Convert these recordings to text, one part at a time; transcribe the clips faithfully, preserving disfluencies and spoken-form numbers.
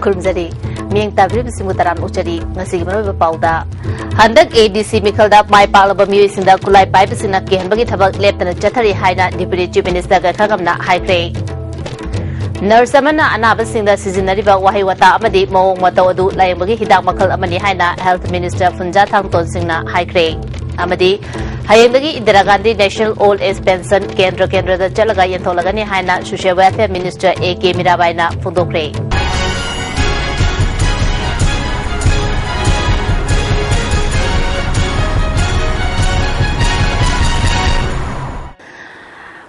ꯈꯨꯔꯨꯝꯖꯔꯤ꯫ ꯃꯤꯠꯌꯦꯡ ꯇꯥꯕꯤꯔꯤꯕꯁꯤꯡꯕꯨ ꯇꯔꯥꯝꯅ ꯑꯣꯛꯆꯔꯤ꯫ ꯉꯁꯤꯒꯤ ꯃꯔꯨꯑꯣꯏꯕ ꯄꯥꯎꯗ, ꯍꯟꯗꯛ ADC ꯃꯤꯈꯜꯗ ꯃꯥꯏ ꯄꯥꯛꯂꯕ ꯃꯤꯑꯣꯏꯁꯤꯡꯗ ꯈꯨꯠꯂꯥꯏ ꯄꯥꯏꯕꯁꯤꯡꯅ ꯀꯤꯍꯟꯕꯒꯤ ꯊꯕꯛ ꯂꯦꯞꯇꯅ ꯆꯠꯊꯔꯤ ꯍꯥꯏꯅ Deputy Chief Minister ꯒꯥꯏꯈꯥꯉꯝꯅ ꯍꯥꯏꯈ꯭ꯔꯦ꯫ Nurse ꯑꯃꯅ ꯑꯅꯥꯕꯁꯤꯡꯗ ꯁꯤꯖꯤꯟꯅꯔꯤꯕ ꯋꯥꯍꯩ ꯋꯥꯇꯥ ꯑꯃꯗꯤ ꯃꯑꯣꯡ ꯃꯇꯧ ꯑꯗꯨ ꯂꯥꯌꯦꯡꯕꯒꯤ ꯍꯤꯗꯥꯛ ꯃꯈꯜ ꯑꯃꯅꯤ ꯍꯥꯏꯅ Health Minister ꯐꯨꯟꯖꯥ ꯊꯥꯡꯇꯣꯟ ꯁꯤꯡꯅ ꯍꯥꯏꯈ꯭ꯔꯦ꯫ ꯑꯃꯗꯤ ꯍꯌꯦꯡꯗꯒꯤ Indira Gandhi National Old Age Pension ꯀꯦꯟꯗ꯭ꯔ ꯀꯦꯟꯗ꯭ꯔꯗ ꯆꯠꯂꯒ ꯌꯦꯟꯊꯣꯛꯂꯒꯅꯤ ꯍꯥꯏꯅ Social Welfare Minister A K ꯃꯤꯔꯥꯕꯥꯏꯅ ꯐꯣꯡꯗꯣꯛꯈ꯭ꯔꯦ꯫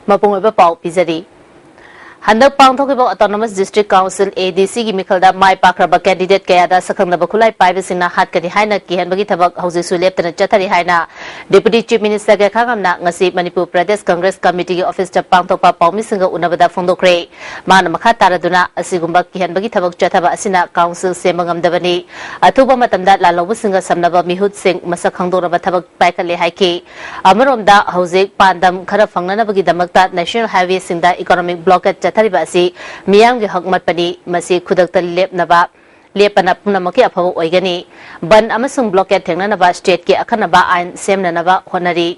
ꯃꯄꯨꯡ ꯑꯣꯏꯕ ꯄꯥꯎ ꯄꯤꯖꯔꯤ꯫ ꯍꯟꯗꯛ ꯄꯥꯡꯊꯣꯛꯈꯤꯕ Autonomous District Council, ADC ꯒꯤ ꯃꯤꯈꯜꯗ ꯃꯥꯏ ꯄꯥꯛꯈ꯭ꯔꯕ candidate ꯀꯌꯥꯗ ꯁꯛꯈꯪꯅꯕ ꯈꯨꯠꯂꯥꯏ ꯄꯥꯏꯕꯁꯤꯡꯅ ꯍꯥꯠꯀꯅꯤ ꯍꯥꯏꯅ ꯀꯤꯍꯟꯕꯒꯤ ꯊꯕꯛ ꯍꯧꯖꯤꯛꯁꯨ ꯂꯦꯞꯇꯅ ꯆꯠꯊꯔꯤ ꯍꯥꯏꯅ Deputy Chief Minister ꯒꯥꯏꯈꯥꯉꯝꯅ ꯉꯁꯤ ꯃꯅꯤꯄꯨꯔ ꯄ꯭ꯔꯗꯦꯁ ꯀꯪꯒ꯭ꯔꯦꯁ ꯀꯃꯤꯇꯤꯒꯤ ꯑꯣꯐꯤꯁꯇ ꯄꯥꯡꯊꯣꯛꯄ ꯄꯥꯎꯃꯤꯁꯤꯡꯒ ꯎꯅꯕꯗ ꯐꯣꯡꯗꯣꯛꯈ꯭ꯔꯦ꯫ ꯃꯥꯅ ꯃꯈꯥ ꯇꯥꯔꯗꯨꯅ ꯑꯁꯤꯒꯨꯝꯕ ꯀꯤꯍꯟꯕꯒꯤ ꯊꯕꯛ ꯆꯠꯊꯕ ꯑꯁꯤꯅ council ꯁꯦꯝꯕ ꯉꯝꯗꯕꯅꯤ꯫ ꯑꯊꯨꯕ ꯃꯇꯝꯗ ꯂꯥꯜꯍꯧꯕꯁꯤꯡꯒ ꯁꯝꯅꯕ ꯃꯤꯍꯨꯠꯁꯤꯡ ꯃꯁꯛ ꯈꯪꯗꯣꯛꯅꯕ ꯊꯕꯛ ꯄꯥꯏꯈꯠꯂꯦ ꯍꯥꯏꯈꯤ꯫ ꯑꯃꯔꯣꯝꯗ ꯍꯧꯖꯤꯛ ꯄꯥꯟꯗꯝ ꯈꯔ ꯐꯪꯅꯅꯕꯒꯤꯗꯃꯛꯇ National Highway ꯁꯤꯡꯗ economic blockade ꯆꯠꯊꯔꯤꯕ ꯑꯁꯤ ꯃꯤꯌꯥꯝꯒꯤ ꯍꯛ ꯃꯠꯄꯅꯤ꯫ ꯃꯁꯤ ꯈꯨꯗꯛꯇ ꯂꯦꯞꯅꯕ, ꯂꯦꯞꯄꯅ ꯄꯨꯝꯅꯃꯛꯀꯤ ꯑꯐꯕ ꯑꯣꯏꯒꯅꯤ꯫ ꯕꯟ ꯑꯃꯁꯨꯡ blockade ꯊꯦꯡꯅꯅꯕ state ꯀꯤ ꯑꯈꯟꯅꯕ ꯑꯥꯏꯟ ꯁꯦꯝꯅꯅꯕ ꯍꯣꯠꯅꯔꯤ꯫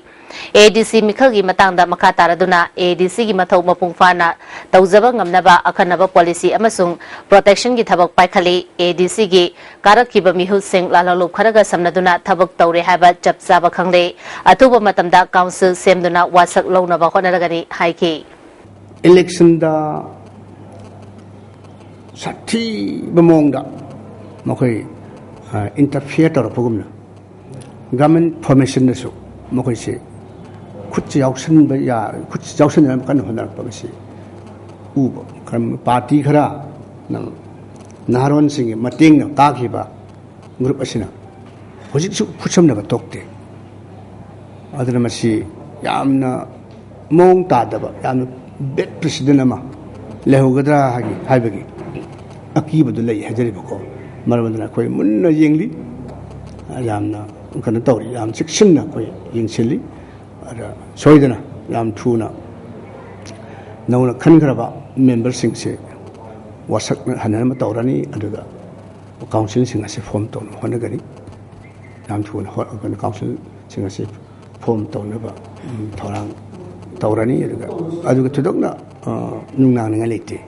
ADC ꯃꯤꯈꯜꯒꯤ ꯃꯇꯥꯡꯗ ꯃꯈꯥ ꯇꯥꯔꯗꯨꯅ ADC ꯒꯤ ꯃꯊꯧ ꯃꯄꯨꯡ ꯐꯥꯅ ꯇꯧꯖꯕ ꯉꯝꯅꯕ ꯑꯈꯟꯅꯕ policy ꯑꯃꯁꯨꯡ protection ꯒꯤ ꯊꯕꯛ ꯄꯥꯏꯈꯠꯂꯤ꯫ ADC ꯒꯤ ꯀꯥꯔꯛꯈꯤꯕ ꯃꯤꯍꯨꯠꯁꯤꯡ ꯂꯥꯜꯍꯧꯂꯨꯞ ꯈꯔꯒ ꯁꯝꯅꯗꯨꯅ ꯊꯕꯛ ꯇꯧꯔꯦ ꯍꯥꯏꯕ ꯆꯞ ꯆꯥꯕ ꯈꯪꯂꯦ꯫ ꯑꯊꯨꯕ ꯃꯇꯝꯗ council ꯁꯦꯝꯗꯨꯅ ꯋꯥꯁꯛ ꯂꯧꯅꯕ ꯍꯣꯠꯅꯔꯒꯅꯤ ꯍꯥꯏꯈꯤ꯫ Election ꯗ ꯁꯥꯊꯤꯕ ꯃꯑꯣꯡꯗ ꯃꯈꯣꯏ, ꯑ, interfere ꯇꯧꯔꯛꯄꯒꯨꯝꯅ government formation ꯗꯁꯨ ꯃꯈꯣꯏꯁꯦ ꯈꯨꯠꯁꯦ ꯌꯥꯎꯁꯟꯕ ꯌꯥ-, ꯈꯨꯠꯁꯦ ꯌꯥꯎꯁꯟꯅꯅꯕ ꯀꯟꯅ ꯍꯣꯠꯅꯔꯛꯄ ꯑꯁꯤ ꯎꯕ꯫ ꯈꯔ party ꯈꯔ, ꯅꯪ, ꯅꯍꯥꯔꯣꯟꯁꯤꯡꯒꯤ ꯃꯇꯦꯡꯅ ꯀꯥꯈꯤꯕ group ꯑꯁꯤꯅ ꯍꯧꯖꯤꯛꯁꯨ ꯈꯨꯠꯁꯝꯅꯕ ꯇꯣꯛꯇꯦ꯫ ꯑꯗꯨꯅ ꯃꯁꯤ ꯌꯥꯝꯅ ꯃꯑꯣꯡ ꯇꯥꯗꯕ, ꯌꯥꯝꯅ bad precedent ꯑꯃ ꯂꯩꯍꯧꯒꯗ꯭ꯔꯥ ꯍꯥꯏꯒꯤ-, ꯍꯥꯏꯕꯒꯤ ꯑꯀꯤꯕꯗꯨ ꯂꯩ ꯍꯥꯏꯖꯔꯤꯕꯀꯣ꯫ ꯃꯔꯝ ꯑꯗꯨꯅ ꯑꯩꯈꯣꯏ ꯃꯨꯟꯅ ꯌꯦꯡꯂꯤ, ꯌꯥꯝꯅ ꯀꯩꯅꯣ ꯇꯧꯔꯤ, ꯌꯥꯝ ꯆꯦꯛꯁꯤꯟꯅ ꯑꯩꯈꯣꯏ ꯌꯦꯡꯁꯤꯜꯂꯤ꯫ ꯑꯗ ꯁꯣꯏꯗꯅ ꯌꯥꯝ ꯊꯨꯅ ꯅꯧꯅ ꯈꯟꯈ꯭ꯔꯕ member ꯁꯤꯡꯁꯦ ꯋꯥꯁꯛꯅ ꯍꯟꯅꯅꯕ ꯇꯧꯔꯅꯤ꯫ ꯑꯗꯨꯒ ꯀꯥꯎꯟꯁꯤꯜꯁꯤꯡ ꯑꯁꯤ ꯐꯣꯝ ꯇꯧꯅꯕ ꯍꯣꯠꯅꯒꯅꯤ꯫ ꯌꯥꯝ ꯊꯨꯅ ꯍꯣꯠ-, ꯑꯩꯈꯣꯏꯅ ꯀꯥꯎꯟꯁꯤꯜꯁꯤꯡ ꯑꯁꯤ ꯐꯣꯝ ꯇꯧꯅꯕ, ꯎꯝ, ꯊꯧꯔꯥꯡ ꯇꯧꯔꯅꯤ꯫ ꯑꯗꯨꯒ, ꯑꯗꯨꯒ ꯊꯣꯏꯗꯣꯛꯅ, ꯑ, ꯅꯨꯡꯅꯥꯡꯅꯤꯡꯉꯥꯏ ꯂꯩꯇꯦ꯫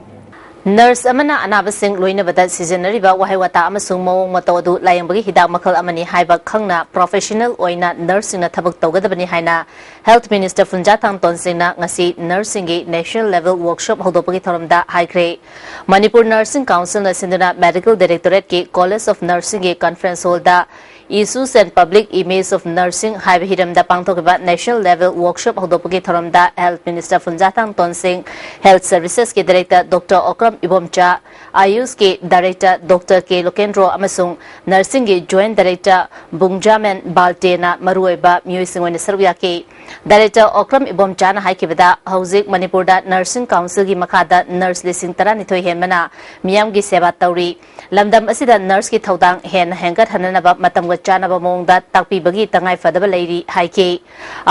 ꯅꯔꯁ ꯑꯃꯅ ꯑꯅꯥꯕꯁꯤꯡ ꯂꯣꯏꯅꯕꯗ ꯁꯤꯖꯤꯟꯅꯔꯤꯕ ꯋꯥꯍꯩ ꯋꯥꯇꯥ ꯑꯃꯁꯨꯡ ꯃꯑꯣꯡ ꯃꯇꯧ ꯑꯗꯨ ꯂꯥꯌꯦꯡꯕꯒꯤ ꯍꯤꯗꯥꯛ ꯃꯈꯜ ꯑꯃꯅꯤ ꯍꯥꯏꯕ ꯈꯪꯅ ꯄ꯭ꯔꯣꯐꯦꯁꯅꯦꯜ ꯑꯣꯏꯅ ꯅꯔꯁꯁꯤꯡꯅ ꯊꯕꯛ ꯇꯧꯒꯗꯕꯅꯤ ꯍꯥꯏꯅ ꯍꯦꯜꯊ ꯃꯤꯅꯤꯁꯇꯔ ꯐꯨꯟꯖꯥꯊꯥꯡ ꯇꯣꯟꯁꯤꯡꯅ ꯉꯁꯤ ꯅꯔꯁꯁꯤꯡꯒꯤ ꯅꯦꯁꯅꯦꯜ ꯂꯦꯚꯦꯜ ꯋꯥꯔꯛꯁꯣꯞ ꯍꯧꯗꯣꯛꯄꯒꯤ ꯊꯧꯔꯝꯗ ꯍꯥꯏꯈ꯭ꯔꯦ꯫ ꯃꯅꯤꯄꯨꯔ ꯅꯔꯁꯤꯡ ꯀꯥꯎꯟꯁꯤꯜꯅ ꯁꯤꯟꯗꯨꯅ ꯃꯦꯗꯤꯀꯦꯜ ꯗꯥꯏꯔꯦꯛꯇꯣꯔꯦꯠꯀꯤ ꯀꯣꯂꯦꯖ ꯑꯣꯐ ꯅꯔꯁꯤꯡꯒꯤ ꯀꯟꯐꯔꯦꯟꯁ ꯍꯣꯜꯗ Issues and Public Image of Nursing ꯍꯥꯏꯕ ꯍꯤꯔꯝꯗ ꯄꯥꯡꯊꯣꯛꯈꯤꯕ ꯅꯦꯁꯅꯦꯜ ꯂꯦꯚꯦꯜ ꯋꯥꯔꯛꯁꯣꯞ ꯍꯧꯗꯣꯛꯄꯒꯤ ꯊꯧꯔꯝꯗ health minister Phunjathang Tonsing, health ꯁꯔꯚꯤꯁꯦꯁꯀꯤ ꯗꯥꯏꯔꯦꯛꯇꯔ ꯗꯣꯛꯇꯔ ꯑꯣꯀ꯭ꯔꯝ ꯏꯕꯣꯝꯆꯥ, ꯑꯥꯌꯨꯁꯀꯤ ꯗꯥꯏꯔꯦꯛꯇꯔ ꯗꯣꯛꯇꯔ ꯀꯦ ꯂꯣꯀꯦꯟꯗ꯭ꯔꯣ ꯑꯃꯁꯨꯡ ꯅꯔꯁꯤꯡꯒꯤ ꯖꯣꯏꯟꯠ ꯗꯥꯏꯔꯦꯛꯇꯔ ꯕꯨꯡꯖꯥꯃꯦꯟ ꯕꯥꯜꯇꯦꯅ ꯃꯔꯨꯑꯣꯏꯕ ꯃꯤꯑꯣꯏꯁꯤꯡ ꯑꯣꯏꯅ ꯁꯔꯨꯛ ꯌꯥꯈꯤ꯫ ꯗꯥꯏꯔꯦꯛꯇꯔ ꯑꯣꯀ꯭ꯔꯝ ꯏꯕꯣꯝꯆꯥꯅ ꯍꯥꯏꯈꯤꯕꯗ, ꯍꯧꯖꯤꯛ ꯃꯅꯤꯄꯨꯔꯗ ꯅꯔꯁꯤꯡ ꯀꯥꯎꯟꯁꯤꯜꯒꯤ ꯃꯈꯥꯗ ꯅꯔꯁ ꯂꯤꯁꯤꯡ ꯇꯔꯥꯅꯤꯊꯣꯏ ꯍꯦꯟꯕꯅ ꯃꯤꯌꯥꯝꯒꯤ ꯁꯦꯕꯥ ꯇꯧꯔꯤ꯫ ꯂꯝꯗꯝ ꯑꯁꯤꯗ ꯅꯔꯁꯀꯤ ꯊꯧꯗꯥꯡ ꯍꯦꯟꯅ ꯍꯦꯟꯒꯠꯍꯟꯅꯅꯕ ꯃꯇꯝꯒ ꯆꯥꯟꯅꯕ ꯃꯑꯣꯡꯗ ꯇꯥꯛꯄꯤꯕꯒꯤ ꯇꯉꯥꯏ ꯐꯗꯕ ꯂꯩꯔꯤ ꯍꯥꯏꯈꯤ꯫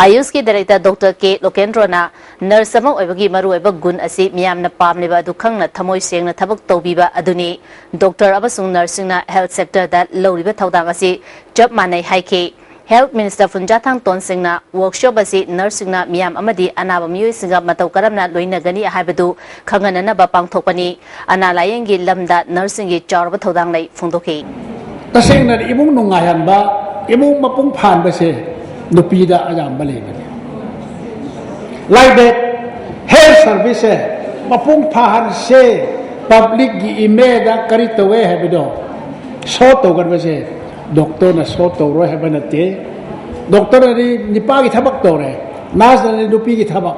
ꯑꯥꯌꯨꯁꯀꯤ ꯗꯥꯏꯔꯦꯛꯇꯔ ꯗꯣꯛꯇꯔ ꯀꯦ ꯂꯣꯀꯦꯟꯗ꯭ꯔꯣꯅ ꯅꯔꯁ ꯑꯃ ꯑꯣꯏꯕꯒꯤ ꯃꯔꯨꯑꯣꯏꯕ ꯒꯨꯟ ꯑꯁꯤ ꯃꯤꯌꯥꯝꯅ ꯄꯥꯝꯂꯤꯕ ꯑꯗꯨ ꯈꯪꯅ ꯊꯃꯣꯏ ꯁꯦꯡꯅ ꯊꯕꯛ ꯇꯧꯕꯤꯕ ꯑꯗꯨꯅꯤ꯫ ꯗꯣꯛꯇꯔ ꯑꯃꯁꯨꯡ ꯅꯔꯁꯁꯤꯡꯅ ꯍꯦꯜꯊ ꯁꯦꯛꯇꯔꯗ ꯂꯧꯔꯤꯕ ꯊꯧꯗꯥꯡ ꯑꯁꯤ ꯆꯞ ꯃꯥꯟꯅꯩ ꯍꯥꯏꯈꯤ꯫ ꯍꯦꯜꯊ ꯃꯤꯅꯤꯁꯇꯔ ꯐꯨꯟꯖꯥꯊꯥꯡ ꯇꯣꯟꯁꯤꯡꯅ ꯋꯥꯔꯛꯁꯣꯞ ꯑꯁꯤ ꯅꯔꯁꯁꯤꯡꯅ ꯃꯤꯌꯥꯝ ꯑꯃꯗꯤ ꯑꯅꯥꯕ ꯃꯤꯑꯣꯏꯁꯤꯡꯒ ꯃꯇꯧ ꯀꯔꯝꯅ ꯂꯣꯏꯅꯒꯅꯤ ꯍꯥꯏꯕꯗꯨ ꯈꯪꯍꯟꯅꯅꯕ ꯄꯥꯡꯊꯣꯛꯄꯅꯤ꯫ ꯑꯅꯥ ꯂꯥꯌꯦꯡꯒꯤ ꯂꯝꯗ ꯅꯔꯁꯁꯤꯡꯒꯤ ꯆꯥꯎꯔꯕ ꯊꯧꯗꯥꯡ ꯂꯩ ꯐꯣꯡꯗꯣꯛꯈꯤ꯫ ꯇꯁꯦꯡꯅ ꯏꯃꯨꯡ ꯅꯨꯡꯉꯥꯏꯍꯟꯕ, ꯏꯃꯨꯡ ꯃꯄꯨꯡ ꯐꯥꯍꯟꯕꯁꯦ ꯅꯨꯄꯤꯗ ꯑꯌꯥꯝꯕ ꯂꯩꯕꯅꯤ꯫ Like that, health service ꯁꯦ ꯃꯄꯨꯡ ꯐꯥꯍꯟꯁꯦ, ꯄꯕ꯭ꯂꯤꯛꯀꯤ ꯏꯃꯦꯖꯇ ꯀꯔꯤ ꯇꯧꯋꯦ ꯍꯥꯏꯕꯗꯣ ꯁꯣ ꯇꯧꯒꯗꯕꯁꯦ ꯗꯣꯛꯇꯔꯅ ꯁꯣ ꯇꯧꯔꯣꯏ ꯍꯥꯏꯕ ꯅꯠꯇꯦ꯫ ꯗꯣꯛꯇꯔꯅꯗꯤ ꯅꯨꯄꯥꯒꯤ ꯊꯕꯛ ꯇꯧꯔꯦ, ꯅꯔꯁꯅꯗꯤ ꯅꯨꯄꯤꯒꯤ ꯊꯕꯛ,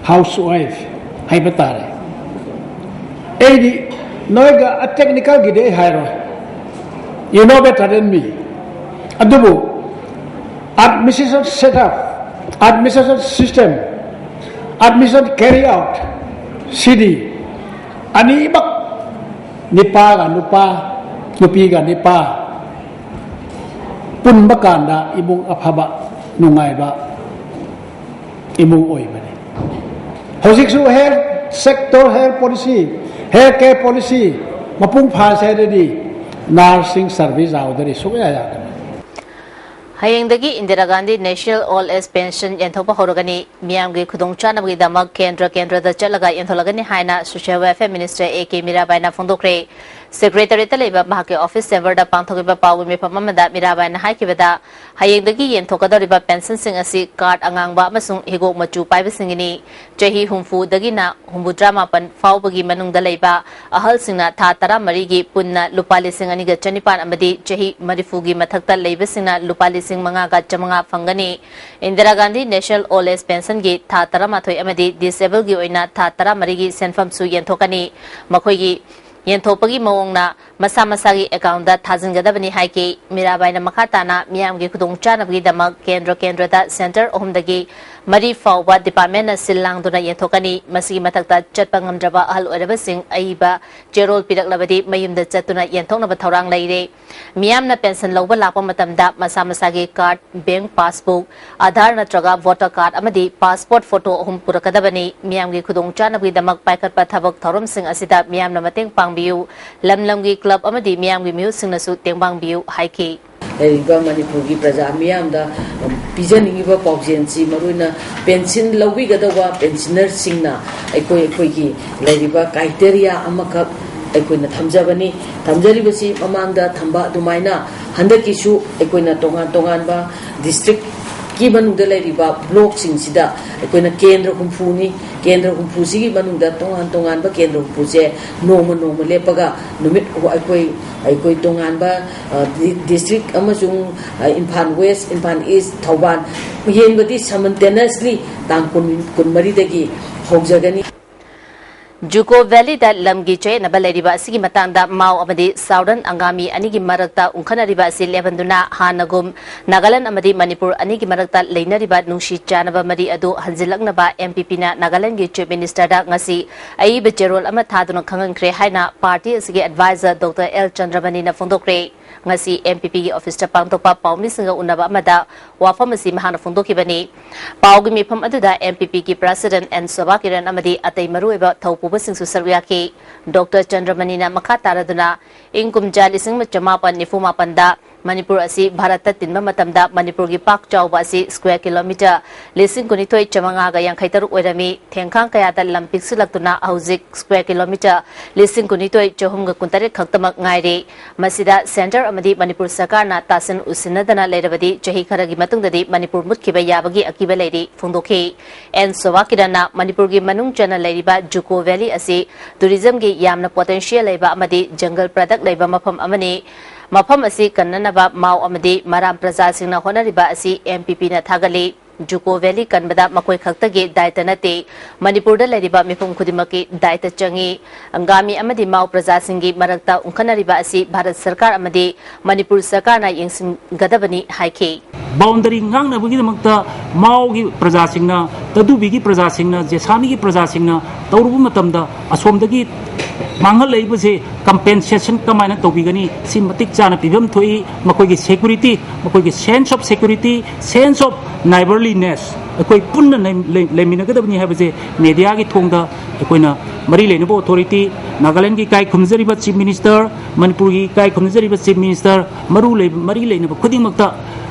ꯍꯥꯎꯁ ꯋꯥꯏꯐ ꯍꯥꯏꯕ ꯇꯥꯔꯦ꯫ ꯑꯩꯗꯤ ꯅꯣꯏꯒ ꯇꯦꯛꯅꯤꯀꯦꯜꯒꯤꯗꯤ ꯑꯩ ꯍꯥꯏꯔꯣꯏ, you know better than me꯫ ꯑꯗꯨꯕꯨ administration setup, administration system, administration carry out ꯁꯤꯗꯤ ꯑꯅꯤꯃꯛ, ꯅꯨꯄꯥꯒ ꯅꯨꯄꯥ, ꯅꯨꯄꯤꯒ ꯅꯨꯄꯥ ꯄꯨꯟꯕ ꯀꯥꯟꯗ ꯏꯃꯨꯡ ꯑꯐꯕ, ꯅꯨꯡꯉꯥꯏꯕ ꯏꯃꯨꯡ ꯑꯣꯏꯕꯅꯤ꯫ ꯍꯧꯖꯤꯛꯁꯨ health Sector health policy, health care policy ꯃꯄꯨꯡ ꯐꯥꯁꯦ ꯍꯥꯏꯔꯗꯤ nursing service ꯌꯥꯎꯗ꯭ꯔꯗꯤ ꯁꯨꯛꯌꯥ ꯌꯥꯗꯕꯅꯤ꯫ ꯍꯌꯦꯡꯗꯒꯤ Indira Gandhi national old age pension ꯌꯦꯟꯊꯣꯛꯄ ꯍꯧꯔꯒꯅꯤ꯫ ꯃꯤꯌꯥꯝꯒꯤ ꯈꯨꯗꯣꯡꯆꯥꯅꯕꯒꯤꯗꯃꯛ ꯀꯦꯟꯗ꯭ꯔ ꯀꯦꯟꯗ꯭ꯔꯗ ꯆꯠꯂꯒ ꯌꯦꯟꯊꯣꯛꯂꯒꯅꯤ ꯍꯥꯏꯅ social welfare minister A K ꯃꯤꯔꯥꯕꯥꯏꯅ ꯐꯣꯡꯗꯣꯛꯈ꯭ꯔꯦ꯫ ꯁꯦꯀ꯭ꯔꯦꯇꯔꯤꯌꯦꯠꯇ ꯂꯩꯕ ꯃꯍꯥꯛꯀꯤ ꯑꯣꯐꯤꯁ ꯆꯦꯝꯕꯔꯗ ꯄꯥꯡꯊꯣꯛꯈꯤꯕ ꯄꯥꯎꯒꯤ ꯃꯤꯐꯝ ꯑꯃꯗ ꯃꯤꯔꯥꯕꯥꯏꯅ ꯍꯥꯏꯈꯤꯕꯗ, ꯍꯌꯦꯡꯗꯒꯤ ꯌꯦꯟꯊꯣꯛꯀꯗꯧꯔꯤꯕ ꯄꯦꯟꯁꯟꯁꯤꯡ ꯑꯁꯤ ꯀꯥꯔꯗ ꯑꯉꯥꯡꯕ ꯑꯃꯁꯨꯡ ꯍꯤꯒꯣꯛ ꯃꯆꯨ ꯄꯥꯏꯕꯁꯤꯡꯒꯤꯅꯤ꯫ ꯆꯍꯤ ꯍꯨꯝꯐꯨꯗꯒꯤꯅ ꯍꯨꯝꯐꯨꯇꯔꯥꯃꯥꯄꯟ ꯐꯥꯎꯕꯒꯤ ꯃꯅꯨꯡꯗ ꯂꯩꯕ ꯑꯍꯜꯁꯤꯡꯅ ꯊꯥ ꯇꯔꯥꯃꯔꯤꯒꯤ ꯄꯨꯟꯅ ꯂꯨꯄꯥ ꯂꯤꯁꯤꯡ ꯑꯅꯤꯒ ꯆꯅꯤꯄꯥꯟ ꯑꯃꯗꯤ ꯆꯍꯤ ꯃꯔꯤꯐꯨꯒꯤ ꯃꯊꯛꯇ ꯂꯩꯕꯁꯤꯡꯅ ꯂꯨꯄꯥ ꯂꯤꯁꯤꯡ ꯃꯉꯥꯒ ꯆꯥꯃꯉꯥ ꯐꯪꯒꯅꯤ꯫ Indira Gandhi national old age ꯄꯦꯟꯁꯟꯒꯤ ꯊꯥ ꯇꯔꯥꯃꯥꯊꯣꯏ ꯑꯃꯗꯤ ꯗꯤꯁꯑꯦꯕꯜꯒꯤ ꯑꯣꯏꯅ ꯊꯥ ꯇꯔꯥꯃꯔꯤꯒꯤ ꯁꯦꯟꯐꯝꯁꯨ ꯌꯦꯟꯊꯣꯛꯀꯅꯤ꯫ ꯃꯈꯣꯏꯒꯤ ꯌꯦꯟꯊꯣꯛꯄꯒꯤ ꯃꯑꯣꯡꯅ ꯃꯁꯥ ꯃꯁꯥꯒꯤ ꯑꯦꯀꯥꯎꯟꯗ ꯊꯥꯖꯤꯟꯒꯗꯕꯅꯤ ꯍꯥꯏꯈꯤ꯫ ꯃꯤꯔꯥꯕꯥꯏꯅ ꯃꯈꯥ ꯇꯥꯅ ꯃꯤꯌꯥꯝꯒꯤ ꯈꯨꯗꯣꯡꯆꯥꯅꯕꯒꯤꯗꯃꯛ ꯀꯦꯟꯗ꯭ꯔ ꯀꯦꯟꯗ꯭ꯔꯗ ꯁꯦꯟꯇꯔ ꯑꯍꯨꯝꯗꯒꯤ ꯃꯔꯤ ꯐꯥꯎꯕ ꯗꯤꯄꯥꯔꯠꯃꯦꯟꯅ ꯁꯤꯜ ꯂꯥꯡꯗꯨꯅ ꯌꯦꯟꯊꯣꯛꯀꯅꯤ꯫ ꯃꯁꯤꯒꯤ ꯃꯊꯛꯇ ꯆꯠꯄ ꯉꯝꯗ꯭ꯔꯕ ꯑꯍꯜ ꯑꯣꯏꯔꯕꯁꯤꯡ ꯑꯏꯕ ꯆꯦꯔꯣꯜ ꯄꯤꯔꯛꯂꯕꯗꯤ ꯃꯌꯨꯝꯗ ꯆꯠꯇꯨꯅ ꯌꯦꯟꯊꯣꯛꯅꯕ ꯊꯧꯔꯥꯡ ꯂꯩꯔꯦ꯫ ꯃꯤꯌꯥꯝꯅ ꯄꯦꯟꯁꯟ ꯂꯧꯕ ꯂꯥꯛꯄ ꯃꯇꯝꯗ ꯃꯁꯥ ꯃꯁꯥꯒꯤ ꯀꯥꯔꯗ, ꯕꯦꯡ ꯄꯥꯁꯕꯨꯛ, ꯑꯥꯙꯥꯔ ꯅꯠꯇ꯭ꯔꯒ ꯚꯣꯇꯔ ꯀꯥꯔꯗ ꯑꯃꯗꯤ ꯄꯥꯁꯄꯣꯔꯠ ꯐꯣꯇꯣ ꯑꯍꯨꯝ ꯄꯨꯔꯛꯀꯗꯕꯅꯤ꯫ ꯃꯤꯌꯥꯝꯒꯤ ꯈꯨꯗꯣꯡꯆꯥꯅꯕꯒꯤꯗꯃꯛ ꯄꯥꯏꯈꯠꯄ ꯊꯕꯛ ꯊꯧꯔꯝꯁꯤꯡ ꯑꯁꯤꯗ ꯃꯤꯌꯥꯝꯅ ꯃꯇꯦꯡ ꯄꯥꯡꯕꯤꯌꯨ꯫ ꯂꯝ ꯂꯝꯒꯤ ꯀ꯭ꯂꯕ ꯑꯃꯗꯤ ꯃꯤꯌꯥꯝꯒꯤ ꯃꯤꯍꯨꯠꯁꯤꯡꯅꯁꯨ ꯇꯦꯡꯕꯥꯡꯕꯤꯌꯨ ꯍꯥꯏꯈꯤ꯫ ꯂꯩꯔꯤꯕ ꯃꯅꯤꯄꯨꯔꯒꯤ ꯄ꯭ꯔꯖꯥ ꯃꯤꯌꯥꯝꯗ ꯄꯤꯖꯅꯤꯡꯉꯤꯕ ꯄꯥꯎꯖꯦꯜꯁꯤ, ꯃꯔꯨꯑꯣꯏꯅ ꯄꯦꯟꯁꯤꯟ ꯂꯧꯕꯤꯒꯗꯧꯕ ꯄꯦꯟꯁꯤꯅꯔꯁꯤꯡꯅ ꯑꯩꯈꯣꯏ ꯑꯩꯈꯣꯏꯒꯤ ꯂꯩꯔꯤꯕ ꯀ꯭ꯔꯥꯏꯇꯦꯔꯤꯌꯥ ꯑꯃꯈꯛ ꯑꯩꯈꯣꯏꯅ ꯊꯝꯖꯕꯅꯤ꯫ ꯊꯝꯖꯔꯤꯕꯁꯤ ꯃꯃꯥꯡꯗ ꯊꯝꯕ ꯑꯗꯨꯃꯥꯏꯅ ꯍꯟꯗꯛꯀꯤꯁꯨ ꯑꯩꯈꯣꯏꯅ ꯇꯣꯉꯥꯟ ꯇꯣꯉꯥꯟꯕ ꯗꯤꯁꯇ꯭ꯔꯤꯛꯀꯤ ꯃꯅꯨꯡꯗ ꯂꯩꯔꯤꯕ ꯕ꯭ꯂꯣꯛꯁꯤꯡꯁꯤꯗ ꯑꯩꯈꯣꯏꯅ ꯀꯦꯟꯗ꯭ꯔ ꯍꯨꯝꯐꯨꯅꯤ꯫ ꯀꯦꯟꯗ꯭ꯔ ꯍꯨꯝꯐꯨꯁꯤꯒꯤ ꯃꯅꯨꯡꯗ ꯇꯣꯉꯥꯟ ꯇꯣꯉꯥꯟꯕ ꯀꯦꯟꯗ꯭ꯔ ꯍꯨꯝꯐꯨꯁꯦ ꯅꯣꯡꯃ ꯅꯣꯡꯃ ꯂꯦꯞꯄꯒ ꯅꯨꯃꯤꯠ ꯑꯩꯈꯣꯏ ꯑꯩꯈꯣꯏ ꯇꯣꯉꯥꯟꯕ, ꯑ, ꯗꯤ-, ꯗꯤꯁꯇ꯭ꯔꯤꯛ ꯑꯃꯁꯨꯡ, ꯑ, ꯏꯝꯐꯥꯜ ꯋꯦꯁ, ꯏꯝꯐꯥꯜ ꯏꯁ, ꯊꯧꯕꯥꯜ ꯌꯦꯟꯕꯗꯤ simultaneously ꯇꯥꯡ ꯀꯨꯟ, ꯀꯨꯟꯃꯔꯤꯗꯒꯤ ꯍꯧꯖꯒꯅꯤ꯫ ꯖꯨꯀꯣ ꯚꯦꯂꯤꯗ ꯂꯝꯒꯤ ꯆꯌꯦꯠꯅꯕ ꯂꯩꯔꯤꯕ ꯑꯁꯤꯒꯤ ꯃꯇꯥꯡꯗ ꯃꯥꯎ ꯑꯃꯗꯤ ꯁꯥꯎꯗꯔꯟ ꯑꯪꯒꯥꯃꯤ ꯑꯅꯤꯒꯤ ꯃꯔꯛꯇ ꯎꯪꯈꯠꯅꯔꯤꯕ ꯑꯁꯤ ꯂꯦꯞꯍꯟꯗꯨꯅ ꯍꯥꯟꯅꯒꯨꯝ ꯅꯥꯒꯥꯂꯦꯟ ꯑꯃꯗꯤ ꯃꯅꯤꯄꯨꯔ ꯑꯅꯤꯒꯤ ꯃꯔꯛꯇ ꯂꯩꯅꯔꯤꯕ ꯅꯨꯡꯁꯤ ꯆꯥꯟꯅꯕ ꯃꯔꯤ ꯑꯗꯨ ꯍꯟꯖꯤꯜꯂꯛꯅꯕ ꯑꯦꯝ ꯄꯤ ꯄꯤꯅ ꯅꯥꯒꯥꯂꯦꯟꯒꯤ ꯆꯤꯐ ꯃꯤꯅꯤꯁꯇꯔꯗ ꯉꯁꯤ ꯑꯏꯕ ꯆꯦꯔꯣꯜ ꯑꯃ ꯊꯥꯗꯨꯅ ꯈꯪꯍꯟꯈ꯭ꯔꯦ ꯍꯥꯏꯅ ꯄꯥꯔꯇꯤ ꯑꯁꯤꯒꯤ ꯑꯦꯗꯚꯥꯏꯖꯔ ꯗꯣꯛꯇꯔ ꯑꯦꯜ ꯆꯟꯗ꯭ꯔꯃꯅꯤꯅ ꯐꯣꯡꯗꯣꯛꯈ꯭ꯔꯦ꯫ ꯉꯁꯤ ꯑꯦꯝ ꯄꯤ ꯄꯤꯒꯤ ꯑꯣꯐꯤꯁꯇ ꯄꯥꯡꯊꯣꯛꯄ ꯄꯥꯎꯃꯤꯁꯤꯡꯒ ꯎꯅꯕ ꯑꯃꯗ ꯋꯥꯐꯝ ꯑꯁꯤ ꯃꯍꯥꯛꯅ ꯐꯣꯡꯗꯣꯛꯈꯤꯕꯅꯤ꯫ ꯄꯥꯎꯒꯤ ꯃꯤꯐꯝ ꯑꯗꯨꯗ ꯑꯦꯝ ꯄꯤ ꯄꯤꯒꯤ ꯄ꯭ꯔꯁꯤꯗꯦꯟꯠ ꯑꯦꯟ ꯁꯣꯚꯥ ꯀꯤꯔꯟ ꯑꯃꯗꯤ ꯑꯇꯩ ꯃꯔꯨꯑꯣꯏꯕ ꯊꯧꯄꯨꯕꯁꯤꯡꯁꯨ ꯁꯔꯨꯛ ꯌꯥꯈꯤ꯫ ꯗꯣꯛꯇꯔ ꯆꯟꯗ꯭ꯔꯃꯅꯤꯅ ꯃꯈꯥ ꯇꯥꯔꯗꯨꯅ ꯏꯪ ꯀꯨꯝꯖꯥ ꯂꯤꯁꯤꯡ ꯑꯃ ꯆꯃꯥꯄꯟ ꯅꯤꯐꯨ ꯃꯥꯄꯟꯗ ꯃꯅꯤꯄꯨꯔ ꯑꯁꯤ ꯚꯥꯔꯠꯇ ꯇꯤꯟꯕ ꯃꯇꯝꯗ ꯃꯅꯤꯄꯨꯔꯒꯤ ꯄꯥꯛ ꯆꯥꯎꯕ ꯑꯁꯤ square kilometre ꯂꯤꯁꯤꯡ ꯀꯨꯟꯅꯤꯊꯣꯏ ꯆꯥꯃꯉꯥꯒ ꯌꯥꯡꯈꯩ ꯇꯔꯨꯛ ꯑꯣꯏꯔꯝꯃꯤ꯫ ꯊꯦꯡꯈꯥꯡ ꯀꯌꯥꯗ ꯂꯝ ꯄꯤꯛꯁꯤꯜꯂꯛꯇꯨꯅ ꯍꯧꯖꯤꯛ square kilometre ꯂꯤꯁꯤꯡ ꯀꯨꯟꯅꯤꯊꯣꯏ ꯆꯍꯨꯝꯒ ꯀꯨꯟꯇꯔꯦꯠ ꯈꯛꯇꯃꯛ ꯉꯥꯏꯔꯦ꯫ ꯃꯁꯤꯗ ꯁꯦꯟꯇꯔ ꯑꯃꯗꯤ ꯃꯅꯤꯄꯨꯔ ꯁꯔꯀꯥꯔꯅ ꯇꯥꯁꯤꯟ ꯎꯁꯤꯟꯅꯗꯅ ꯂꯩꯔꯕꯗꯤ ꯆꯍꯤ ꯈꯔꯒꯤ ꯃꯇꯨꯡꯗꯗꯤ ꯃꯅꯤꯄꯨꯔ ꯃꯨꯠꯈꯤꯕ ꯌꯥꯕꯒꯤ ꯑꯀꯤꯕ ꯂꯩꯔꯤ ꯐꯣꯡꯗꯣꯛꯈꯤ꯫ ꯑꯦꯟ ꯁꯣꯚꯥ ꯀꯤꯔꯟꯅ ꯃꯅꯤꯄꯨꯔꯒꯤ ꯃꯅꯨꯡ ꯆꯟꯅ ꯂꯩꯔꯤꯕ ꯖꯨꯀꯣ ꯚꯦꯂꯤ ꯑꯁꯤ ꯇꯨꯔꯤꯖꯝꯒꯤ ꯌꯥꯝꯅ ꯄꯣꯇꯦꯟꯁꯤꯌꯦꯜ ꯂꯩꯕ ꯑꯃꯗꯤ ꯖꯪꯒꯜ ꯄ꯭ꯔꯗꯛ ꯂꯩꯕ ꯃꯐꯝ ꯑꯃꯅꯤ꯫ ꯃꯐꯝ ꯑꯁꯤ ꯀꯟꯅꯅꯕ ꯃꯥꯎ ꯑꯃꯗꯤ ꯃꯔꯥꯝ ꯄ꯭ꯔꯖꯥꯁꯤꯡꯅ ꯍꯣꯠꯅꯔꯤꯕ ꯑꯁꯤ ꯑꯦꯝ ꯄꯤ ꯄꯤꯅ ꯊꯥꯒꯠꯂꯤ꯫ ꯖꯨꯀꯣ ꯚꯦꯂꯤ ꯀꯟꯕꯗ ꯃꯈꯣꯏ ꯈꯛꯇꯒꯤ ꯗꯥꯏꯇ ꯅꯠꯇꯦ, ꯃꯅꯤꯄꯨꯔꯗ ꯂꯩꯔꯤꯕ ꯃꯤꯄꯨꯝ ꯈꯨꯗꯤꯡꯃꯛꯀꯤ ꯗꯥꯏꯇ ꯆꯪꯏ꯫ ꯑꯪꯒꯥꯃꯤ ꯑꯃꯗꯤ ꯃꯥꯎ ꯄ꯭ꯔꯖꯥꯁꯤꯡꯒꯤ ꯃꯔꯛꯇ ꯎꯪꯈꯠꯅꯔꯤꯕ ꯑꯁꯤ ꯚꯥꯔꯠ ꯁꯔꯀꯥꯔ ꯑꯃꯗꯤ ꯃꯅꯤꯄꯨꯔ ꯁꯔꯀꯥꯔꯅ ꯌꯦꯡꯁꯤꯟꯒꯗꯕꯅꯤ ꯍꯥꯏꯈꯤ꯫ ꯕꯥꯎꯟꯗꯔꯤ ꯉꯥꯛꯅꯕꯒꯤꯗꯃꯛꯇ ꯃꯥꯎꯒꯤ ꯄ꯭ꯔꯖꯥꯁꯤꯡꯅ, ꯇꯗꯨꯕꯤꯒꯤ ꯄ꯭ꯔꯖꯥꯁꯤꯡꯅ, ꯖꯦꯁꯥꯃꯤꯒꯤ ꯄ꯭ꯔꯖꯥꯁꯤꯡꯅ ꯇꯧꯔꯨꯕ ꯃꯇꯝꯗ ꯑꯁꯣꯝꯗꯒꯤ ꯃꯥꯡꯍꯜꯂꯛꯏꯕꯁꯦ ꯀꯝꯄꯦꯟꯁꯦꯁꯟ ꯀꯃꯥꯏꯅ ꯇꯧꯕꯤꯒꯅꯤ? ꯁꯤ ꯃꯇꯤꯛ ꯆꯥꯅ ꯄꯤꯐꯝ ꯊꯣꯛꯏ꯫ ꯃꯈꯣꯏꯒꯤ ꯁꯦꯀ꯭ꯌꯨꯔꯤꯇꯤ, ꯃꯈꯣꯏꯒꯤ sense of security, sense of neighborliness, ꯑꯩꯈꯣꯏ ꯄꯨꯟꯅ ꯂꯩ-, ꯂꯩ-, ꯂꯩꯃꯤꯟꯅꯒꯗꯕꯅꯤ ꯍꯥꯏꯕꯁꯦ ꯃꯦꯗꯤꯌꯥꯒꯤ ꯊꯣꯡꯗ ꯑꯩꯈꯣꯏꯅ ꯃꯔꯤ ꯂꯩꯅꯕ ꯑꯣꯊꯣꯔꯤꯇꯤ, ꯅꯥꯒꯥꯂꯦꯟꯒꯤ ꯏꯀꯥꯏ ꯈꯨꯝꯅꯖꯔꯤꯕ ꯆꯤꯐ ꯃꯤꯅꯤꯁꯇꯔ, ꯃꯅꯤꯄꯨꯔꯒꯤ ꯏꯀꯥꯏ ꯈꯨꯝꯅꯖꯔꯤꯕ ꯆꯤꯐ ꯃꯤꯅꯤꯁꯇꯔ, ꯃꯔꯨ ꯂꯩ-, ꯃꯔꯤ ꯂꯩꯅꯕ ꯈꯨꯗꯤꯡꯃꯛꯇ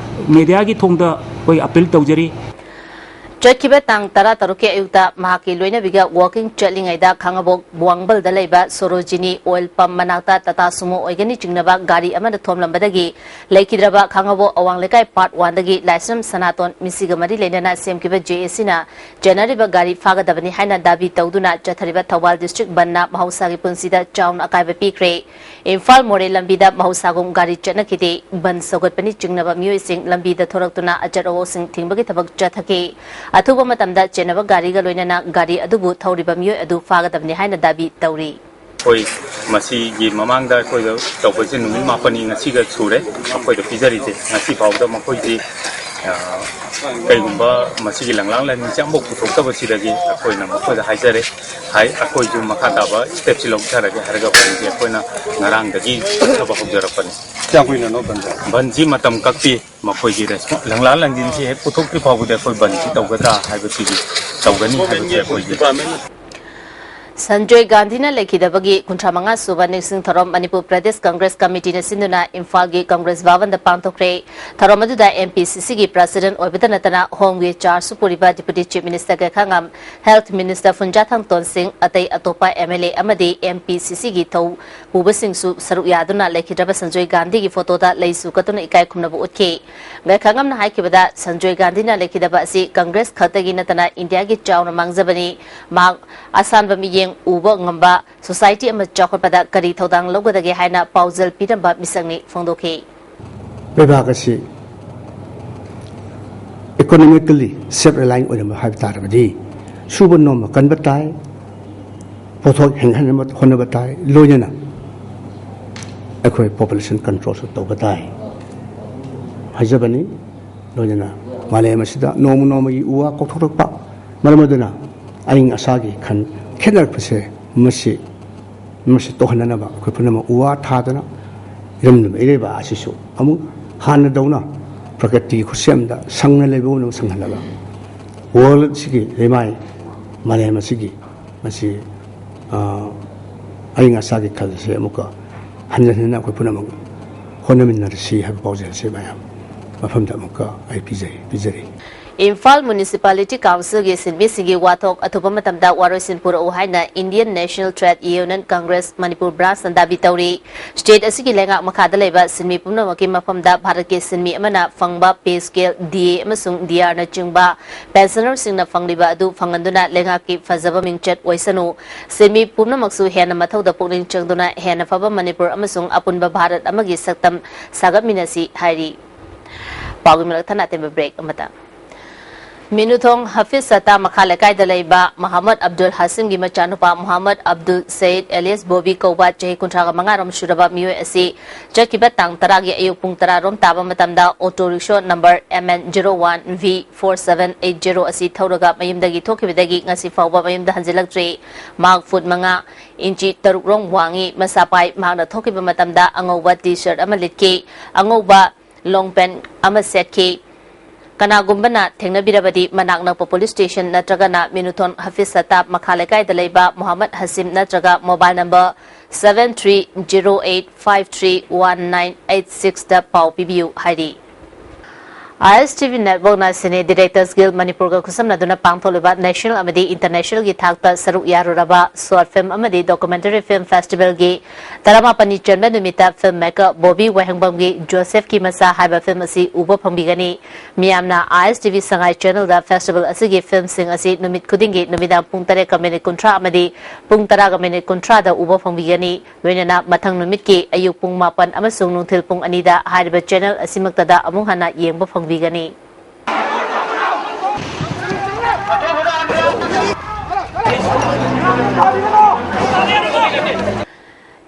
ꯃꯦꯗꯤꯌꯥꯒꯤ ꯊꯣꯡꯗ ꯑꯩꯈꯣꯏ ꯑꯄꯤꯜ ꯇꯧꯖꯔꯤ꯫ ꯆꯠꯈꯤꯕ ꯇꯥꯡ ꯇꯔꯥ ꯇꯔꯨꯛꯀꯤ ꯑꯌꯨꯛꯇ ꯃꯍꯥꯛꯀꯤ ꯂꯣꯏꯅꯕꯤꯒ ꯋꯥꯀꯤꯡ ꯆꯠꯂꯤꯉꯩꯗ ꯈꯥꯉꯕꯣꯛ ꯋꯥꯡꯕꯜꯗ ꯂꯩꯕ ꯁꯣꯔꯣꯖꯤꯅꯤ ꯑꯣꯏꯜ ꯄꯝ ꯃꯅꯥꯛꯇ ꯇꯥꯇꯥ ꯁꯨꯃꯣ ꯑꯣꯏꯒꯅꯤ ꯆꯤꯡꯅꯕ ꯒꯥꯔꯤ ꯑꯃꯅ ꯊꯣꯝꯂꯝꯕꯗꯒꯤ ꯂꯩꯈꯤꯗ꯭ꯔꯕ ꯈꯥꯉꯕꯣꯛ ꯑꯋꯥꯡ ꯂꯩꯀꯥꯏ ꯄꯥꯔꯠ ꯋꯥꯟꯗꯒꯤ ꯂꯥꯏꯁ꯭ꯔꯝ ꯁꯅꯥꯇꯣꯟ ꯃꯤꯁꯤꯒ ꯃꯔꯤ ꯂꯩꯅꯅ ꯁꯦꯝꯈꯤꯕ ꯖꯦ ꯑꯦ ꯁꯤꯅ ꯆꯦꯟꯅꯔꯤꯕ ꯒꯥꯔꯤ ꯐꯥꯒꯗꯕꯅꯤ ꯍꯥꯏꯅ ꯗꯥꯕꯤ ꯇꯧꯗꯨꯅ ꯆꯠꯊꯔꯤꯕ ꯊꯧꯕꯥꯜ ꯗꯤꯁꯇ꯭ꯔꯤꯛ ꯕꯟꯅ ꯃꯍꯧꯁꯥꯒꯤ ꯄꯨꯟꯁꯤꯗ ꯆꯥꯎꯅ ꯑꯀꯥꯏꯕ ꯄꯤꯈ꯭ꯔꯦ꯫ ꯏꯝꯐꯥꯜ ꯃꯣꯔꯦ ꯂꯝꯕꯤꯗ ꯃꯍꯧꯁꯥꯒꯨꯝ ꯒꯥꯔꯤ ꯆꯠꯅꯈꯤꯗꯦ꯫ ꯕꯟ ꯁꯧꯒꯠꯄꯅꯤ ꯆꯤꯡꯅꯕ ꯃꯤꯑꯣꯏꯁꯤꯡ ꯂꯝꯕꯤꯗ ꯊꯣꯔꯛꯇꯨꯅ ꯑꯆꯠ ꯑꯋꯣꯛꯁꯤꯡ ꯊꯤꯡꯕꯒꯤ ꯊꯕꯛ ꯆꯠꯊꯈꯤ꯫ ꯑꯊꯨꯕ ꯃꯇꯝꯗ ꯆꯦꯟꯅꯕ ꯒꯥꯔꯤꯒ ꯂꯣꯏꯅꯅ ꯒꯥꯔꯤ ꯑꯗꯨꯕꯨ ꯊꯧꯔꯤꯕ ꯃꯤꯑꯣꯏ ꯑꯗꯨ ꯐꯥꯒꯗꯕꯅꯤ ꯍꯥꯏꯅ ꯗꯥꯕꯤ ꯇꯧꯔꯤ꯫ ꯑꯩꯈꯣꯏ ꯃꯁꯤꯒꯤ ꯃꯃꯥꯡꯗ ꯑꯩꯈꯣꯏꯗ ꯇꯧꯕꯁꯦ ꯅꯨꯃꯤꯠ ꯃꯥꯄꯟꯅꯤ ꯉꯁꯤꯒ ꯁꯨꯔꯦ ꯑꯩꯈꯣꯏꯗ ꯄꯤꯖꯔꯤꯁꯦ꯫ ꯉꯁꯤ ꯐꯥꯎꯕꯗ ꯃꯈꯣꯏꯁꯤ ꯀꯩꯒꯨꯝꯕ ꯃꯁꯤꯒꯤ ꯂꯪꯂꯥꯡ ꯂꯥꯏꯅꯤꯡꯁꯦ ꯑꯃꯐꯥꯎ ꯄꯨꯊꯣꯛꯇꯕꯁꯤꯗꯒꯤ ꯑꯩꯈꯣꯏꯅ ꯃꯈꯣꯏꯗ ꯍꯥꯏꯖꯔꯦ, ꯍꯥꯏ, ꯑꯩꯈꯣꯏꯁꯨ ꯃꯈꯥ ꯇꯥꯕ ꯁ꯭ꯇꯦꯞꯁꯤ ꯂꯧꯊꯔꯒꯦ ꯍꯥꯏꯔꯒ ꯕꯟꯁꯦ ꯑꯩꯈꯣꯏꯅ ꯉꯔꯥꯡꯗꯒꯤ ꯆꯠꯊꯕ ꯍꯧꯖꯔꯛꯄꯅꯤ꯫ ꯀꯌꯥꯝ ꯀꯨꯏꯅꯅꯣ ꯕꯟꯁꯦ? ꯕꯟꯁꯤ ꯃꯇꯝ ꯀꯛꯇꯦ꯫ ꯃꯈꯣꯏꯒꯤ ꯔꯦꯁꯄꯣꯟ-, ꯂꯪꯂꯥ ꯂꯪꯖꯤꯟꯁꯤ ꯍꯦꯛ ꯄꯨꯊꯣꯛꯇ꯭ꯔꯤ ꯐꯥꯎꯕꯗꯤ ꯑꯩꯈꯣꯏ ꯕꯟꯁꯤ ꯇꯧꯒꯗ꯭ꯔꯥ ꯍꯥꯏꯕꯁꯤꯒꯤ ꯇꯧꯒꯅꯤ ꯍꯥꯏꯕꯁꯤ ꯑꯩꯈꯣꯏꯒꯤ ꯁꯟꯖꯣꯏ ꯒꯥꯟꯙꯤꯅ ꯂꯩꯈꯤꯗꯕꯒꯤ ꯀꯨꯟꯊ꯭ꯔꯥ ꯃꯉꯥ ꯁꯨꯕ ꯅꯤꯡꯁꯤꯡ ꯊꯧꯔꯝ ꯃꯅꯤꯄꯨꯔ ꯄ꯭ꯔꯗꯦꯁ ꯀꯪꯒ꯭ꯔꯦꯁ ꯀꯃꯤꯇꯤꯅ ꯁꯤꯟꯗꯨꯅ ꯏꯝꯐꯥꯜꯒꯤ ꯀꯪꯒ꯭ꯔꯦꯁ ꯚꯕꯟꯗ ꯄꯥꯡꯊꯣꯛꯈ꯭ꯔꯦ꯫ ꯊꯧꯔꯝ ꯑꯗꯨꯗ ꯑꯦꯝ ꯄꯤ ꯁꯤ ꯁꯤꯒꯤ ꯄ꯭ꯔꯁꯤꯗꯦꯟꯠ ꯑꯣꯏꯕꯇ ꯅꯠꯇꯅ ꯍꯣꯝꯒꯤ ꯆꯥꯔꯖꯁꯨ ꯄꯨꯔꯤꯕ deputy chief minister Gaikhangam, health minister Phunjathang Tonsing, ꯑꯇꯩ ꯑꯇꯣꯞꯄ ꯑꯦꯝ ꯑꯦꯜ ꯑꯦ ꯑꯃꯗꯤ ꯑꯦꯝ ꯄꯤ ꯁꯤ ꯁꯤꯒꯤ ꯊꯧ ꯄꯨꯕꯁꯤꯡꯁꯨ ꯁꯔꯨꯛ ꯌꯥꯗꯨꯅ ꯂꯩꯈꯤꯗ꯭ꯔꯕ ꯁꯟꯖꯣꯏ ꯒꯥꯟꯙꯤꯒꯤ ꯐꯣꯇꯣꯗ ꯂꯩꯁꯨ ꯀꯠꯇꯨꯅ ꯏꯀꯥꯏ ꯈꯨꯝꯅꯕ ꯎꯠꯈꯤ꯫ ꯒꯥꯏꯈꯥꯉꯝꯅ ꯍꯥꯏꯈꯤꯕꯗ, ꯁꯟꯖꯣꯏ ꯒꯥꯟꯙꯤꯅ ꯂꯩꯈꯤꯗꯕ ꯑꯁꯤ ꯀꯪꯒ꯭ꯔꯦꯁ ꯈꯛꯇꯒꯤ ꯅꯠꯇꯅ ꯏꯟꯗꯤꯌꯥꯒꯤ ꯆꯥꯎꯅ ꯃꯥꯡꯖꯕꯅꯤ꯫ ꯃꯍꯥꯛ ꯑꯁꯥꯟꯕ ꯃꯤꯠꯌꯦꯡ ꯎꯕ ꯉꯝꯕ ꯁꯣꯁꯥꯏꯇꯤ ꯑꯃ ꯆꯥꯎꯈꯠꯄꯗ ꯀꯔꯤ ꯊꯧꯗꯥꯡ ꯂꯧꯒꯗꯒꯦ ꯍꯥꯏꯅ ꯄꯥꯎꯖꯦꯜ ꯄꯤꯔꯝꯕ ꯃꯤꯁꯛꯅꯤ ꯐꯣꯡꯗꯣꯛꯈꯤ꯫ ꯂꯩꯕꯥꯛ ꯑꯁꯤ economically self reliant ꯑꯣꯏꯔꯝꯕ ꯍꯥꯏꯕ ꯇꯥꯔꯕꯗꯤ ꯁꯨꯕ ꯅꯣꯝꯕ ꯀꯟꯕ ꯇꯥꯏ, ꯄꯣꯠꯊꯣꯛ ꯍꯦꯟꯒꯠꯍꯟꯅꯕ ꯍꯣꯠꯅꯕ ꯇꯥꯏ, ꯂꯣꯏꯅꯅ ꯑꯩꯈꯣꯏ population controlꯁꯨ ꯇꯧꯕ ꯇꯥꯏ ꯍꯥꯏꯖꯕꯅꯤ꯫ ꯂꯣꯏꯅꯅ ꯃꯥꯂꯦꯝ ꯑꯁꯤꯗ ꯅꯣꯡꯃ ꯅꯣꯡꯃꯒꯤ ꯎ ꯋꯥ ꯀꯣꯛꯊꯣꯛꯂꯛꯄ ꯃꯔꯝ ꯑꯗꯨꯅ ꯑꯏꯪ ꯑꯁꯥꯒꯤ ꯈꯟ ꯈꯦꯠꯅꯔꯛꯄꯁꯦ ꯃꯁꯤ ꯃꯁꯤ ꯇꯣꯛꯍꯟꯅꯅꯕ ꯑꯩꯈꯣꯏ ꯄꯨꯝꯅꯃꯛ ꯎ ꯋꯥ ꯊꯥꯗꯨꯅ ꯏꯔꯝꯗꯝ ꯏꯔꯩꯕꯥꯛ ꯑꯁꯤꯁꯨ ꯑꯃꯨꯛ ꯍꯥꯟꯅꯗꯧꯅ ꯄ꯭ꯔꯀ꯭ꯔꯤꯇꯤꯒꯤ ꯈꯨꯠꯁꯦꯝꯗ ꯁꯪꯅ ꯂꯩꯕꯒꯨꯝꯅ ꯁꯪꯍꯜꯂꯒ world ꯁꯤꯒꯤ ꯂꯩꯃꯥꯏ ꯃꯥꯂꯦꯝ ꯑꯁꯤꯒꯤ ꯃꯁꯤ, ꯑ, ꯑꯏꯪ ꯑꯁꯥꯒꯤ ꯈꯜ ꯑꯁꯤ ꯑꯃꯨꯛꯀ ꯍꯟꯖꯤꯟ ꯍꯟꯖꯤꯟꯅ ꯑꯩꯈꯣꯏ ꯄꯨꯝꯅꯃꯛ ꯍꯣꯠꯅꯃꯤꯟꯅꯔꯁꯤ ꯍꯥꯏꯕ ꯄꯥꯎꯖꯦꯜ ꯑꯁꯤ ꯃꯌꯥꯝ ꯃꯐꯝꯗ ꯑꯃꯨꯛꯀ ꯑꯩ ꯄꯤꯖꯔꯤ, ꯄꯤꯖꯔꯤ꯫ ꯏꯝꯐꯥꯜ ꯃ꯭ꯌꯨꯅꯤꯁꯤꯄꯥꯂꯤꯇꯤ ꯀꯥꯎꯟꯁꯤꯜꯒꯤ ꯁꯤꯟꯃꯤꯁꯤꯡꯒꯤ ꯋꯥꯊꯣꯛ ꯑꯊꯨꯕ ꯃꯇꯝꯗ ꯋꯥꯔꯣꯏꯁꯤꯟ ꯄꯨꯔꯛꯎ ꯍꯥꯏꯅ Indian National Trade Union Congress Manipur ꯕ꯭ꯔꯥꯟꯁꯅ ꯗꯥꯕꯤ ꯇꯧꯔꯤ꯫ ꯁ꯭ꯇꯦꯠ ꯑꯁꯤꯒꯤ ꯂꯩꯉꯥꯛ ꯃꯈꯥꯗ ꯂꯩꯕ ꯁꯤꯟꯃꯤ ꯄꯨꯝꯅꯃꯛꯀꯤ ꯃꯐꯝꯗ ꯚꯥꯔꯠꯀꯤ ꯁꯤꯟꯃꯤ ꯑꯃꯅ ꯐꯪꯕ pay scale, D A ꯑꯃꯁꯨꯡ D R ꯅꯆꯤꯡꯕ ꯄꯦꯟꯁꯅꯔꯁꯤꯡꯅ ꯐꯪꯂꯤꯕ ꯑꯗꯨ ꯐꯪꯍꯟꯗꯨꯅ ꯂꯩꯉꯥꯛꯀꯤ ꯐꯖꯕ ꯃꯤꯡꯆꯠ ꯑꯣꯏꯁꯅꯨ꯫ ꯁꯤꯟꯃꯤ ꯄꯨꯝꯅꯃꯛꯁꯨ ꯍꯦꯟꯅ ꯃꯊꯧꯗ ꯄꯨꯛꯅꯤꯡ ꯆꯪꯗꯨꯅ ꯍꯦꯟꯅ ꯐꯕ ꯃꯅꯤꯄꯨꯔ ꯑꯃꯁꯨꯡ ꯑꯄꯨꯟꯕ ꯚꯥꯔꯠ ꯑꯃꯒꯤ ꯁꯛꯇꯝ ꯁꯥꯒꯠꯃꯤꯟꯅꯁꯤ ꯍꯥꯏꯔꯤ꯫ ꯄꯥꯎꯒꯤ ꯃꯔꯛ ꯊꯠꯅ ꯑꯇꯦꯟꯕ break ꯑꯃꯇ꯫ ꯃꯤꯅꯨꯊꯣꯡ ꯍꯐꯤꯖ ꯁꯇꯥ ꯃꯈꯥ ꯂꯩꯀꯥꯏꯗ ꯂꯩꯕ ꯃꯍꯃꯗ ꯑꯕꯗꯨꯜ ꯍꯥꯁꯤꯝꯒꯤ ꯃꯆꯥꯅꯨꯄꯥ ꯃꯍꯃꯗ ꯑꯕꯗꯨꯜ ꯁꯌꯤꯗ ꯑꯦꯂꯤꯌꯥꯁ ꯕꯣꯕꯤ ꯀꯧꯕ ꯆꯍꯤ ꯀꯨꯟꯊ꯭ꯔꯥꯒ ꯃꯉꯥꯔꯣꯝ ꯁꯨꯔꯕ ꯃꯤꯑꯣꯏ ꯑꯁꯤ ꯆꯠꯈꯤꯕ ꯇꯥꯡ ꯇꯔꯥꯒꯤ ꯑꯌꯨꯛ ꯄꯨꯡ ꯇꯔꯥꯔꯣꯝ ꯇꯥꯕ ꯃꯇꯝꯗ auto rickshaw number M N zero one V four seven eight zero ꯑꯁꯤ ꯊꯧꯔꯒ ꯃꯌꯨꯝꯗꯒꯤ ꯊꯣꯛꯈꯤꯕꯗꯒꯤ ꯉꯁꯤ ꯐꯥꯎꯕ ꯃꯌꯨꯝꯗ ꯍꯟꯖꯤꯜꯂꯛꯇ꯭ꯔꯤ꯫ ꯃꯍꯥꯛ ꯐꯨꯠ ꯃꯉꯥ, ꯏꯟꯆꯤ ꯇꯔꯨꯛ ꯔꯣꯝ ꯋꯥꯡꯏ꯫ ꯃꯁꯥ ꯄꯥꯏ꯫ ꯃꯍꯥꯛꯅ ꯊꯣꯛꯈꯤꯕ ꯃꯇꯝꯗ ꯑꯉꯧꯕ T-shirt ꯑꯃ ꯂꯤꯠꯈꯤ, ꯑꯉꯧꯕ long pant ꯑꯃ ꯁꯦꯠꯈꯤ꯫ ꯀꯅꯥꯒꯨꯝꯕꯅ ꯊꯦꯡꯅꯕꯤꯔꯕꯗꯤ ꯃꯅꯥꯛ ꯅꯛꯄ police station ꯅꯠꯇ꯭ꯔꯒꯅ ꯃꯤꯅꯨꯊꯣꯟ ꯍꯐꯤꯖ ꯁꯇꯥꯕ ꯃꯈꯥ ꯂꯩꯀꯥꯏꯗ ꯂꯩꯕ ꯃꯣꯍꯝꯃꯗ ꯍꯁꯤꯝ ꯅꯠꯇ꯭ꯔꯒ mobile number seven three zero eight five three one nine eight six ꯗ ꯄꯥꯎ ꯄꯤꯕꯤꯌꯨ ꯍꯥꯏꯔꯤ꯫ ISTV networkꯅ Cine Directors Guild ꯃꯅꯤꯄꯨꯔꯒ ꯈꯨꯠꯁꯝꯅꯗꯨꯅ ꯄꯥꯡꯊꯣꯛꯂꯤꯕ national ꯑꯃꯗꯤ internationalꯒꯤ ꯊꯥꯛꯇ ꯁꯔꯨꯛ ꯌꯥꯔꯨꯔꯕ short film ꯑꯃꯗꯤ documentary film festivalꯒꯤ ꯇꯔꯥꯃꯥꯄꯟꯅꯤ ꯆꯟꯕ ꯅꯨꯃꯤꯠꯇ filmmaker ꯕꯣꯕꯤ ꯋꯥꯍꯦꯡꯕꯝꯒꯤ ꯖꯣꯁꯦꯐꯀꯤ ꯃꯆꯥ ꯍꯥꯏꯕ film ꯑꯁꯤ ꯎꯕ ꯐꯪꯕꯤꯒꯅꯤ꯫ ꯃꯤꯌꯥꯝꯅ ISTV ꯁꯉꯥꯏ channelꯗ festival ꯑꯁꯤꯒꯤ filmꯁꯤꯡ ꯑꯁꯤ ꯅꯨꯃꯤꯠ ꯈꯨꯗꯤꯡꯒꯤ ꯅꯨꯃꯤꯗꯥꯡ ꯄꯨꯡ ꯇꯔꯦꯠꯀ minute ꯀꯨꯟꯊ꯭ꯔꯥ ꯑꯃꯗꯤ ꯄꯨꯡ ꯇꯔꯥꯒ minute ꯀꯨꯟꯊ꯭ꯔꯥꯗ ꯎꯕ ꯐꯪꯕꯤꯒꯅꯤ꯫ ꯂꯣꯏꯅꯅ ꯃꯊꯪ ꯅꯨꯃꯤꯠꯀꯤ ꯑꯌꯨꯛ ꯄꯨꯡ ꯃꯥꯄꯟ ꯑꯃꯁꯨꯡ ꯅꯨꯡꯊꯤꯜ ꯄꯨꯡ ꯑꯅꯤꯗ ꯍꯥꯏꯔꯤꯕ channel ꯑꯁꯤꯃꯛꯇꯗ ꯑꯃꯨꯛ ꯍꯟꯅ ꯌꯦꯡꯕ ꯐꯪꯕꯤꯒꯅꯤ꯫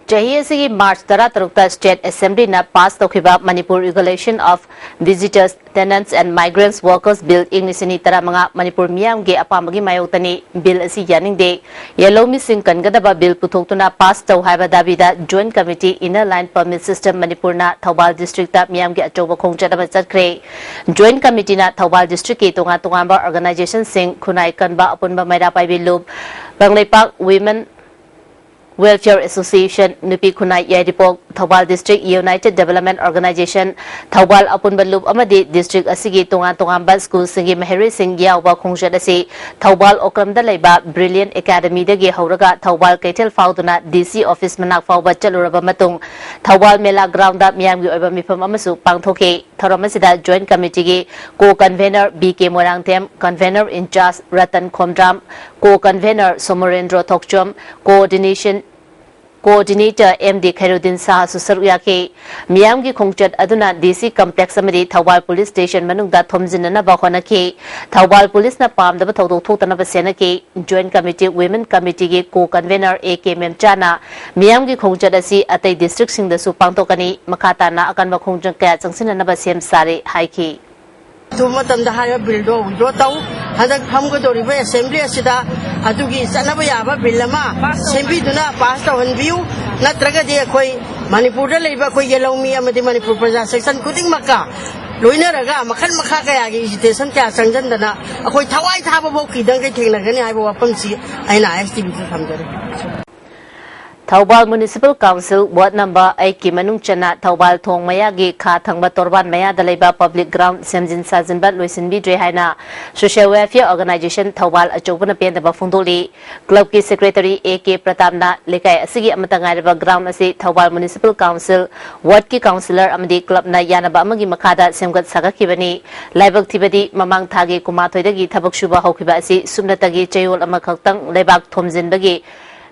ꯆꯍꯤ ꯑꯁꯤꯒꯤ March ꯇꯔꯥꯇꯔꯨꯛꯇ State Assemblyꯅ pass ꯇꯧꯈꯤꯕ Manipur Regulation of Visitors, Tenants and Migrants Workers Bill ꯏꯪ ꯂꯤꯁꯤꯡ ꯑꯅꯤ ꯇꯔꯥꯃꯉꯥ ꯃꯅꯤꯄꯨꯔ ꯃꯤꯌꯥꯝꯒꯤ ꯑꯄꯥꯝꯕꯒꯤ ꯃꯥꯌꯣꯛꯇꯅꯤ꯫ Bill ꯑꯁꯤ ꯌꯥꯅꯤꯡꯗꯦ꯫ ꯌꯦꯜꯍꯧꯃꯤꯁꯤꯡ ꯀꯟꯒꯗꯕ bill ꯄꯨꯊꯣꯛꯇꯨꯅ pass ꯇꯧ ꯍꯥꯏꯕ ꯗꯥꯕꯤꯗ Joint Committee Inner Line Permit System ꯃꯅꯤꯄꯨꯔꯅ ꯊꯧꯕꯥꯜ districtꯇ ꯃꯤꯌꯥꯝꯒꯤ ꯑꯆꯧꯕ ꯈꯣꯡꯆꯠ ꯑꯃ ꯆꯠꯈ꯭ꯔꯦ꯫ Joint Committeeꯅ ꯊꯧꯕꯥꯜ districtꯀꯤ ꯇꯣꯉꯥꯟ ꯇꯣꯉꯥꯟꯕ organizationꯁꯤꯡ, ꯈꯨꯟꯅꯥꯏ ꯀꯟꯕ ꯑꯄꯨꯟꯕ ꯃꯩꯔꯥ ꯄꯥꯏꯕꯤ ꯂꯨꯞ, ꯀꯪꯂꯩꯄꯥꯛ Women Welfare Association, ꯅꯨꯄꯤ ꯈꯨꯟꯅꯥꯏ ꯌꯥꯏꯔꯤꯄꯣꯛ, Thoubal District United Development Organization, Thoubal ꯑꯄꯨꯟꯕ ꯂꯨꯞ ꯑꯃꯗꯤ district ꯑꯁꯤꯒꯤ ꯇꯣꯉꯥꯟ ꯇꯣꯉꯥꯟꯕ schoolꯁꯤꯡꯒꯤ ꯃꯍꯩꯔꯣꯏꯁꯤꯡ ꯌꯥꯎꯕ ꯈꯣꯡꯆꯠ ꯑꯁꯤ ꯊꯧꯕꯥꯜ ꯑꯣꯀ꯭ꯔꯝꯗ ꯂꯩꯕ Brilliant Academyꯗꯒꯤ ꯍꯧꯔꯒ ꯊꯧꯕꯥꯜ ꯀꯩꯊꯦꯜ ꯐꯥꯎꯗꯨꯅ DC office ꯃꯅꯥꯛ ꯐꯥꯎꯕ ꯆꯠꯂꯨꯔꯕ ꯃꯇꯨꯡ ꯊꯧꯕꯥꯜ ꯃꯦꯂꯥ groundꯗ ꯃꯤꯌꯥꯝꯒꯤ ꯑꯣꯏꯕ ꯃꯤꯐꯝ ꯑꯃꯁꯨ ꯄꯥꯡꯊꯣꯛꯈꯤ꯫ ꯊꯧꯔꯝ ꯑꯁꯤꯗ Joint Committeeꯒꯤ Co-Convenor B K Moirangthem, Convenor in charge Ratan Khomdram, Co-Convenor Somorendro Thokchom, Coordination Coordinator M D Khairuddin Shah ꯁꯨ ꯁꯔꯨꯛ ꯌꯥꯈꯤ꯫ ꯃꯤꯌꯥꯝꯒꯤ ꯈꯣꯡꯆꯠ ꯑꯗꯨꯅ D C complex ꯑꯃꯗꯤ ꯊꯧꯕꯥꯜ police station ꯃꯅꯨꯡꯗ ꯊꯣꯝꯖꯤꯟꯅꯅꯕ ꯍꯣꯠꯅꯈꯤ꯫ ꯊꯧꯕꯥꯜ police ꯅ ꯄꯥꯝꯗꯕ ꯊꯧꯗꯣꯛ ꯊꯣꯛꯇꯅꯕ ꯁꯦꯟꯅꯈꯤ꯫ Joint Committee Women Committee ꯒꯤ co-convenor A K ꯃꯦꯝꯆꯥꯅ ꯃꯤꯌꯥꯝꯒꯤ ꯈꯣꯡꯆꯠ ꯑꯁꯤ ꯑꯇꯩ district ꯁꯤꯡꯗꯁꯨ ꯄꯥꯡꯊꯣꯛꯀꯅꯤ, ꯃꯈꯥ ꯇꯥꯅ ꯑꯀꯟꯕ ꯈꯣꯡꯖꯪ ꯀꯌꯥ ꯆꯪꯁꯤꯟꯅꯅꯕ ꯁꯦꯝ ꯁꯥꯔꯦ ꯍꯥꯏꯈꯤ꯫ ꯑꯊꯨꯕ ꯃꯇꯝꯗ ꯍꯥꯏꯔꯤꯕ bill ꯗꯣ withdraw ꯇꯧ꯫ ꯍꯟꯗꯛ ꯐꯝꯒꯗꯧꯔꯤꯕ assembly ꯑꯁꯤꯗ ꯑꯗꯨꯒꯤ ꯆꯠꯅꯕ ꯌꯥꯕ bill ꯑꯃ ꯁꯦꯝꯕꯤꯗꯨꯅ pass ꯇꯧꯍꯟꯕꯤꯌꯨ꯫ ꯅꯠꯇ꯭ꯔꯒꯗꯤ ꯑꯩꯈꯣꯏ ꯃꯅꯤꯄꯨꯔꯗ ꯂꯩꯕ ꯑꯩꯈꯣꯏ ꯌꯦꯜꯍꯧꯃꯤ ꯑꯃꯗꯤ ꯃꯅꯤꯄꯨꯔ ꯄ꯭ꯔꯖꯥ section ꯈꯨꯗꯤꯡꯃꯛꯀ ꯂꯣꯏꯅꯔꯒ ꯃꯈꯜ ꯃꯈꯥ ꯀꯌꯥꯒꯤ agitation ꯀꯌꯥ ꯆꯪꯁꯤꯟꯗꯅ ꯑꯩꯈꯣꯏ ꯊꯋꯥꯏ ꯊꯥꯕꯐꯥꯎ ꯀꯤꯗꯈꯩ ꯊꯦꯡꯅꯒꯅꯤ ꯍꯥꯏꯕ ꯋꯥꯐꯝꯁꯤ ꯑꯩꯅ I S T V ꯗ ꯊꯝꯖꯔꯤ꯫ Thoubal Municipal Council ward number eight ꯀꯤ ꯃꯅꯨꯡ ꯆꯟꯅ ꯊꯧꯕꯥꯜ ꯊꯣꯡ ꯃꯌꯥꯒꯤ ꯈꯥ ꯊꯪꯕ ꯇꯣꯔꯕꯥꯟ ꯃꯌꯥꯗ ꯂꯩꯕ public ground ꯁꯦꯝꯖꯤꯟ ꯁꯥꯖꯤꯟꯕ ꯂꯣꯏꯁꯤꯟꯕꯤꯗ꯭ꯔꯦ ꯍꯥꯏꯅ Social Welfare Organisation ꯊꯧꯕꯥꯜ ꯑꯆꯧꯕꯅ ꯄꯦꯟꯗꯕ ꯐꯣꯡꯗꯣꯛꯂꯤ꯫ Club ꯀꯤ secretary A K ꯄ꯭ꯔꯇꯥꯞꯅ ꯂꯩꯀꯥꯏ ꯑꯁꯤꯒꯤ ꯑꯃꯠꯇ ꯉꯥꯏꯔꯕ ground ꯑꯁꯤ ꯊꯧꯕꯥꯜ Municipal Council ward ꯀꯤ councillor ꯑꯃꯗꯤ club ꯅ ꯌꯥꯅꯕ ꯑꯃꯒꯤ ꯃꯈꯥꯗ ꯁꯦꯝꯒꯠ ꯁꯥꯒꯠꯈꯤꯕꯅꯤ꯫ ꯂꯥꯏꯕꯛ ꯊꯤꯕꯗꯤ ꯃꯃꯥꯡ ꯊꯥꯒꯤ ꯀꯨꯟꯃꯥꯊꯣꯏꯗꯒꯤ ꯊꯕꯛ ꯁꯨꯕ ꯍꯧꯈꯤꯕ ꯑꯁꯤ ꯁꯨꯞꯅꯇꯒꯤ ꯆꯌꯣꯜ ꯑꯃꯈꯛꯇꯪ ꯂꯩꯕꯥꯛ ꯊꯣꯝꯖꯤꯟꯕꯒꯤ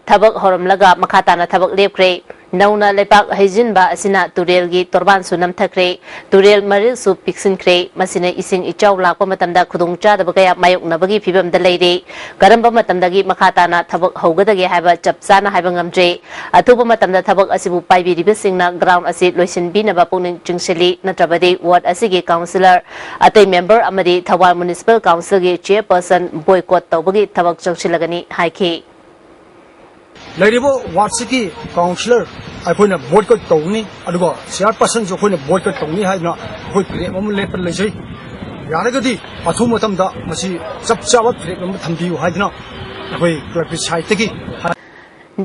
ꯊꯕꯛ ꯍꯧꯔꯝꯂꯒ ꯃꯈꯥ ꯇꯥꯅ ꯊꯕꯛ ꯂꯦꯞꯈ꯭ꯔꯦ꯫ ꯅꯧꯅ ꯂꯩꯕꯥꯛ ꯍꯩꯖꯤꯟꯕ ꯑꯁꯤꯅ ꯇꯨꯔꯦꯜꯒꯤ ꯇꯣꯔꯕꯥꯟꯁꯨ ꯅꯝꯊꯈ꯭ꯔꯦ꯫ ꯇꯨꯔꯦꯜ ꯃꯔꯤꯜꯁꯨ ꯄꯤꯛꯁꯤꯟꯈ꯭ꯔꯦ꯫ ꯃꯁꯤꯅ ꯏꯁꯤꯡ ꯏꯆꯥꯎ ꯂꯥꯛꯄ ꯃꯇꯝꯗ ꯈꯨꯗꯣꯡꯆꯥꯗꯕ ꯀꯌꯥ ꯃꯥꯌꯣꯛꯅꯕꯒꯤ ꯐꯤꯕꯝꯗ ꯂꯩꯔꯦ꯫ ꯀꯔꯝꯕ ꯃꯇꯝꯗꯒꯤ ꯃꯈꯥ ꯇꯥꯅ ꯊꯕꯛ ꯍꯧꯒꯗꯒꯦ ꯍꯥꯏꯕ ꯆꯞ ꯆꯥꯅ ꯍꯥꯏꯕ ꯉꯝꯗ꯭ꯔꯦ꯫ ꯑꯊꯨꯕ ꯃꯇꯝꯗ ꯊꯕꯛ ꯑꯁꯤꯕꯨ ꯄꯥꯏꯕꯤꯔꯤꯕꯁꯤꯡꯅ ground ꯑꯁꯤ ꯂꯣꯏꯁꯤꯟꯕꯤꯅꯕ ꯄꯨꯛꯅꯤꯡ ꯆꯤꯡꯁꯤꯜꯂꯤ, ꯅꯠꯇ꯭ꯔꯕꯗꯤ ward ꯑꯁꯤꯒꯤ councillor, ꯑꯇꯩ member ꯑꯃꯗꯤ ꯊꯧꯕꯥꯜ Municipal Council ꯒꯤ chairperson boycott ꯇꯧꯕꯒꯤ ꯊꯕꯛ ꯆꯪꯁꯤꯜꯂꯒꯅꯤ ꯍꯥꯏꯈꯤ꯫ ꯂꯩꯔꯤꯕ ward ꯁꯤꯒꯤ councillor ꯑꯩꯈꯣꯏꯅ boycott ꯇꯧꯒꯅꯤ, ꯑꯗꯨꯒ chairperson ꯁꯨ ꯑꯩꯈꯣꯏꯅ boycott ꯇꯧꯒꯅꯤ ꯍꯥꯏꯗꯨꯅ ꯑꯩꯈꯣꯏ ꯐꯤꯔꯦꯞ ꯑꯃ ꯂꯦꯞꯄ ꯂꯩꯖꯩ꯫ ꯌꯥꯔꯒꯗꯤ ꯑꯊꯨꯕ ꯃꯇꯝꯗ ꯃꯁꯤ ꯆꯞ ꯆꯥꯕ ꯐꯤꯔꯦꯞ ꯑꯃ ꯊꯝꯕꯤꯌꯨ ꯍꯥꯏꯗꯨꯅ ꯑꯩꯈꯣꯏ club ꯀꯤ side ꯇꯒꯤ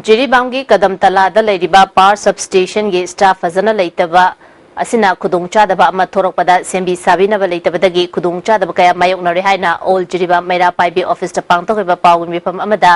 ꯖꯤꯔꯤꯕꯥꯝꯒꯤ ꯀꯗꯝ ꯇꯂꯥꯗ ꯂꯩꯔꯤꯕ power substation ꯒꯤ staff ꯐꯖꯅ ꯂꯩꯇꯕ ꯑꯁꯤꯅ ꯈꯨꯗꯣꯡꯆꯥꯗꯕ ꯑꯃ ꯊꯣꯔꯛꯄꯗ ꯁꯦꯝꯕꯤ ꯁꯥꯕꯤꯅꯕ ꯂꯩꯇꯕꯗꯒꯤ ꯈꯨꯗꯣꯡꯆꯥꯗꯕ ꯀꯌꯥ ꯃꯥꯌꯣꯛꯅꯔꯦ ꯍꯥꯏꯅ ꯑꯣꯜ ꯖꯤꯔꯤꯕꯥꯝ ꯃꯩꯔꯥ ꯄꯥꯏꯕꯤ ꯑꯣꯐꯤꯁꯇ ꯄꯥꯡꯊꯣꯛꯈꯤꯕ ꯄꯥꯎꯒꯤ ꯃꯤꯐꯝ ꯑꯃꯗ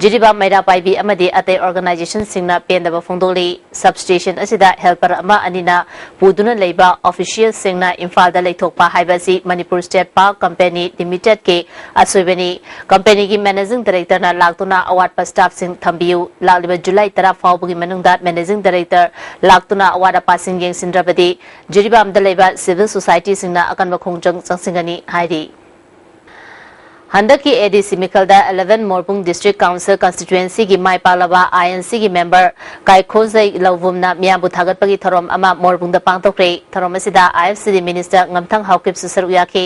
ꯖꯤꯔꯤꯕꯥꯝ ꯃꯩꯔꯥ ꯄꯥꯏꯕꯤ ꯑꯃꯗꯤ ꯑꯇꯩ ꯑꯣꯔꯒꯅꯥꯏꯖꯦꯁꯟꯁꯤꯡꯅ ꯄꯦꯟꯗꯕ ꯐꯣꯡꯗꯣꯛꯂꯤ꯫ ꯁꯕꯁ꯭ꯇꯦꯁꯟ ꯑꯁꯤꯗ ꯍꯦꯜꯄꯔ ꯑꯃ ꯑꯅꯤꯅ ꯄꯨꯗꯨꯅ ꯂꯩꯕ ꯑꯣꯐꯤꯁꯤꯌꯦꯜꯁꯤꯡꯅ ꯏꯝꯐꯥꯜꯗ ꯂꯩꯊꯣꯛꯄ ꯍꯥꯏꯕ ꯑꯁꯤ ꯃꯅꯤꯄꯨꯔ ꯁ꯭ꯇꯦꯠ ꯄꯥꯋꯔ ꯀꯝꯄꯦꯅꯤ ꯂꯤꯃꯤꯇꯦꯗꯀꯤ ꯑꯁꯣꯏꯕꯅꯤ꯫ ꯀꯝꯄꯦꯅꯤꯒꯤ ꯃꯦꯅꯦꯖꯤꯡ ꯗꯥꯏꯔꯦꯛꯇꯔꯅ ꯂꯥꯛꯇꯨꯅ ꯑꯋꯥꯠꯄ ꯁ꯭ꯇꯥꯐꯁꯤꯡ ꯊꯝꯕꯤꯌꯨ꯫ ꯂꯥꯛꯂꯤꯕ ꯖꯨꯂꯥꯏ ꯇꯔꯥ ꯐꯥꯎꯕꯒꯤ ꯃꯅꯨꯡꯗ ꯃꯦꯅꯦꯖꯤꯡ ꯗꯥꯏꯔꯦꯛꯇꯔ ꯂꯥꯛꯇꯨꯅ ꯑꯋꯥꯠ ꯑꯄꯥꯁꯤꯡ ꯌꯦꯡꯁꯤꯟꯗ꯭ꯔꯕꯗꯤ ꯖꯤꯔꯤꯕꯥꯝꯗ ꯂꯩꯕ ꯁꯤꯚꯤꯜ ꯁꯣꯁꯥꯏꯇꯤꯁꯤꯡꯅ ꯑꯀꯟꯕ ꯈꯣꯡꯖꯪ ꯆꯪꯁꯤꯟꯒꯅꯤ ꯍꯥꯏꯔꯤ꯫ ꯍꯟꯗꯛꯀꯤ ꯑꯦ ꯗꯤ ꯁꯤ ꯃꯤꯈꯜꯗ eleven ꯃꯣꯔꯕꯨꯡ ꯗꯤꯁꯇ꯭ꯔꯤꯛ ꯀꯥꯎꯟꯁꯤꯜ ꯀꯟꯁꯇꯤꯇ꯭ꯋꯦꯟꯁꯤꯒꯤ ꯃꯥꯏ ꯄꯥꯛꯂꯕ ꯑꯥꯏ ꯑꯦꯟ ꯁꯤꯒꯤ ꯃꯦꯝꯕꯔ ꯀꯥꯏꯈꯣꯖꯩ ꯂꯧꯕꯨꯝꯅ ꯃꯤꯌꯥꯝꯕꯨ ꯊꯥꯒꯠꯄꯒꯤ ꯊꯧꯔꯝ ꯑꯃ ꯃꯣꯔꯕꯨꯡꯗ ꯄꯥꯡꯊꯣꯛꯈ꯭ꯔꯦ꯫ ꯊꯧꯔꯝ ꯑꯁꯤꯗ ꯑꯥꯏ ꯑꯦꯐ ꯁꯤ ꯗꯤ ꯃꯤꯅꯤꯁꯇꯔ ꯉꯝꯊꯪ ꯍꯥꯎꯀꯤꯞꯁꯨ ꯁꯔꯨꯛ ꯌꯥꯈꯤ꯫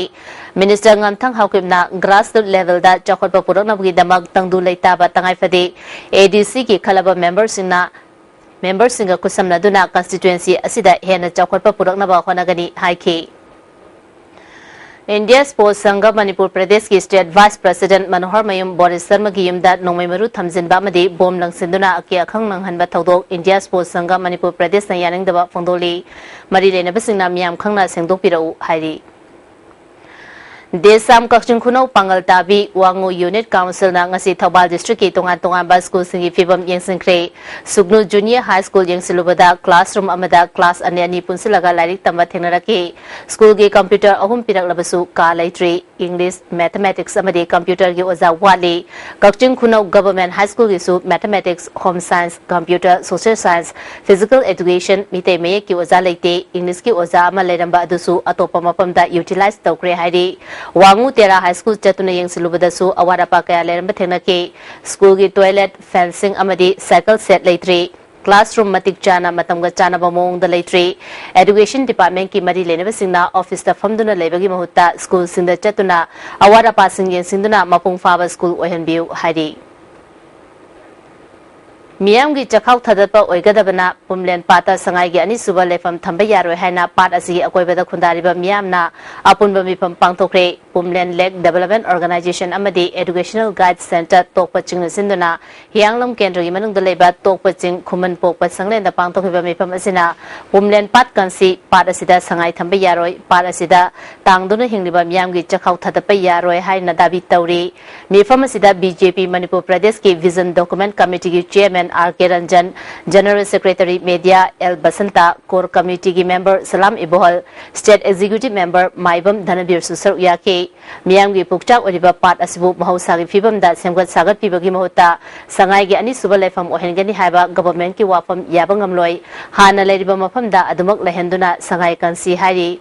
ꯃꯤꯅꯤꯁꯇꯔ ꯉꯝꯊꯪ ꯍꯥꯎꯀꯤꯞꯅ ꯒ꯭ꯔꯥꯁꯔꯨꯠ ꯂꯦꯚꯦꯜꯗ ꯆꯥꯎꯈꯠꯄ ꯄꯨꯔꯛꯅꯕꯒꯤꯗꯃꯛ ꯇꯪꯗꯨ ꯂꯩꯇꯥꯕ ꯇꯉꯥꯏꯐꯗꯦ꯫ ꯑꯦ ꯗꯤ ꯁꯤꯒꯤ ꯈꯜꯂꯕ ꯃꯦꯝꯕꯔꯁꯤꯡꯅ ꯃꯦꯝꯕꯔꯁꯤꯡꯒ ꯈꯨꯠꯁꯝꯅꯗꯨꯅ ꯀꯟꯁꯇꯤꯇ꯭ꯋꯦꯟꯁꯤ ꯑꯁꯤꯗ ꯍꯦꯟꯅ ꯆꯥꯎꯈꯠꯄ ꯄꯨꯔꯛꯅꯕ ꯍꯣꯠꯅꯒꯅꯤ ꯍꯥꯏꯈꯤ꯫ ꯏꯟꯗꯤꯌꯥ ꯁ꯭ꯄꯣꯔꯠꯁ ꯁꯪꯘ ꯃꯅꯤꯄꯨꯔ ꯄ꯭ꯔꯗꯦꯁꯀꯤ ꯁ꯭ꯇꯦꯠ ꯚꯥꯏꯁ ꯄ꯭ꯔꯁꯤꯗꯦꯟꯠ ꯃꯅꯣꯍꯔ ꯃꯌꯨꯝ ꯕꯣꯔꯤꯁ ꯁꯔꯃꯒꯤ ꯌꯨꯝꯗ ꯅꯣꯡꯃꯩ ꯃꯔꯨ ꯊꯝꯖꯤꯟꯕ ꯑꯃꯗꯤ ꯕꯣꯝ ꯂꯪꯁꯤꯟꯗꯨꯅ ꯑꯀꯤ ꯑꯈꯪ ꯅꯪꯍꯟꯕ ꯊꯧꯗꯣꯛ ꯏꯟꯗꯤꯌꯥ ꯁ꯭ꯄꯣꯔꯠꯁ ꯁꯪꯘ ꯃꯅꯤꯄꯨꯔ ꯄ꯭ꯔꯗꯦꯁꯅ ꯌꯥꯅꯤꯡꯗꯕ ꯐꯣꯡꯗꯣꯛꯂꯤ꯫ ꯃꯔꯤ ꯂꯩꯅꯕꯁꯤꯡꯅ ꯃꯤꯌꯥꯝ ꯈꯪꯅ ꯁꯦꯡꯗꯣꯛꯄꯤꯔꯛꯎ ꯍꯥꯏꯔꯤ꯫ ꯗꯦꯁꯥꯝ ꯀꯛꯆꯤꯡ ꯈꯨꯅꯧ ꯄꯥꯡꯒꯜ ꯇꯥꯕꯤ ꯋꯥꯉꯨ ꯌꯨꯅꯤꯠ ꯀꯥꯎꯟꯁꯤꯜꯅ ꯉꯁꯤ ꯊꯧꯕꯥꯜ ꯗꯤꯁꯇ꯭ꯔꯤꯛꯀꯤ ꯇꯣꯉꯥꯟ ꯇꯣꯉꯥꯟꯕ ꯁ꯭ꯀꯨꯜꯁꯤꯡꯒꯤ ꯐꯤꯕꯝ ꯌꯦꯡꯁꯤꯟꯈ꯭ꯔꯦ꯫ ꯁꯨꯒꯅꯨ ꯖꯨꯅꯤꯌꯔ ꯍꯥꯏ ꯁ꯭ꯀꯨꯜ ꯌꯦꯡꯁꯤꯜꯂꯨꯕꯗ ꯀ꯭ꯂꯥꯁꯔꯨꯝ ꯑꯃꯗ ꯀ꯭ꯂꯥꯁ ꯑꯅꯤ ꯑꯅꯤ ꯄꯨꯟꯁꯤꯜꯂꯒ ꯂꯥꯏꯔꯤꯛ ꯇꯝꯕ ꯊꯦꯡꯅꯔꯛꯈꯤ꯫ ꯁ꯭ꯀꯨꯜꯒꯤ ꯀꯝꯄ꯭ꯌꯨꯇꯔ ꯑꯍꯨꯝ ꯄꯤꯔꯛꯂꯕꯁꯨ ꯀꯥ ꯂꯩꯇ꯭ꯔꯤ꯫ ꯏꯪꯂꯤꯁ, ꯃꯦꯊꯃꯦꯇꯤꯛꯁ ꯑꯃꯗꯤ ꯀꯝꯄ꯭ꯌꯨꯇꯔꯒꯤ ꯑꯣꯖꯥ ꯋꯥꯠꯂꯤ꯫ ꯀꯛꯆꯤꯡ ꯈꯨꯅꯧ ꯒꯚꯔꯟꯃꯦꯟꯠ ꯍꯥꯏ ꯁ꯭ꯀꯨꯜꯒꯤꯁꯨ mathematics, home science, computer, social science, physical education, Meitei ꯃꯌꯦꯛꯀꯤ ꯑꯣꯖꯥ ꯂꯩꯇꯦ꯫ ꯏꯪꯂꯤꯁꯀꯤ ꯑꯣꯖꯥ ꯑꯃ ꯂꯩꯔꯝꯕ ꯑꯗꯨꯁꯨ ꯑꯇꯣꯞꯄ ꯃꯐꯝꯗ ꯌꯨꯇꯤꯂꯥꯏꯖ ꯇꯧꯈ꯭ꯔꯦ ꯍꯥꯏꯔꯤ꯫ ꯋꯥꯉꯨ ꯇꯦꯔꯥ ꯍꯥꯏ ꯁ꯭ꯀꯨꯜ ꯆꯠꯇꯨꯅ ꯌꯦꯡꯁꯤꯜꯂꯨꯕꯗꯁꯨ ꯑꯋꯥꯠ ꯑꯄꯥ ꯀꯌꯥ ꯂꯩꯔꯝꯕ ꯊꯦꯡꯅꯈꯤ꯫ ꯁ꯭ꯀꯨꯜꯒꯤ ꯇꯣꯏꯂꯦꯠ, ꯐꯦꯟꯁꯤꯡ ꯑꯃꯗꯤ ꯁꯥꯏꯀꯜ ꯁꯦꯠ ꯂꯩꯇ꯭ꯔꯤ꯫ ꯀ꯭ꯂꯥꯁꯔꯨꯝ ꯃꯇꯤꯛ ꯆꯥꯅ ꯃꯇꯝꯒ ꯆꯥꯟꯅꯕ ꯃꯑꯣꯡꯗ ꯂꯩꯇ꯭ꯔꯤ꯫ ꯑꯦꯗꯨꯀꯦꯁꯟ ꯗꯤꯄꯥꯔꯠꯃꯦꯟꯠꯀꯤ ꯃꯔꯤ ꯂꯩꯅꯕꯁꯤꯡꯅ ꯑꯣꯐꯤꯁꯇ ꯐꯝꯗꯨꯅ ꯂꯩꯕꯒꯤ ꯃꯍꯨꯠꯇ ꯁ꯭ꯀꯨꯜꯁꯤꯡꯗ ꯆꯠꯇꯨꯅ ꯑꯋꯥꯠ ꯑꯄꯥꯁꯤꯡ ꯌꯦꯡꯁꯤꯟꯗꯨꯅ ꯃꯄꯨꯡ ꯐꯥꯕ ꯁ꯭ꯀꯨꯜ ꯑꯣꯏꯍꯟꯕꯤꯌꯨ ꯍꯥꯏꯔꯤ꯫ ꯃꯤꯌꯥꯝꯒꯤ ꯆꯈꯥꯎ ꯊꯥꯗꯠꯄ ꯑꯣꯏꯒꯗꯕꯅ ꯄꯨꯝꯂꯦꯟ ꯄꯥꯠꯇ ꯁꯉꯥꯏꯒꯤ ꯑꯅꯤꯁꯨꯕ ꯂꯩꯐꯝ ꯊꯝꯕ ꯌꯥꯔꯣꯏ ꯍꯥꯏꯅ ꯄꯥꯠ ꯑꯁꯤꯒꯤ ꯑꯀꯣꯏꯕꯗ ꯈꯨꯟꯗꯥꯔꯤꯕ ꯃꯤꯌꯥꯝꯅ ꯑꯄꯨꯟꯕ ꯃꯤꯐꯝ ꯄꯥꯡꯊꯣꯛꯈ꯭ꯔꯦ꯫ ꯄꯨꯝꯂꯦꯟ ꯂꯦꯛ ꯗꯦꯕꯂꯞꯃꯦꯟ ꯑꯣꯔꯒꯅꯥꯏꯖꯦꯁꯟ ꯑꯃꯗꯤ ꯑꯦꯗꯨꯀꯦꯁꯅꯦꯜ ꯒꯥꯏꯗ ꯁꯦꯟꯇꯔ ꯇꯣꯛꯄ ꯆꯤꯡꯅ ꯁꯤꯟꯗꯨꯅ ꯍꯤꯌꯥꯡꯂꯝ ꯀꯦꯟꯗ꯭ꯔꯒꯤ ꯃꯅꯨꯡꯗ ꯂꯩꯕ ꯇꯣꯛꯄ ꯆꯤꯡ ꯈꯨꯃꯟ ꯄꯣꯛꯄ ꯁꯪꯂꯦꯟꯗ ꯄꯥꯡꯊꯣꯛꯈꯤꯕ ꯃꯤꯐꯝ ꯑꯁꯤꯅ ꯄꯨꯝꯂꯦꯟ ꯄꯥꯠ ꯀꯟꯁꯤ ꯄꯥꯠ ꯑꯁꯤꯗ ꯁꯉꯥꯏ ꯊꯝꯕ ꯌꯥꯔꯣꯏ, ꯄꯥꯠ ꯑꯁꯤꯗ ꯇꯥꯡꯗꯨꯅ ꯍꯤꯡꯂꯤꯕ ꯃꯤꯌꯥꯝꯒꯤ ꯆꯈꯥꯎ ꯊꯥꯗꯠꯄ ꯌꯥꯔꯣꯏ ꯍꯥꯏꯅ ꯗꯥꯕꯤ ꯇꯧꯔꯤ꯫ ꯃꯤꯐꯝ ꯑꯁꯤꯗ ꯕꯤ ꯖꯦ ꯄꯤ ꯃꯅꯤꯄꯨꯔ ꯄ꯭ꯔꯗꯦꯁꯀꯤ ꯚꯤꯖꯟ ꯗꯣꯀꯨꯃꯦꯟ ꯀꯃꯤꯇꯤꯒꯤ chairman R K Ranjan, general secretary media L Basanta, core ꯀꯃꯤꯇꯤꯒꯤ member Salam Ibohal, state executive member Maibam ꯙꯅꯕꯤꯔꯁꯨ ꯁꯔꯨꯛ ꯌꯥꯈꯤ꯫ ꯃꯤꯌꯥꯝꯒꯤ ꯄꯨꯛꯆꯥꯛ ꯑꯣꯏꯔꯤꯕ ꯄꯥꯠ ꯑꯁꯤꯕꯨ ꯃꯍꯧꯁꯥꯒꯤ ꯐꯤꯕꯝꯗ ꯁꯦꯝꯒꯠ ꯁꯥꯒꯠꯄꯤꯕꯒꯤ ꯃꯍꯨꯠꯇ ꯁꯉꯥꯏꯒꯤ ꯑꯅꯤꯁꯨꯕ ꯂꯩꯐꯝ ꯑꯣꯏꯍꯟꯒꯅꯤ ꯍꯥꯏꯕ ꯒꯚꯔꯟꯃꯦꯟꯠꯀꯤ ꯋꯥꯐꯝ ꯌꯥꯕ ꯉꯝꯂꯣꯏ꯫ ꯍꯥꯟꯅ ꯂꯩꯔꯤꯕ ꯃꯐꯝꯗ ꯑꯗꯨꯃꯛ ꯂꯩꯍꯟꯗꯨꯅ ꯁꯉꯥꯏ ꯀꯟꯁꯤ ꯍꯥꯏꯔꯤ꯫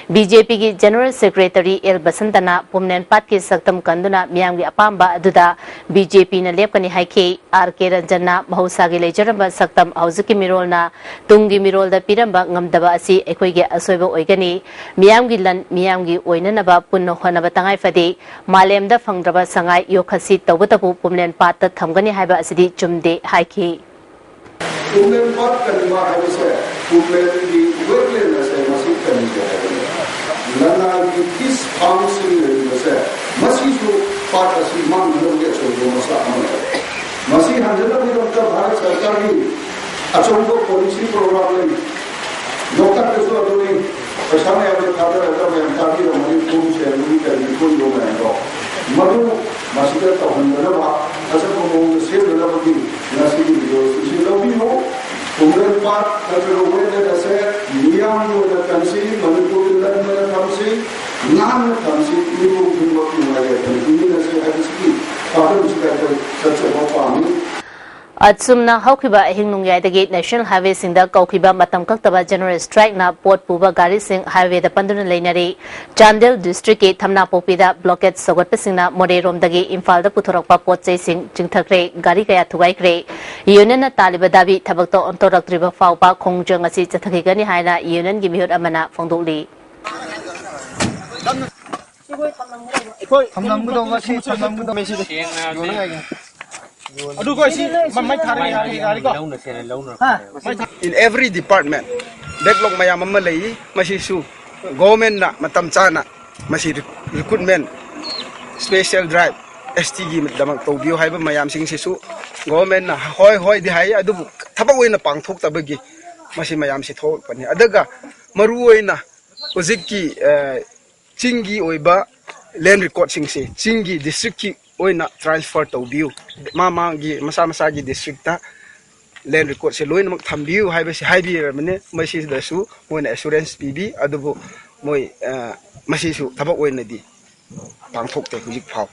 ꯕꯤ ꯖꯦ ꯄꯤꯒꯤ ꯖꯦꯅꯔꯦꯜ ꯁꯦꯀ꯭ꯔꯦꯇꯔꯤ ꯑꯦꯜ ꯕꯁꯟꯇꯅ ꯄꯨꯝꯂꯦꯟ ꯄꯥꯠꯀꯤ ꯁꯛꯇꯝ ꯀꯟꯗꯨꯅ ꯃꯤꯌꯥꯝꯒꯤ ꯑꯄꯥꯝꯕ ꯑꯗꯨꯗ ꯕꯤ ꯖꯦ ꯄꯤꯅ ꯂꯦꯞꯀꯅꯤ ꯍꯥꯏꯈꯤ꯫ ꯑꯥꯔ ꯀꯦ ꯔꯟꯖꯟꯅ ꯃꯍꯧꯁꯥꯒꯤ ꯂꯩꯖꯔꯝꯕ ꯁꯛꯇꯝ ꯍꯧꯖꯤꯛꯀꯤ ꯃꯤꯔꯣꯜꯅ ꯇꯨꯡꯒꯤ ꯃꯤꯔꯣꯜꯗ ꯄꯤꯔꯝꯕ ꯉꯝꯗꯕ ꯑꯁꯤ ꯑꯩꯈꯣꯏꯒꯤ ꯑꯁꯣꯏꯕ ꯑꯣꯏꯒꯅꯤ꯫ ꯃꯤꯌꯥꯝꯒꯤ ꯂꯟ ꯃꯤꯌꯥꯝꯒꯤ ꯑꯣꯏꯅꯅꯕ ꯄꯨꯟꯅ ꯍꯣꯠꯅꯕ ꯇꯉꯥꯏ ꯐꯗꯦ꯫ ꯃꯥꯂꯦꯝꯗ ꯐꯪꯗ꯭ꯔꯕ ꯁꯉꯥꯏ ꯌꯣꯛꯈꯠꯁꯤ ꯇꯧꯕꯇꯕꯨ ꯄꯨꯝꯂꯦꯟ ꯄꯥꯠꯇ ꯊꯝꯒꯅꯤ ꯍꯥꯏꯕ ꯑꯁꯤꯗꯤ ꯆꯨꯝꯗꯦ ꯍꯥꯏꯈꯤ꯫ ꯄꯨꯝꯂꯦꯟ ꯄꯥꯠ ꯀꯟꯕ ꯍꯥꯏꯕꯁꯦ ꯄꯨꯝꯂꯦꯟꯒꯤ ꯋꯦꯠꯂꯦꯟ ꯑꯁꯦ ꯃꯁꯤ ꯀꯟꯒꯦ ꯍꯥꯏꯕꯅꯤ꯫ ꯂꯅꯥꯏꯒꯤ ꯐꯤꯁ ꯐꯥꯔꯝꯁꯤꯡ ꯂꯩꯔꯤꯕꯁꯦ ꯃꯁꯤꯁꯨ ꯄꯥꯠ ꯑꯁꯤ ꯃꯥꯡꯍꯟꯕꯒꯤ ꯑꯆꯧꯕ ꯃꯆꯥꯛ ꯑꯃ ꯂꯩ꯫ ꯃꯁꯤ ꯍꯟꯖꯅꯕꯒꯤꯗꯃꯛꯇ ꯚꯥꯔꯠ ꯁꯔꯀꯥꯔꯒꯤ ꯑꯆꯧꯕ ꯄꯣꯂꯤꯁꯤ ꯄ꯭ꯔꯣꯒ꯭ꯔꯥꯝ ꯂꯩ꯫ ꯂꯣꯛꯇꯥꯛꯇꯁꯨ ꯑꯗꯨꯅꯤ꯫ ꯄꯩꯁꯥ ꯃꯌꯥꯝꯗꯣ ꯊꯥꯗꯔꯒ ꯃꯌꯥꯝ ꯇꯥꯕꯤꯔꯝꯃꯅꯤ, ꯀꯨꯝ ꯁꯦꯝꯕꯒꯤ ꯀꯔꯤꯒꯤ ꯄꯨꯟꯕ ꯃꯌꯥꯝꯗꯣ꯫ ꯃꯗꯨ ꯃꯁꯤꯗ ꯇꯧꯍꯟꯗꯅꯕ, ꯐꯖꯕ ꯃꯑꯣꯡꯗ ꯁꯦꯝꯅꯅꯕꯒꯤ ꯉꯁꯤꯒꯤ ꯚꯤꯗꯤꯑꯣ ꯑꯁꯤ ꯂꯧꯕꯤꯌꯨ꯫ ꯄꯨꯝꯂꯦꯟ ꯄꯥꯠ ꯅꯠꯇ꯭ꯔꯒ ꯋꯦꯠꯂꯦꯟ ꯑꯁꯦ ꯃꯤꯌꯥꯝꯒꯤ ꯑꯣꯏꯅ ꯊꯝꯁꯤ, ꯃꯅꯤꯄꯨꯔꯒꯤ ꯂꯟ ꯑꯣꯏꯅ ꯊꯝꯁꯤ, ꯅꯥꯟꯅ ꯊꯝꯁꯤ, ꯃꯤꯄꯨꯝ ꯈꯨꯗꯤꯡꯃꯛꯀꯤ ꯅꯨꯡꯉꯥꯏ ꯌꯥꯏꯐꯅ ꯍꯤꯡꯃꯤꯟꯅꯁꯤ ꯍꯥꯏꯕꯁꯤꯒꯤ ꯋꯥꯐꯝꯁꯤꯗ ꯑꯩꯈꯣꯏ ꯆꯠꯆꯕ ꯄꯥꯝꯃꯤ꯫ ꯑꯁꯨꯝꯅ ꯍꯧꯈꯤꯕ ꯑꯍꯤꯡ ꯅꯣꯡꯌꯥꯏꯗꯒꯤ ꯅꯦꯁꯅꯦꯜ ꯍꯥꯏꯋꯦꯁꯤꯡꯗ ꯀꯧꯈꯤꯕ ꯃꯇꯝ ꯀꯛꯇꯕ ꯖꯦꯅꯔꯦꯜ ꯁ꯭ꯇ꯭ꯔꯥꯏꯛꯅ ꯄꯣꯠ ꯄꯨꯕ ꯒꯥꯔꯤꯁꯤꯡ ꯍꯥꯏꯋꯦꯗ ꯄꯟꯗꯨꯅ ꯂꯩꯅꯔꯤ꯫ ꯆꯥꯟꯗꯦꯜ ꯗꯤꯁꯇ꯭ꯔꯤꯛꯀꯤ ꯊꯝꯅꯥꯄꯣꯛꯄꯤꯗ ꯕ꯭ꯂꯣꯀꯦꯠ ꯁꯧꯒꯠꯄꯁꯤꯡꯅ ꯃꯣꯔꯦꯔꯣꯝꯗꯒꯤ ꯏꯝꯐꯥꯜꯗ ꯄꯨꯊꯣꯔꯛꯄ ꯄꯣꯠ ꯆꯩꯁꯤꯡ ꯆꯤꯡꯊꯈ꯭ꯔꯦ, ꯒꯥꯔꯤ ꯀꯌꯥ ꯊꯨꯒꯥꯏꯈ꯭ꯔꯦ꯫ ꯌꯨꯅꯤꯌꯟꯅ ꯇꯥꯜꯂꯤꯕ ꯗꯥꯕꯤ ꯊꯕꯛꯇ ꯑꯣꯟꯊꯣꯔꯛꯇ꯭ꯔꯤꯕ ꯐꯥꯎꯕ ꯈꯣꯡꯖꯪ ꯑꯁꯤ ꯆꯠꯊꯈꯤꯒꯅꯤ ꯍꯥꯏꯅ ꯌꯨꯅꯤꯌꯟꯒꯤ ꯃꯤꯍꯨꯠ ꯑꯃꯅ ꯐꯣꯡꯗꯣꯛꯂꯤ꯫ ꯑꯩꯈꯣꯏ ꯊꯝꯂꯝꯒꯗꯧꯕ ꯁꯤ ꯊꯝꯂꯝꯒꯗꯧꯕ ꯁꯤꯗꯤ ꯌꯣꯟꯅꯉꯥꯏꯒꯤ꯫ ꯑꯗꯨꯒ ꯑꯩꯁꯤ ꯃ- ꯃꯩ ꯊꯥꯔꯛꯑꯦ ꯍꯥꯏꯔꯦ ꯌꯥꯔꯦꯀꯣ? ꯂꯧꯅꯁꯦꯅ ꯂꯧꯅ ꯃꯩ ꯊꯥ- In every department backlog ꯃꯌꯥꯝ ꯑꯃ ꯂꯩ꯫ ꯃꯁꯤꯁꯨ government ꯅ ꯃꯇꯝ ꯆꯥꯅ ꯃꯁꯤ recruitment special drive S T ꯒꯤꯗꯃꯛ ꯇꯧꯕꯤꯌꯨ ꯍꯥꯏꯕ ꯃꯌꯥꯝꯁꯤꯡꯁꯤꯁꯨ government ꯅ ꯍꯣꯏ ꯍꯣꯏꯗꯤ ꯍꯥꯏ, ꯑꯗꯨꯕꯨ ꯊꯕꯛ ꯑꯣꯏꯅ ꯄꯥꯡꯊꯣꯛꯇꯕꯒꯤ ꯃꯁꯤ ꯃꯌꯥꯝꯁꯤ ꯊꯣꯛꯂꯛꯄꯅꯤ꯫ ꯑꯗꯨꯒ ꯃꯔꯨꯑꯣꯏꯅ ꯍꯧꯖꯤꯛꯀꯤ ꯑ, ꯆꯤꯡꯒꯤ ꯑꯣꯏꯕ land record ꯁꯤꯡꯁꯦ ꯆꯤꯡꯒꯤ district ꯀꯤ ꯑꯣꯏꯅ transfer ꯇꯧꯕꯤꯌꯨ, ꯃꯥ ꯃꯥꯒꯤ ꯃꯁꯥ ꯃꯁꯥꯒꯤ district ꯇ land record ꯁꯦ ꯂꯣꯏꯅꯃꯛ ꯊꯝꯕꯤꯌꯨ ꯍꯥꯏꯕꯁꯤ ꯍꯥꯏꯕꯤꯔꯕꯅꯤ꯫ ꯃꯁꯤꯗꯁꯨ ꯃꯣꯏꯅ assurance ꯄꯤꯕꯤ, ꯑꯗꯨꯕꯨ ꯃꯣꯏ ꯑ, ꯃꯁꯤꯁꯨ ꯊꯕꯛ ꯑꯣꯏꯅꯗꯤ ꯄꯥꯡꯊꯣꯛꯇꯦ ꯍꯧꯖꯤꯛ ꯐꯥꯎ꯫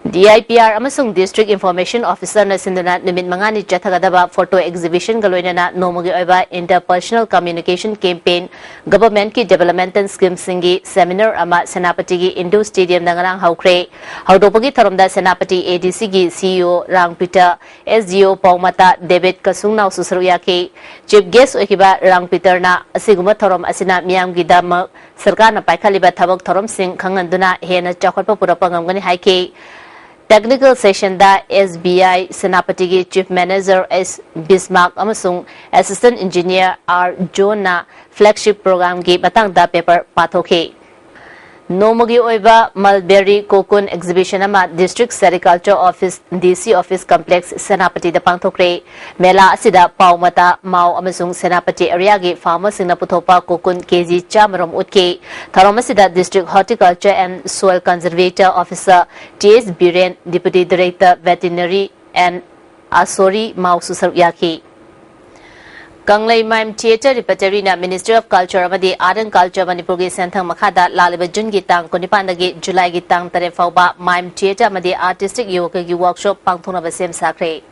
D I P R ꯑꯃꯁꯨꯡ District Information Officer ꯅ ꯁꯤꯟꯗꯨꯅ ꯅꯨꯃꯤꯠ ꯃꯉꯥꯅꯤ ꯆꯠꯊꯒꯗꯕ photo exhibition ꯒ ꯂꯣꯏꯅꯅ ꯅꯣꯡꯃꯒꯤ ꯑꯣꯏꯕ interpersonal communication campaign, government ꯀꯤ developmental scheme ꯁꯤꯡꯒꯤ seminar ꯑꯃ ꯁꯦꯅꯥꯄꯇꯤꯒꯤ Indoor Stadium ꯗ ꯉꯔꯥꯡ ꯍꯧꯈ꯭ꯔꯦ꯫ ꯍꯧꯗꯣꯛꯄꯒꯤ ꯊꯧꯔꯝꯗ ꯁꯦꯅꯥꯄꯇꯤ A D C ꯒꯤ C E O Rang Peter, S D O Paomata ꯗꯦꯕꯤꯠ ꯀꯁꯨꯡꯅꯥꯎꯁꯨ ꯁꯔꯨꯛ ꯌꯥꯈꯤ꯫ Chief guest ꯑꯣꯏꯈꯤꯕ ꯔꯥꯡ ꯄꯤꯇꯔꯅ ꯑꯁꯤꯒꯨꯝꯕ ꯊꯧꯔꯝ ꯑꯁꯤꯅ ꯃꯤꯌꯥꯝꯒꯤꯗꯃꯛ ꯁꯔꯀꯥꯔꯅ ꯄꯥꯏꯈꯠꯂꯤꯕ ꯊꯕꯛ ꯊꯧꯔꯝꯁꯤꯡ ꯈꯪꯍꯟꯗꯨꯅ ꯍꯦꯟꯅ ꯆꯥꯎꯈꯠꯄ ꯄꯨꯔꯛꯄ ꯉꯝꯒꯅꯤ ꯍꯥꯏꯈꯤ꯫ Technical session the S B I ꯁꯦꯅꯥꯄꯇꯤꯒꯤ Chief Manager S ꯕꯤꯁꯃꯥꯔꯛ ꯑꯃꯁꯨꯡ Assistant Engineer R ꯖꯣꯟꯅ flagship program ꯒꯤ ꯃꯇꯥꯡꯗ paper ꯄꯥꯊꯣꯛꯈꯤ꯫ ꯅꯣꯡꯃꯒꯤ ꯑꯣꯏꯕ Mulberry Cocoon Exhibition ꯑꯃ District Sericulture Office, D C Office Complex, ꯁꯦꯅꯥꯄꯇꯤꯗ ꯄꯥꯡꯊꯣꯛꯈ꯭ꯔꯦ꯫ ꯃꯦꯂꯥ ꯑꯁꯤꯗ ꯄꯥꯎꯃꯇꯥ, ꯃꯥꯎ ꯑꯃꯁꯨꯡ ꯁꯦꯅꯥꯄꯇꯤ area ꯒꯤ farmer ꯁꯤꯡꯅ ꯄꯨꯊꯣꯛꯄ cocoon K G ꯆꯥꯝꯃꯔꯣꯝ ꯎꯠꯈꯤ꯫ ꯊꯧꯔꯝ ꯑꯁꯤꯗ District Horticulture and Soil Conservation Officer T S Biren, Deputy Director Veterinary and ꯑꯁꯣꯔꯤ ꯃꯥꯎꯁꯨ ꯁꯔꯨꯛ ꯌꯥꯈꯤ꯫ ꯀꯪꯂꯩ Mime Theatre Repertory ꯅ Ministry of Culture ꯑꯃꯗꯤ Art and Culture ꯃꯅꯤꯄꯨꯔꯒꯤ ꯁꯦꯟꯊꯪ ꯃꯈꯥꯗ ꯂꯥꯛꯂꯤꯕ ꯖꯨꯟꯒꯤ ꯇꯥꯡ ꯀꯨꯟꯅꯤꯄꯥꯟꯗꯒꯤ ꯖꯨꯂꯥꯏꯒꯤ ꯇꯥꯡ ꯇꯔꯦꯠ ꯐꯥꯎꯕ Mime Theatre ꯑꯃꯗꯤ Artistic Yoga ꯒꯤ workshop ꯄꯥꯡꯊꯣꯛꯅꯕ ꯁꯦꯝ ꯁꯥꯈ꯭ꯔꯦ꯫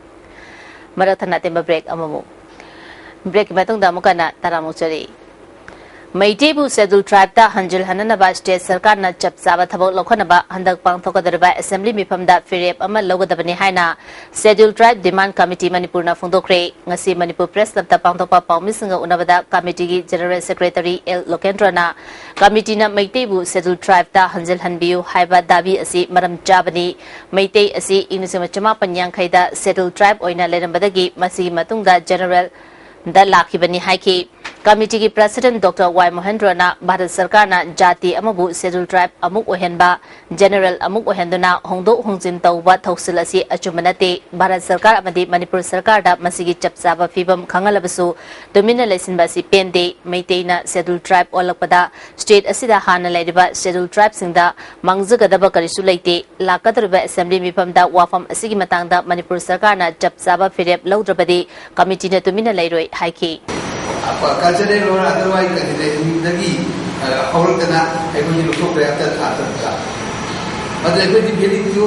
ꯃꯔꯛ ꯊꯠꯅ ꯑꯇꯦꯟꯕ break ꯑꯃꯃꯨꯛ꯫ Break ꯀꯤ ꯃꯇꯨꯡꯗ ꯑꯃꯨꯛ ꯍꯟꯅ ꯇꯔꯥꯝꯅ ꯑꯣꯛꯆꯔꯤ꯫ ꯃꯩꯇꯩꯕꯨ Scheduled Tribeꯇ ꯍꯟꯖꯤꯜꯍꯟꯅꯅꯕ state ꯁꯔꯀꯥꯔꯅ ꯆꯞ ꯆꯥꯕ ꯊꯕꯛ ꯂꯧꯈꯠꯅꯕ ꯍꯟꯗꯛ ꯄꯥꯡꯊꯣꯛꯀꯗꯧꯔꯤꯕ assembly ꯃꯤꯐꯝꯗ ꯐꯤꯔꯦꯞ ꯑꯃ ꯂꯧꯒꯗꯕꯅꯤ ꯍꯥꯏꯅ Scheduled Tribe Demand Committee ꯃꯅꯤꯄꯨꯔꯅ ꯐꯣꯡꯗꯣꯛꯈ꯭ꯔꯦ꯫ ꯉꯁꯤ ꯃꯅꯤꯄꯨꯔ Press Clubꯇ ꯄꯥꯡꯊꯣꯛꯄ ꯄꯥꯎꯃꯤꯁꯤꯡꯒ ꯎꯅꯕꯗ committeeꯒꯤ General Secretary ꯑꯦꯜ ꯂꯣꯀꯦꯟꯗ꯭ꯔꯅ committeeꯅ ꯃꯩꯇꯩꯕꯨ Scheduled Tribeꯇ ꯍꯟꯖꯤꯜꯍꯟꯕꯤꯌꯨ ꯍꯥꯏꯕ ꯗꯥꯕꯤ ꯑꯁꯤ ꯃꯔꯝ ꯆꯥꯕꯅꯤ꯫ ꯃꯩꯇꯩ ꯑꯁꯤ ꯏꯪ ꯂꯤꯁꯤꯡ ꯑꯃ ꯆꯃꯥꯄꯟ ꯌꯥꯡꯈꯩꯗ Scheduled Tribe ꯑꯣꯏꯅ ꯂꯩꯔꯝꯕꯗꯒꯤ ꯃꯁꯤꯒꯤ ꯃꯇꯨꯡꯗ Generalꯗ ꯂꯥꯛꯈꯤꯕꯅꯤ ꯍꯥꯏꯈꯤ꯫ Committeeꯒꯤ President Doctor ꯋꯥꯏ ꯃꯣꯍꯦꯟꯗ꯭ꯔꯣꯅ ꯚꯥꯔꯠ ꯁꯔꯀꯥꯔꯅ ꯖꯥꯇꯤ ꯑꯃꯕꯨ Scheduled Tribe ꯑꯃꯨꯛ ꯑꯣꯏꯍꯟꯕ, General ꯑꯃꯨꯛ ꯑꯣꯏꯍꯟꯗꯨꯅ ꯍꯣꯡꯗꯣꯛ ꯍꯣꯡꯖꯤꯟ ꯇꯧꯕ ꯊꯧꯁꯤꯜ ꯑꯁꯤ ꯑꯆꯨꯝꯕ ꯅꯠꯇꯦ꯫ ꯚꯥꯔꯠ ꯁꯔꯀꯥꯔ ꯑꯃꯗꯤ ꯃꯅꯤꯄꯨꯔ ꯁꯔꯀꯥꯔꯗ ꯃꯁꯤꯒꯤ ꯆꯞ ꯆꯥꯕ ꯐꯤꯕꯝ ꯈꯪꯍꯜꯂꯕꯁꯨ ꯇꯨꯃꯤꯟꯅ ꯂꯩꯁꯤꯟꯕ ꯑꯁꯤ ꯄꯦꯟꯗꯦ꯫ ꯃꯩꯇꯩꯅ Scheduled Tribe ꯑꯣꯜꯂꯛꯄꯗ state ꯑꯁꯤꯗ ꯍꯥꯟꯅ ꯂꯩꯔꯤꯕ Scheduled Tribeꯁꯤꯡꯗ ꯃꯥꯡꯖꯒꯗꯕ ꯀꯔꯤꯁꯨ ꯂꯩꯇꯦ꯫ ꯂꯥꯛꯀꯗꯧꯔꯤꯕ assembly ꯃꯤꯐꯝꯗ ꯋꯥꯐꯝ ꯑꯁꯤꯒꯤ ꯃꯇꯥꯡꯗ ꯃꯅꯤꯄꯨꯔ ꯁꯔꯀꯥꯔꯅ ꯆꯞ ꯆꯥꯕ ꯐꯤꯔꯦꯞ ꯂꯧꯗ꯭ꯔꯕꯗꯤ committeeꯅ ꯇꯨꯃꯤꯟꯅ ꯂꯩꯔꯣꯏ ꯍꯥꯏꯈꯤ꯫ Cultural or otherwise ꯀꯔꯤ ꯂꯩꯍꯟꯕꯗꯒꯤ, ꯑ, ꯍꯧꯔꯛꯇꯅ ꯑꯩꯈꯣꯏꯒꯤ ꯂꯧꯊꯣꯛꯈ꯭ꯔꯦ ꯍꯞꯇꯥ ꯊꯥ ꯇꯔꯨꯛꯇ꯫ ꯑꯗꯨ ꯑꯩꯈꯣꯏꯗꯤ feelingꯁꯨ,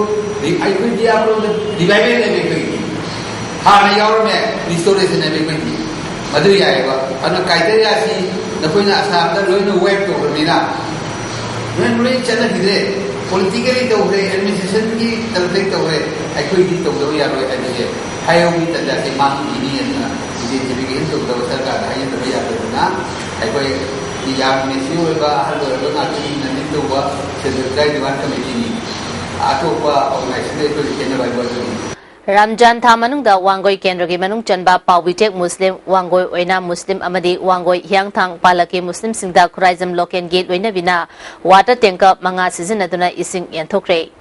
ꯑꯩꯈꯣꯏꯗꯤ ꯑꯃꯔꯣꯝꯗ revivalꯅꯦꯕ ꯑꯩꯈꯣꯏꯒꯤ꯫ ꯍꯥꯟꯅ ꯌꯥꯎꯔꯝꯃꯦ, restorationꯅꯦꯕ ꯑꯩꯈꯣꯏꯗꯤ꯫ ꯃꯗꯨ ꯌꯥꯏꯑꯕ꯫ ꯑꯗꯨꯅ criteriaꯁꯤ ꯅꯈꯣꯏꯅ ꯑꯁꯥꯝꯗ ꯂꯣꯏꯅ waive ꯇꯧꯈ꯭ꯔꯕꯅꯤꯅ, ꯂꯣꯏ, ꯂꯣꯏ ꯆꯠꯅꯈꯤꯗ꯭ꯔꯦ꯫ Politically ꯇꯧꯈ꯭ꯔꯦ, administrationꯒꯤ ꯇꯔꯐꯇꯒꯤ ꯇꯧꯈ꯭ꯔꯦ, ꯑꯩꯈꯣꯏꯗꯤ ꯇꯧꯗꯕ ꯌꯥꯔꯣꯏ ꯍꯥꯏꯕꯁꯦ ꯍꯥꯏꯍꯧꯕꯒꯤ ꯇꯥꯟꯖꯥꯁꯦ ꯃꯥꯡꯈꯤꯅꯤ ꯑꯗꯨꯅ identification ꯇꯧꯗꯕ ꯁꯔꯀꯥꯔꯗ ꯍꯥꯏꯖꯗꯕ ꯌꯥꯗꯕꯅꯤꯅ ꯑꯩꯈꯣꯏ ꯌꯥꯝ mature ꯑꯣꯏꯕ, ꯑꯍꯜ ꯑꯣꯏꯔꯕ ꯉꯥꯛꯇꯒꯤ ꯅꯅꯤꯠ ꯇꯧꯕ Scheduled Tribe Demand Committeeꯅꯤ꯫ ꯑꯇꯣꯞꯄ organizationꯗ ꯑꯩꯈꯣꯏꯒꯤ ꯈꯦꯠꯅꯕ ꯍꯥꯏꯕ ꯑꯗꯨꯅꯤ꯫ ꯔꯝꯖꯥꯟ ꯊꯥ ꯃꯅꯨꯡꯗ ꯋꯥꯡꯒꯣꯏ ꯀꯦꯟꯗ꯭ꯔꯒꯤ ꯃꯅꯨꯡ ꯆꯟꯕ ꯄꯥꯎꯕꯤꯇꯦꯛ ꯃꯨꯁꯂꯤꯝ, ꯋꯥꯡꯒꯣꯏ ꯑꯣꯏꯅ ꯃꯨꯁꯂꯤꯝ ꯑꯃꯗꯤ ꯋꯥꯡꯒꯣꯏ ꯍꯤꯌꯥꯡꯊꯥꯡ ꯄꯥꯂꯛꯀꯤ ꯃꯨꯁꯂꯤꯝꯁꯤꯡꯗ ꯈꯨꯔꯥꯏꯖꯝ local gateꯀꯤ ꯂꯣꯏꯅꯕꯤꯅ water tanker ꯃꯉꯥ ꯁꯤꯖꯤꯟꯅꯗꯨꯅ ꯏꯁꯤꯡ ꯌꯦꯟꯊꯣꯛꯈ꯭ꯔꯦ꯫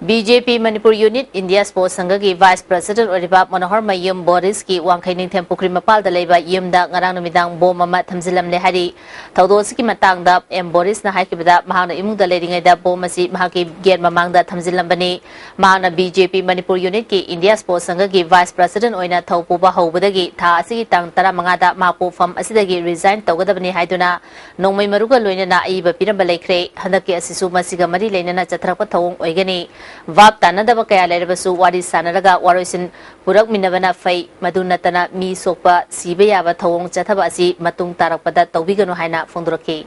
B J P Manipur unit India Sports ꯁꯪꯘꯒꯤ vice president ꯑꯣꯏꯔꯤꯕ ꯃꯅꯣꯍꯔ ꯃꯌꯨꯝ ꯕꯣꯔꯤꯁꯀꯤ ꯋꯥꯡꯈꯩ ꯅꯤꯡꯊꯦꯝ ꯄꯨꯈ꯭ꯔꯤ ꯃꯄꯥꯜꯗ ꯂꯩꯕ ꯌꯨꯝꯗ ꯉꯔꯥꯡ ꯅꯨꯃꯤꯗꯥꯡ bomb ꯑꯃ ꯊꯝꯖꯤꯜꯂꯝꯂꯦ ꯍꯥꯏꯔꯤ꯫ ꯊꯧꯗꯣꯛ ꯑꯁꯤꯒꯤ ꯃꯇꯥꯡꯗ ꯑꯦꯝ ꯕꯣꯔꯤꯁꯅ ꯍꯥꯏꯈꯤꯕꯗ, ꯃꯍꯥꯛꯅ ꯏꯃꯨꯡꯗ ꯂꯩꯔꯤꯉꯩꯗ bomb ꯑꯁꯤ ꯃꯍꯥꯛꯀꯤ gate ꯃꯃꯥꯡꯗ ꯊꯝꯖꯤꯜꯂꯝꯕꯅꯤ꯫ ꯃꯍꯥꯛꯅ ꯕꯤ ꯖꯦ ꯄꯤ ꯃꯅꯤꯄꯨꯔ unitꯀꯤ India Sports ꯁꯪꯘꯒꯤ vice president ꯑꯣꯏꯅ ꯊꯧ ꯄꯨꯕ ꯍꯧꯕꯗꯒꯤ ꯊꯥ ꯑꯁꯤꯒꯤ ꯇꯥꯡ ꯇꯔꯥꯃꯉꯥꯗ ꯃꯍꯥꯛꯄꯨ ꯐꯝ ꯑꯁꯤꯗꯒꯤ resign ꯇꯧꯒꯗꯕꯅꯤ ꯍꯥꯏꯗꯨꯅ ꯅꯣꯡꯃꯩ ꯃꯔꯨꯒ ꯂꯣꯏꯅꯅ ꯑꯏꯕ ꯄꯤꯔꯝꯕ ꯂꯩꯈ꯭ꯔꯦ꯫ ꯍꯟꯗꯛꯀꯤ ꯑꯁꯤꯁꯨ ꯃꯁꯤꯒ ꯃꯔꯤ ꯂꯩꯅꯅ ꯆꯠꯊꯔꯛꯄ ꯊꯧꯑꯣꯡ ꯑꯣꯏꯒꯅꯤ꯫ ꯚꯥꯞ ꯇꯥꯅꯗꯕ ꯀꯌꯥ ꯂꯩꯔꯕꯁꯨ ꯋꯥꯔꯤ ꯁꯥꯟꯅꯔꯒ ꯋꯥꯔꯣꯏꯁꯤꯟ ꯄꯨꯔꯛꯃꯤꯟꯅꯕꯅ ꯐꯩ꯫ ꯃꯗꯨ ꯅꯠꯇꯅ ꯃꯤ ꯁꯣꯛꯄ, ꯁꯤꯕ ꯌꯥꯕ ꯊꯧꯑꯣꯡ ꯆꯠꯊꯕ ꯑꯁꯤ ꯃꯇꯨꯡ ꯇꯥꯔꯛꯄꯗ ꯇꯧꯕꯤꯒꯅꯨ ꯍꯥꯏꯅ ꯐꯣꯡꯗꯣꯔꯛꯈꯤ꯫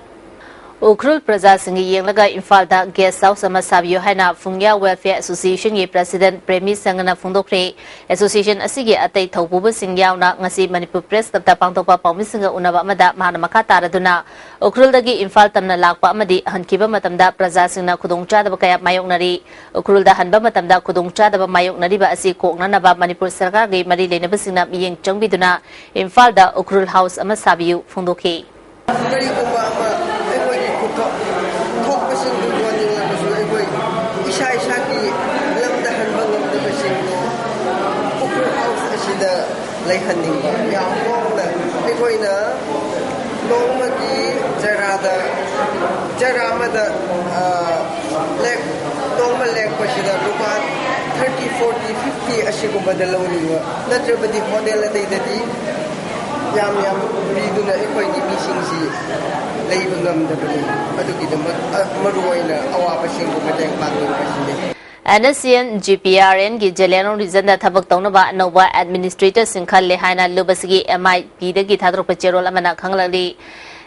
ꯎꯈ꯭ꯔꯨꯜ ꯄ꯭ꯔꯖꯥꯁꯤꯡꯒꯤ ꯌꯦꯡꯂꯒ ꯏꯝꯐꯥꯜꯗ ꯒꯦꯁ ꯍꯥꯎꯁ ꯑꯃ ꯁꯥꯕꯤꯌꯨ ꯍꯥꯏꯅ ꯐꯨꯡꯌꯥ ꯋꯦꯜꯐꯤꯌꯔ ꯑꯦꯁꯣꯁꯤꯌꯦꯁꯟꯒꯤ ꯄ꯭ꯔꯦꯁꯤꯗꯦꯟꯠ ꯄ꯭ꯔꯦꯃꯤ ꯁꯪꯒꯅ ꯐꯣꯡꯗꯣꯛꯈ꯭ꯔꯦ꯫ ꯑꯦꯁꯣꯁꯤꯌꯦꯁꯟ ꯑꯁꯤꯒꯤ ꯑꯇꯩ ꯊꯧꯄꯨꯕꯁꯤꯡ ꯌꯥꯎꯅ ꯉꯁꯤ ꯃꯅꯤꯄꯨꯔ ꯄ꯭ꯔꯦꯁ ꯀ꯭ꯂꯕꯇ ꯄꯥꯡꯊꯣꯛꯄ ꯄꯥꯎꯃꯤꯁꯤꯡꯒ ꯎꯅꯕ ꯑꯃꯗ ꯃꯍꯥꯛꯅ ꯃꯈꯥ ꯇꯥꯔꯗꯨꯅ ꯎꯈ꯭ꯔꯨꯜꯗꯒꯤ ꯏꯝꯐꯥꯜ ꯇꯝꯅ ꯂꯥꯛꯄ ꯑꯃꯗꯤ ꯍꯟꯈꯤꯕ ꯃꯇꯝꯗ ꯄ꯭ꯔꯖꯥꯁꯤꯡꯅ ꯈꯨꯗꯣꯡꯆꯥꯗꯕ ꯀꯌꯥ ꯃꯥꯌꯣꯛꯅꯔꯤ꯫ ꯎꯈ꯭ꯔꯨꯜꯗ ꯍꯟꯕ ꯃꯇꯝꯗ ꯈꯨꯗꯣꯡꯆꯥꯗꯕ ꯃꯥꯌꯣꯛꯅꯔꯤꯕ ꯑꯁꯤ ꯀꯣꯛꯅꯅꯕ ꯃꯅꯤꯄꯨꯔ ꯁꯔꯀꯥꯔꯒꯤ ꯃꯔꯤ ꯂꯩꯅꯕꯁꯤꯡꯅ ꯃꯤꯠꯌꯦꯡ ꯆꯪꯕꯤꯗꯨꯅ ꯏꯝꯐꯥꯜꯗ ꯎꯈ꯭ꯔꯨꯜ ꯍꯥꯎꯁ ꯑꯃ ꯁꯥꯕꯤꯌꯨ ꯐꯣꯡꯗꯣꯛꯈꯤ꯫ ꯀꯔꯤꯒꯨꯝꯕ ꯑꯃ ꯑꯩꯈꯣꯏꯒꯤ ꯈꯨꯠꯊꯣꯛ ꯊꯣꯛꯄꯁꯤꯡꯗꯨ ꯌꯣꯟꯅꯤꯡꯂꯕꯁꯨ ꯑꯩꯈꯣꯏ ꯏꯁꯥ ꯏꯁꯥꯒꯤ ꯂꯝꯗ ꯍꯟꯕ ꯉꯝꯗꯕꯁꯤꯡꯗꯨ ꯎꯈ꯭ꯔꯨꯜ ꯍꯥꯎꯁ ꯑꯁꯤꯗ ꯂꯩꯍꯟꯅꯤꯡꯕ ꯌꯥꯝ ꯍꯣꯡꯅ ꯑꯩꯈꯣꯏꯅ ꯅꯣꯡꯃꯒꯤ ꯖꯔꯥꯗ, ꯖꯔꯥ ꯑꯃꯗ, ꯑ, ꯂꯦꯛ-, ꯅꯣꯡꯃ ꯂꯦꯛꯄꯁꯤꯗ ꯂꯨꯄꯥ ꯊꯥꯔꯇꯤ, ꯐꯣꯔꯇꯤ, ꯐꯤꯐꯇꯤ ꯑꯁꯤꯒꯨꯝꯕꯗ ꯂꯧꯅꯤꯡꯕ, ꯅꯠꯇ꯭ꯔꯕꯗꯤ ꯍꯣꯇꯦꯜ ꯑꯇꯩꯗꯗꯤ ꯌꯥꯝ ꯌꯥꯝ ꯄꯤꯗꯨꯅ ꯑꯩꯈꯣꯏꯒꯤ ꯃꯤꯁꯤꯡꯁꯤ ꯂꯩꯕ ꯉꯝꯗꯕꯅꯤ꯫ ꯑꯗꯨꯒꯤꯗꯃꯛ, ꯑ, ꯃꯔꯨꯑꯣꯏꯅ ꯑꯋꯥꯕꯁꯤꯡꯕꯨ ꯃꯇꯦꯡ ꯄꯥꯡꯅꯤꯡꯕꯁꯤꯅꯤ꯫ N S C N G P R ꯑꯦꯟꯒꯤ ꯖꯦꯂꯤꯌꯥꯡꯔꯣꯡ ꯔꯤꯖꯟꯗ ꯊꯕꯛ ꯇꯧꯅꯕ ꯑꯅꯧꯕ ꯑꯦꯗꯃꯤꯅꯤꯁꯇ꯭ꯔꯦꯇꯔꯁꯤꯡ ꯈꯜꯂꯦ ꯍꯥꯏꯅ ꯂꯨꯕꯁꯤꯒꯤ ꯑꯦꯝ ꯑꯥꯏ ꯄꯤꯗꯒꯤ ꯊꯥꯗꯣꯔꯛꯄ ꯆꯦꯔꯣꯜ ꯑꯃꯅ ꯈꯪꯍꯜꯂꯤ꯫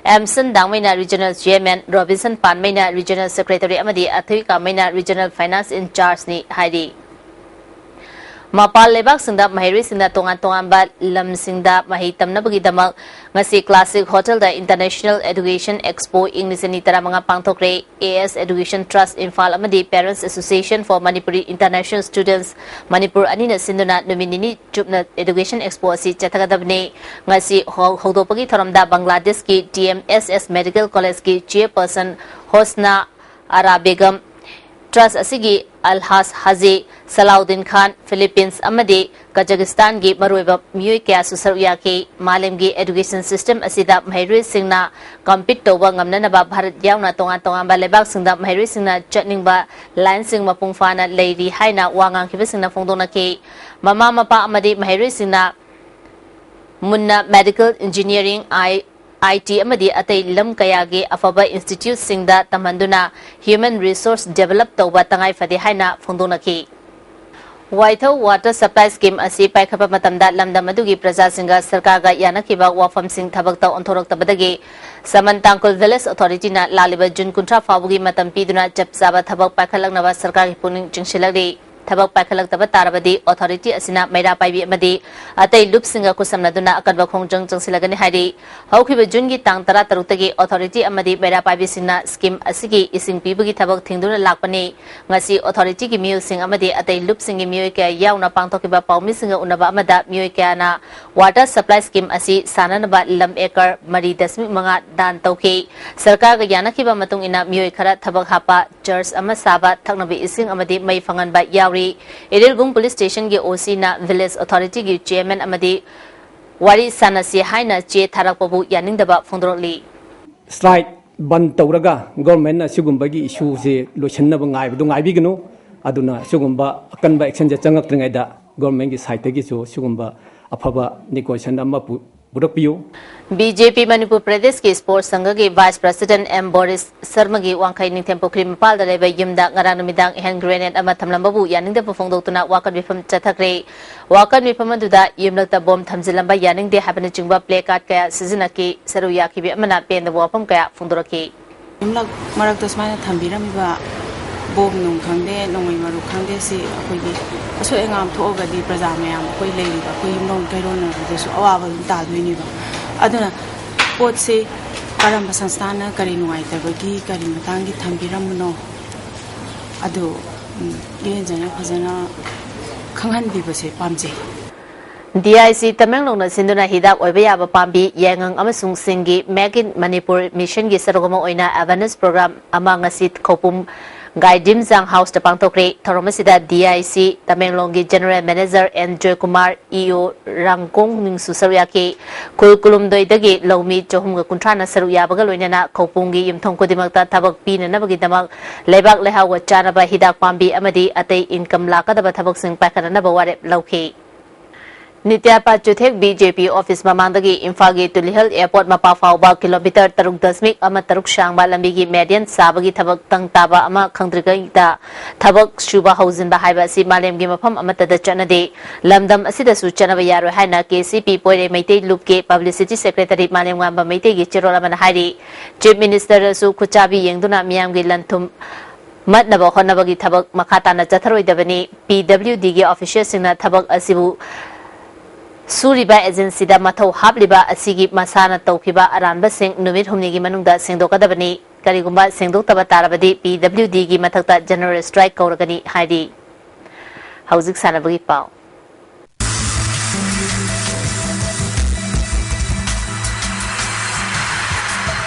ꯑꯦꯝꯁꯟ ꯗꯥꯡꯃꯩꯅ ꯔꯤꯖꯅꯦꯜ ꯆꯤꯌꯔꯃꯦꯟ, ꯔꯣꯕꯤꯟꯁꯟ ꯄꯥꯟꯃꯩꯅ ꯔꯤꯖꯅꯦꯜ ꯁꯦꯀ꯭ꯔꯦꯇꯔꯤ ꯑꯃꯗꯤ ꯑꯊꯣꯏ ꯀꯥꯃꯩꯅ ꯔꯤꯖꯅꯦꯜ ꯐꯥꯏꯅꯥꯟꯁ ꯏꯟ ꯆꯥꯔꯖꯅꯤ ꯍꯥꯏꯔꯤ꯫ ꯃꯄꯥꯟ ꯂꯩꯕꯥꯛꯁꯤꯡꯗ ꯃꯍꯩꯔꯣꯏꯁꯤꯡꯅ ꯇꯣꯉꯥꯟ ꯇꯣꯉꯥꯟꯕ ꯂꯝꯁꯤꯡꯗ ꯃꯍꯩ ꯇꯝꯅꯕꯒꯤꯗꯃꯛ ꯉꯁꯤ ꯀ꯭ꯂꯥꯁꯤꯛ ꯍꯣꯇꯦꯜꯗ ꯏꯟꯇꯔꯅꯦꯁꯅꯦꯜ ꯑꯦꯗꯨꯀꯦꯁꯟ ꯑꯦꯛꯁꯄꯣ ꯏꯪ ꯂꯤꯁꯤꯡ ꯑꯅꯤ ꯇꯔꯥꯃꯉꯥ ꯄꯥꯡꯊꯣꯛꯈ꯭ꯔꯦ꯫ A S education trust Imphal ꯑꯃꯗꯤ Parents Association for Manipuri International Students Manipur ꯑꯅꯤꯅ ꯁꯤꯟꯗꯨꯅ ꯅꯨꯃꯤꯠ ꯅꯤꯅꯤ ꯆꯨꯞꯅ ꯑꯦꯗꯨꯀꯦꯁꯟ ꯑꯦꯛꯁꯄꯣ ꯑꯁꯤ ꯆꯠꯊꯒꯗꯕꯅꯤ꯫ ꯉꯁꯤ ꯍꯧ-, ꯍꯧꯗꯣꯛꯄꯒꯤ ꯊꯧꯔꯝꯗ ꯕꯪꯒ꯭ꯂꯥꯗꯦꯁꯀꯤ ꯇꯤ ꯑꯦꯝ ꯑꯦꯁ ꯑꯦꯁ ꯃꯦꯗꯤꯀꯦꯜ ꯀꯣꯂꯦꯖꯀꯤ ꯆꯤꯌꯔꯄꯔꯁꯟ ꯍꯣꯁꯅꯥ ꯑꯔꯥ ꯕꯦꯒꯝ, ꯇ꯭ꯔꯁꯠ ꯑꯁꯤꯒꯤ ꯑꯜꯍꯥꯖ ꯍꯥꯖꯤ ꯁꯂꯥꯎꯗꯤꯟ ꯈꯥꯟ, ꯐꯤꯂꯤꯄꯤꯟꯁ ꯑꯃꯗꯤ ꯀꯖꯥꯀꯤꯁꯇꯥꯟꯒꯤ ꯃꯔꯨꯑꯣꯏꯕ ꯃꯤꯑꯣꯏ ꯀꯌꯥꯁꯨ ꯁꯔꯨꯛ ꯌꯥꯈꯤ꯫ ꯃꯥꯂꯦꯝꯒꯤ ꯑꯦꯗꯨꯀꯦꯁꯟ ꯁꯤꯁꯇꯦꯝ ꯑꯁꯤꯗ ꯃꯍꯩꯔꯣꯏꯁꯤꯡꯅ ꯀꯝꯄꯤꯠ ꯇꯧꯕ ꯉꯝꯅꯅꯕ ꯚꯥꯔꯠ ꯌꯥꯎꯅ ꯇꯣꯉꯥꯟ ꯇꯣꯉꯥꯟꯕ ꯂꯩꯕꯥꯛꯁꯤꯡꯗ ꯃꯍꯩꯔꯣꯏꯁꯤꯡꯅ ꯆꯠꯅꯤꯡꯕ ꯂꯥꯏꯟꯁꯤꯡ ꯃꯄꯨꯡ ꯐꯥꯅ ꯂꯩꯔꯤ ꯍꯥꯏꯅ ꯋꯥ ꯉꯥꯡꯈꯤꯕꯁꯤꯡꯅ ꯐꯣꯡꯗꯣꯛꯅꯈꯤ꯫ ꯃꯃꯥ ꯃꯄꯥ ꯑꯃꯗꯤ ꯃꯍꯩꯔꯣꯏꯁꯤꯡꯅ ꯃꯨꯟꯅ ꯃꯦꯗꯤꯀꯦꯜ ꯏꯟꯖꯤꯅꯤꯌꯥꯔꯤꯡ, ꯑꯥꯏ ꯑꯥꯏ ꯇꯤ ꯑꯃꯗꯤ ꯑꯇꯩ ꯂꯝ ꯀꯌꯥꯒꯤ ꯑꯐꯕ ꯏꯟꯁꯇꯤꯇ꯭ꯌꯨꯠꯁꯤꯡꯗ ꯇꯝꯍꯟꯗꯨꯅ human resource develop ꯇꯧꯕ ꯇꯉꯥꯏ ꯐꯗꯦ ꯍꯥꯏꯅ ꯐꯣꯡꯗꯣꯛꯅꯈꯤ꯫ ꯋꯥꯏꯊꯧ water supply scheme ꯑꯁꯤ ꯄꯥꯏꯈꯠꯄ ꯃꯇꯝꯗ ꯂꯝꯗꯝ ꯑꯗꯨꯒꯤ ꯄ꯭ꯔꯖꯥꯁꯤꯡꯒ ꯁꯔꯀꯥꯔꯒ ꯌꯥꯅꯈꯤꯕ ꯋꯥꯐꯝꯁꯤꯡ ꯊꯕꯛꯇ ꯑꯣꯟꯊꯣꯔꯛꯇꯕꯗꯒꯤ ꯁꯃꯟ ꯇꯥꯡꯈꯨꯜ village authority ꯅ ꯂꯥꯛꯂꯤꯕ ꯖꯨꯟ ꯀꯨꯟꯊ꯭ꯔꯥ ꯐꯥꯎꯕꯒꯤ ꯃꯇꯝ ꯄꯤꯗꯨꯅ ꯆꯞ ꯆꯥꯕ ꯊꯕꯛ ꯄꯥꯏꯈꯠꯂꯛꯅꯕ ꯁꯔꯀꯥꯔꯒꯤ ꯄꯨꯛꯅꯤꯡ ꯆꯤꯡꯁꯤꯜꯂꯛꯂꯤ꯫ ꯊꯕꯛ ꯄꯥꯏꯈꯠꯂꯛꯇꯕ ꯇꯥꯔꯕꯗꯤ authority ꯑꯁꯤꯅ ꯃꯩꯔꯥ ꯄꯥꯏꯕꯤ ꯑꯃꯗꯤ ꯑꯇꯩ ꯂꯨꯞꯁꯤꯡꯒ ꯈꯨꯠꯁꯝꯅꯗꯨꯅ ꯑꯀꯟꯕ ꯈꯣꯡꯖꯪ ꯆꯪꯁꯤꯜꯂꯒꯅꯤ ꯍꯥꯏꯔꯤ꯫ ꯍꯧꯈꯤꯕ ꯖꯨꯟꯒꯤ ꯇꯥꯡ ꯇꯔꯥ ꯇꯔꯨꯛꯇꯒꯤ authority ꯑꯃꯗꯤ ꯃꯩꯔꯥ ꯄꯥꯏꯕꯤꯁꯤꯡꯅ scheme ꯑꯁꯤꯒꯤ ꯏꯁꯤꯡ ꯄꯤꯕꯒꯤ ꯊꯕꯛ ꯊꯤꯡꯗꯨꯅ ꯂꯥꯛꯄꯅꯤ꯫ ꯉꯁꯤ authority ꯒꯤ ꯃꯤꯑꯣꯏꯁꯤꯡ ꯑꯃꯗꯤ ꯑꯇꯩ ꯂꯨꯞꯁꯤꯡꯒꯤ ꯃꯤꯑꯣꯏ ꯀꯌꯥ ꯌꯥꯎꯅ ꯄꯥꯡꯊꯣꯛꯈꯤꯕ ꯄꯥꯎꯃꯤꯁꯤꯡꯒ ꯎꯅꯕ ꯑꯃꯗ ꯃꯤꯑꯣꯏ ꯀꯌꯥꯅ water supply scheme ꯑꯁꯤ ꯁꯥꯟꯅꯅꯕ ꯂꯝ acre ꯃꯔꯤ ꯗꯁꯃꯤꯛ ꯃꯉꯥ ꯗꯥꯟ ꯇꯧꯈꯤ꯫ ꯁꯔꯀꯥꯔꯒ ꯌꯥꯅꯈꯤꯕ ꯃꯇꯨꯡ ꯏꯟꯅ ꯃꯤꯑꯣꯏ ꯈꯔ ꯊꯕꯛ ꯍꯥꯞꯄ church ꯑꯃ ꯁꯥꯕ, ꯊꯛꯅꯕ ꯏꯁꯤꯡ ꯑꯃꯗꯤ ꯃꯩ ꯐꯪꯍꯟꯕ ꯌꯥꯎꯔꯤ꯫ ꯏꯔꯤꯜꯕꯨꯡ police station ꯒꯤ O C ꯅ village authority ꯒꯤ chairman ꯑꯃꯗꯤ ꯋꯥꯔꯤ ꯁꯥꯟꯅꯁꯤ ꯍꯥꯏꯅ ꯆꯦ ꯊꯥꯔꯛꯄꯕꯨ ꯌꯥꯅꯤꯡꯗꯕ ꯐꯣꯡꯗꯣꯔꯛꯂꯤ꯫ Strike ꯕꯟ ꯇꯧꯔꯒ government ꯅ ꯁꯤꯒꯨꯝꯕꯒꯤ issue ꯁꯦ ꯂꯣꯏꯁꯤꯟꯅꯕ ꯉꯥꯏꯕꯗꯨ ꯉꯥꯏꯕꯤꯒꯅꯨ꯫ ꯑꯗꯨꯅ ꯁꯤꯒꯨꯝꯕ ꯑꯀꯟꯕ action ꯁꯦ ꯆꯪꯉꯛꯇ꯭ꯔꯤꯉꯩꯗ government ꯀꯤ side ꯇꯒꯤꯁꯨ ꯁꯤꯒꯨꯝꯕ ꯑꯐꯕ negotiation ꯑꯃ ꯄꯨ-, ꯄꯨꯔꯛꯄꯤꯌꯨ꯫ B J P ꯃꯅꯤꯄꯨꯔ ꯄ꯭ꯔꯗꯦꯁꯀꯤ sports ꯁꯪꯘꯒꯤ vice president M ꯕꯣꯔꯤꯁ ꯁꯔꯃꯒꯤ ꯋꯥꯡꯈꯩ ꯅꯤꯡꯊꯦꯝ ꯄꯨꯈ꯭ꯔꯤ ꯃꯄꯥꯜꯗ ꯂꯩꯕ ꯌꯨꯝꯗ ꯉꯔꯥꯡ ꯅꯨꯃꯤꯗꯥꯡ hand grenade ꯑꯃ ꯊꯝꯂꯝꯕꯕꯨ ꯌꯥꯅꯤꯡꯗꯕ ꯐꯣꯡꯗꯣꯛꯇꯨꯅ ꯋꯥꯀꯠ ꯃꯤꯐꯝ ꯆꯠꯊꯈ꯭ꯔꯦ꯫ ꯋꯥꯀꯠ ꯃꯤꯐꯝ ꯑꯗꯨꯗ ꯌꯨꯝꯂꯛꯇ ꯕꯣꯝ ꯊꯝꯖꯤꯜꯂꯝꯕ ꯌꯥꯅꯤꯡꯗꯦ ꯍꯥꯏꯕꯅꯆꯤꯡꯕ placard ꯀꯌꯥ ꯁꯤꯖꯤꯟꯅꯈꯤ꯫ ꯁꯔꯨꯛ ꯌꯥꯈꯤꯕ ꯑꯃꯅ ꯄꯦꯟꯗꯕ ꯋꯥꯐꯝ ꯀꯌꯥ ꯐꯣꯡꯗꯣꯔꯛꯈꯤ꯫ ꯌꯨꯝꯂꯛ ꯃꯔꯛꯇ ꯁꯨꯃꯥꯏꯅ ꯊꯝꯕꯤꯔꯝꯃꯤꯕ ꯕꯣꯝ ꯅꯨꯡ ꯈꯪꯗꯦ, ꯅꯣꯡꯃꯩ ꯃꯔꯨ ꯈꯪꯗꯦ, ꯁꯤ ꯑꯩꯈꯣꯏꯒꯤ ꯑꯁꯣꯏ ꯑꯉꯥꯝ ꯊꯣꯛꯑꯒꯗꯤ ꯄ꯭ꯔꯖꯥ ꯃꯌꯥꯝ, ꯑꯩꯈꯣꯏ ꯂꯩꯔꯤꯕ ꯑꯩꯈꯣꯏ ꯌꯨꯝꯂꯣꯟ ꯀꯩꯔꯣꯟꯅꯕꯗꯁꯨ ꯑꯋꯥꯕ ꯑꯗꯨꯝ ꯇꯥꯗꯣꯏꯅꯦꯕ꯫ ꯑꯗꯨꯅ ꯄꯣꯠꯁꯦ ꯀꯔꯝꯕ ꯁꯪꯁꯊꯥꯟꯅ ꯀꯔꯤ ꯅꯨꯡꯉꯥꯏꯇꯕꯒꯤ, ꯀꯔꯤ ꯃꯇꯥꯡꯒꯤ ꯊꯝꯕꯤꯔꯝꯕꯅꯣ, ꯑꯗꯨ, ꯎꯝ, ꯏꯔꯦꯟꯖꯅ ꯐꯖꯅ ꯈꯪꯍꯟꯕꯤꯕꯁꯦ ꯄꯥꯝꯖꯩ꯫ D I C ꯇꯃꯦꯡꯂꯣꯡꯅ ꯁꯤꯟꯗꯨꯅ ꯍꯤꯗꯥꯛ ꯑꯣꯏꯕ ꯌꯥꯕ ꯄꯥꯝꯕꯤ, ꯌꯥꯏꯉꯪ ꯑꯃꯁꯨꯡ ꯁꯤꯡꯒꯤ Make in Manipur mission ꯒꯤ ꯁꯔꯨꯛ ꯑꯃ ꯑꯣꯏꯅ awareness program ꯑꯃ ꯉꯁꯤ ꯈꯧꯄꯨꯝ ꯒꯥꯏꯗꯤꯝꯖꯥꯡ house ꯇ ꯄꯥꯡꯊꯣꯛꯈ꯭ꯔꯦ꯫ ꯊꯧꯔꯝ ꯑꯁꯤꯗ D I C ꯇꯃꯦꯡꯂꯣꯡꯒꯤ general manager N Joykumar, E O ꯔꯥꯡꯒꯣꯡ ꯅꯤꯡꯁꯨ ꯁꯔꯨꯛ ꯌꯥꯈꯤ꯫ ꯈꯨꯜ ꯀꯨꯟꯍꯨꯝꯗꯣꯏꯗꯒꯤ ꯂꯧꯃꯤ ꯆꯍꯨꯝꯒ ꯀꯨꯟꯊ꯭ꯔꯥꯅ ꯁꯔꯨꯛ ꯌꯥꯕꯒ ꯂꯣꯏꯅꯅ ꯈꯧꯄꯨꯝꯒꯤ ꯌꯨꯝꯊꯣꯡ ꯈꯨꯗꯤꯡꯃꯛꯇ ꯊꯕꯛ ꯄꯤꯅꯅꯕꯒꯤꯗꯃꯛ ꯂꯩꯕꯥꯛ ꯂꯩꯍꯥꯎꯒ ꯆꯥꯟꯅꯕ ꯍꯤꯗꯥꯛ ꯄꯥꯝꯕꯤ ꯑꯃꯗꯤ ꯑꯇꯩ income ꯂꯥꯛꯀꯗꯕ ꯊꯕꯛꯁꯤꯡ ꯄꯥꯏꯈꯠꯅꯅꯕ ꯋꯥꯔꯦꯞ ꯂꯧꯈꯤ꯫ ꯅꯤꯇ꯭ꯌꯥ ꯄꯥꯆꯨꯊꯦꯛ ꯕꯤ ꯖꯦ ꯄꯤ ꯑꯣꯐꯤꯁ ꯃꯃꯥꯡꯗꯒꯤ ꯏꯝꯐꯥꯜꯒꯤ ꯇꯨꯂꯤꯍꯜ ꯑꯦꯌꯔꯄꯣꯔꯠ ꯃꯄꯥ ꯐꯥꯎꯕ ꯀꯤꯂꯣꯃꯤꯇꯔ ꯇꯔꯨꯛ ꯗꯁꯃꯤꯛ ꯑꯃ ꯇꯔꯨꯛ ꯁꯥꯡꯕ ꯂꯝꯕꯤꯒꯤ ꯃꯦꯗꯤꯌꯟ ꯁꯥꯕꯒꯤ ꯊꯕꯛ ꯇꯪ ꯇꯥꯕ ꯑꯃ ꯈꯪꯗ꯭ꯔꯤꯉꯩꯗ ꯊꯕꯛ ꯁꯨꯕ ꯍꯧꯖꯤꯟꯕ ꯍꯥꯏꯕ ꯑꯁꯤ ꯃꯥꯂꯦꯝꯒꯤ ꯃꯐꯝ ꯑꯃꯠꯇꯗ ꯆꯠꯅꯗꯦ꯫ ꯂꯝꯗꯝ ꯑꯁꯤꯗꯁꯨ ꯆꯠꯅꯕ ꯌꯥꯔꯣꯏ ꯍꯥꯏꯅ ꯀꯦ ꯁꯤ ꯄꯤ ꯄꯣꯏꯔꯩ ꯃꯩꯇꯩ ꯂꯨꯞꯀꯤ ꯄꯕ꯭ꯂꯤꯁꯤꯇꯤ ꯁꯦꯀ꯭ꯔꯦꯇꯔꯤ ꯃꯥꯂꯦꯝꯉꯥꯟꯕ ꯃꯩꯇꯩꯒꯤ ꯆꯦꯔꯣꯜ ꯑꯃꯅ ꯍꯥꯏꯔꯤ꯫ ꯆꯤꯐ ꯃꯤꯅꯤꯁꯇꯔꯗꯁꯨ ꯈꯨꯠꯆꯥꯕꯤ ꯌꯦꯡꯗꯨꯅ ꯃꯤꯌꯥꯝꯒꯤ ꯂꯟ ꯊꯨꯝ ꯃꯠꯅꯕ ꯍꯣꯠꯅꯕꯒꯤ ꯊꯕꯛ ꯃꯈꯥ ꯇꯥꯅ ꯆꯠꯊꯔꯣꯏꯗꯕꯅꯤ꯫ ꯄꯤ ꯗꯕ꯭ꯂꯤꯎ ꯗꯤꯒꯤ ꯑꯣꯐꯤꯁꯤꯌꯦꯜꯁꯤꯡꯅ ꯊꯕꯛ ꯑꯁꯤꯕꯨ ꯁꯨꯔꯤꯕ ꯑꯦꯖꯦꯟꯁꯤꯗ ꯃꯊꯧ ꯍꯥꯞꯂꯤꯕ ꯑꯁꯤꯒꯤ ꯃꯁꯥꯅ ꯇꯧꯈꯤꯕ ꯑꯔꯥꯟꯕꯁꯤꯡ ꯅꯨꯃꯤꯠ ꯍꯨꯝꯅꯤꯒꯤ ꯃꯅꯨꯡꯗ ꯁꯦꯡꯗꯣꯛꯀꯗꯕꯅꯤ꯫ ꯀꯔꯤꯒꯨꯝꯕ ꯁꯦꯡꯗꯣꯛꯇꯕ ꯇꯥꯔꯕꯗꯤ ꯄꯤ ꯗꯕ꯭ꯂꯤꯎ ꯗꯤꯒꯤ ꯃꯊꯛꯇ ꯖꯦꯅꯔꯦꯜ ꯁ꯭ꯇ꯭ꯔꯥꯏꯛ ꯀꯧꯔꯒꯅꯤ ꯍꯥꯏꯔꯤ꯫ ꯍꯧꯖꯤꯛ ꯁꯥꯟꯅꯕꯒꯤ ꯄꯥꯎ꯫